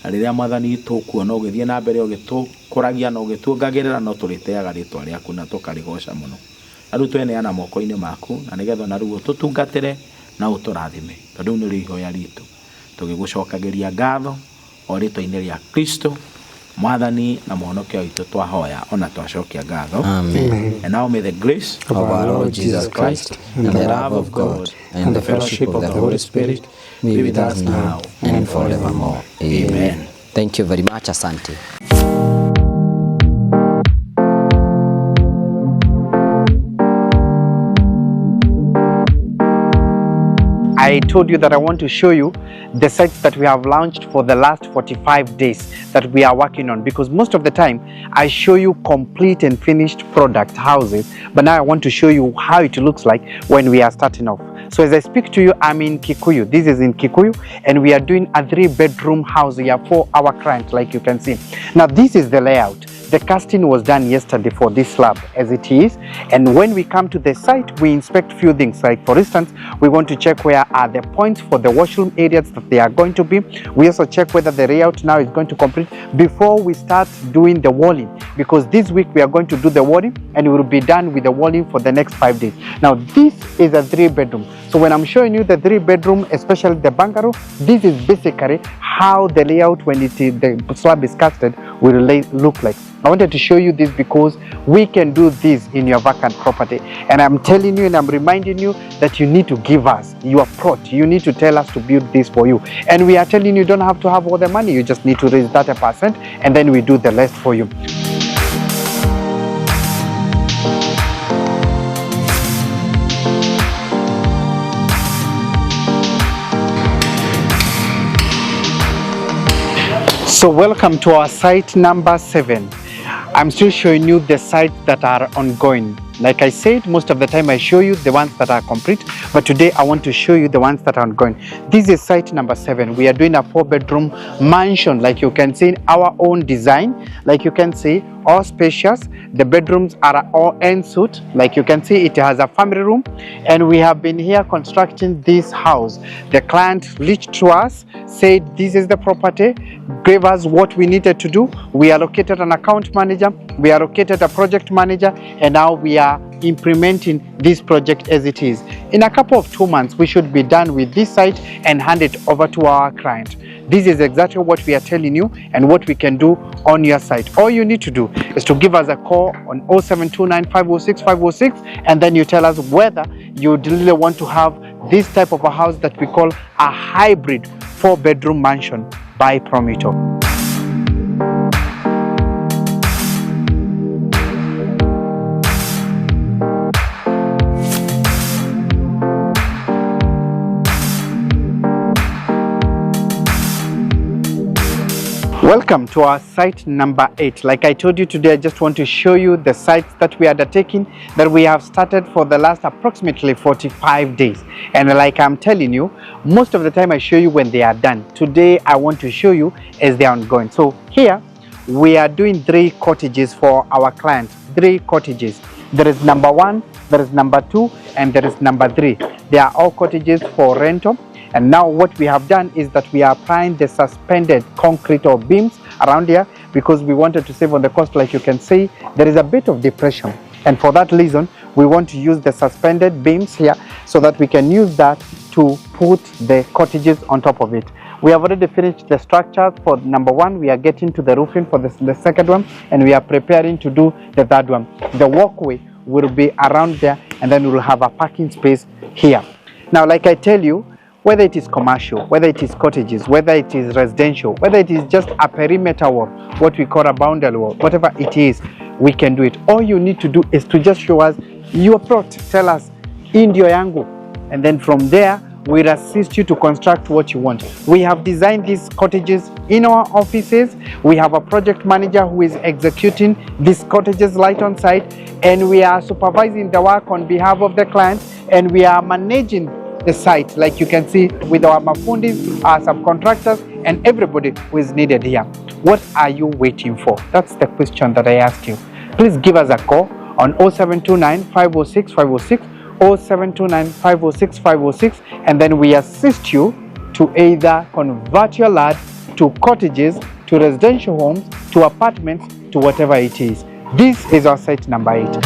Na rĩrĩa Mwathani tũkuona ũgĩthiĩ na mbere ũgĩtũkũragia na ũgĩtuongagĩrĩra, no tũrĩtĩaga rĩtwa rĩaku na tũkarĩgoca mũno. Na rĩu tweneana moko-inĩ maku, na nĩgetha ona rĩu ũtũtungatĩre na ũtũrathime, tondũ rĩu nĩrĩo ihoya ritũ tũgĩgũcokagĩria ngatho o rĩtwa-inĩ rĩa Kristo Mwathani na Mũhonokia witũ twahoya ona twacokia ngatho.
Amen.
And now may the grace
of our Lord Jesus Christ and the love of God and the fellowship of the Holy Spirit be with us now and forevermore. Amen. Thank you very much. Asante.
I told you that I want to show you the sites that we have launched for the last 45 days that we are working on, because most of the time I show you complete and finished product houses, but now I want to show you how it looks like when we are starting off. So as I speak to you, I'm in Kikuyu. This is in Kikuyu, and we are doing a 3-bedroom house here for our client, like you can see. Now this is the layout. The casting was done yesterday for this slab as it is, and when we come to the site, we inspect few things. Like for instance, we want to check where are the points for the washroom areas that they are going to be. We also check whether the layout now is going to complete before we start doing the walling, because this week we are going to do the walling and we will be done with the walling for the next 5 days. Now this is a 3-bedroom. So when I'm showing you the 3-bedroom, especially the bungalow, this is basically how the layout when it is, the slab is casted, will look like. I wanted to show you this because we can do this in your vacant property. And I'm telling you and I'm reminding you that you need to give us your plot. You need to tell us to build this for you. And we are telling you, you don't have to have all the money. You just need to raise 30% and then we do the rest for you. So welcome to our site number 7. I'm still showing you the sites that are ongoing. Like I said, most of the time I show you the ones that are complete, but today I want to show you the ones that are ongoing. This is site number 7. We are doing a 4-bedroom mansion, like you can see, in our own design. Like you can see, all spacious. The bedrooms are all en suite. Like you can see, it has a family room, and we have been here constructing this house. The client reached to us, said this is the property, gave us what we needed to do. We allocated an account manager, we allocated a project manager, and now we are implementing this project as it is. In a couple of 2 months, we should be done with this site and hand it over to our client. This is exactly what we are telling you and what we can do on your site. All you need to do is to give us a call on 0729 506 506, and then you tell us whether you really want to have this type of a house that we call a hybrid 4-bedroom mansion by Promito. Welcome to our site number 8. Like I told you today, I just want to show you the sites that we are undertaking, that we have started for the last approximately 45 days. And like I'm telling you, most of the time I show you when they are done. Today, I want to show you as they are ongoing. So here, we are doing 3 cottages for our clients. 3 cottages. There is number 1, there is number 2, and there is number 3. They are all cottages for rental. And now what we have done is that we are applying the suspended concrete or beams around here because we wanted to save on the cost. Like you can see, there is a bit of depression. And for that reason, we want to use the suspended beams here so that we can use that to put the cottages on top of it. We have already finished the structure for number 1. We are getting to the roofing for the second one, and we are preparing to do the third one. The walkway will be around there, and then we will have a parking space here. Now, like I tell you, whether it is commercial, whether it is cottages, whether it is residential, whether it is just a perimeter wall, what we call a boundary wall, whatever it is, we can do it. All you need to do is to just show us your plot. Tell us, indio yangu. And then from there, we'll assist you to construct what you want. We have designed these cottages in our offices. We have a project manager who is executing these cottages right on site, and we are supervising the work on behalf of the client, and we are managing the site, like you can see, with our mafundis, our subcontractors, and everybody who is needed here. What are you waiting for? That's the question that I ask you. Please give us a call on 0729 506 506, 0729 506 506, and then we assist you to either convert your land to cottages, to residential homes, to apartments, to whatever it is. This is our site number 8.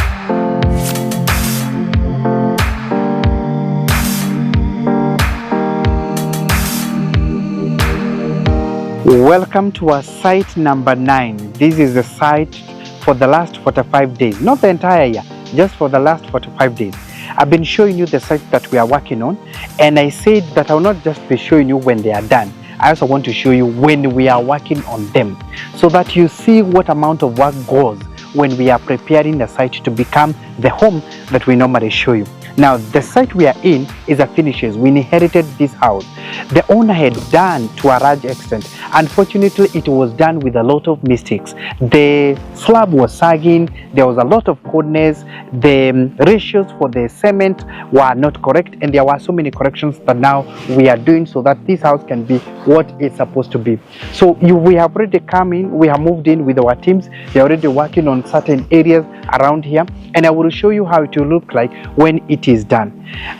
Welcome to our site number 9. This is the site for the last 45 days, not the entire year, just for the last 45 days. I've been showing you the site that we are working on, and I said that I will not just be showing you when they are done. I also want to show you when we are working on them, so that you see what amount of work goes when we are preparing the site to become the home that we normally show you. Now, the site we are in is a finishes. We inherited this house. The owner had done to a large extent. Unfortunately, it was done with a lot of mistakes. The slab was sagging, there was a lot of coldness, the ratios for the cement were not correct, and there were so many corrections that now we are doing so that this house can be what it's supposed to be. So we have already come in, we have moved in with our teams. They're already working on certain areas around here, and I will show you how it will look like when it is done.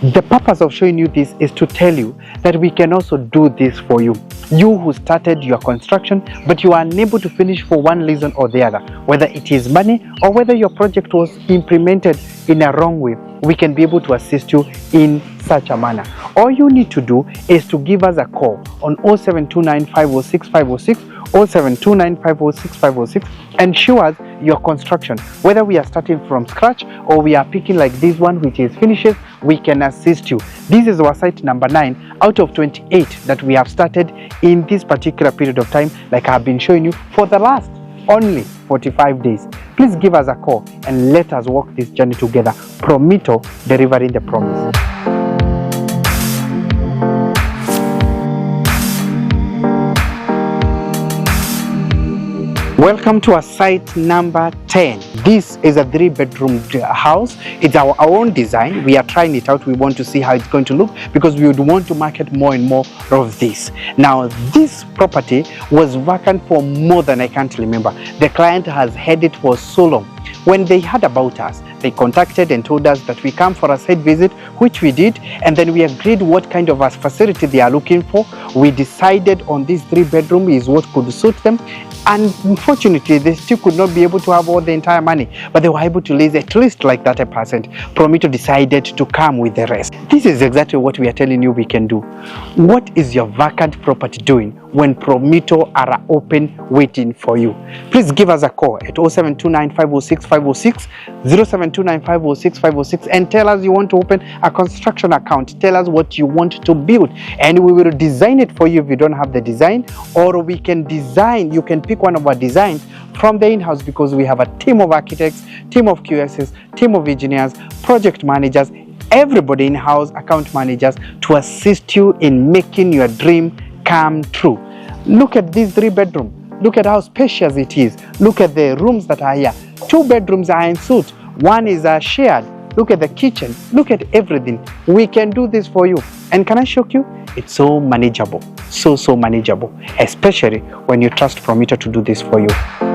The purpose of showing you this is to tell you that we can also do this for you. You who started your construction but you are unable to finish for one reason or the other, whether it is money or whether your project was implemented in a wrong way, we can be able to assist you in such a manner. All you need to do is to give us a call on 0729 506 506, 0729 506 506, and show us your construction. Whether we are starting from scratch or we are picking like this one, which is finishes, we can assist you. This is our site number 9 out of 28 that we have started in this particular period of time, like I've been showing you for the last only 45 days. Please give us a call and let us walk this journey together. Promito, delivering the promise. Welcome to our site number 10. This is a 3-bedroom house. It's our own design. We are trying it out. We want to see how it's going to look because we would want to market more and more of this. Now, this property was vacant for more than I can't remember. The client has had it for so long. When they heard about us, they contacted and told us that we come for a site visit, which we did, and then we agreed what kind of a facility they are looking for. We decided on this 3-bedroom is what could suit them. And unfortunately, they still could not be able to have all the entire money, but they were able to raise at least like 30%. Promito decided to come with the rest. This is exactly what we are telling you we can do. What is your vacant property doing when Promito are open waiting for you? Please give us a call at 0729 506 506, 0729 506 506, and tell us you want to open a construction account. Tell us what you want to build, and we will design it for you if you don't have the design, or we can design, you can pick one of our designs from the in-house, because we have a team of architects, team of QSs, team of engineers, project managers, everybody in-house, account managers, to assist you in making your dream come true. Look at this 3-bedroom. Look at how spacious it is. Look at the rooms that are here. 2 bedrooms are en suite. 1 is shared. Look at the kitchen. Look at everything. We can do this for you. And can I shock you? It's so manageable. So manageable. Especially when you trust Promito to do this for you.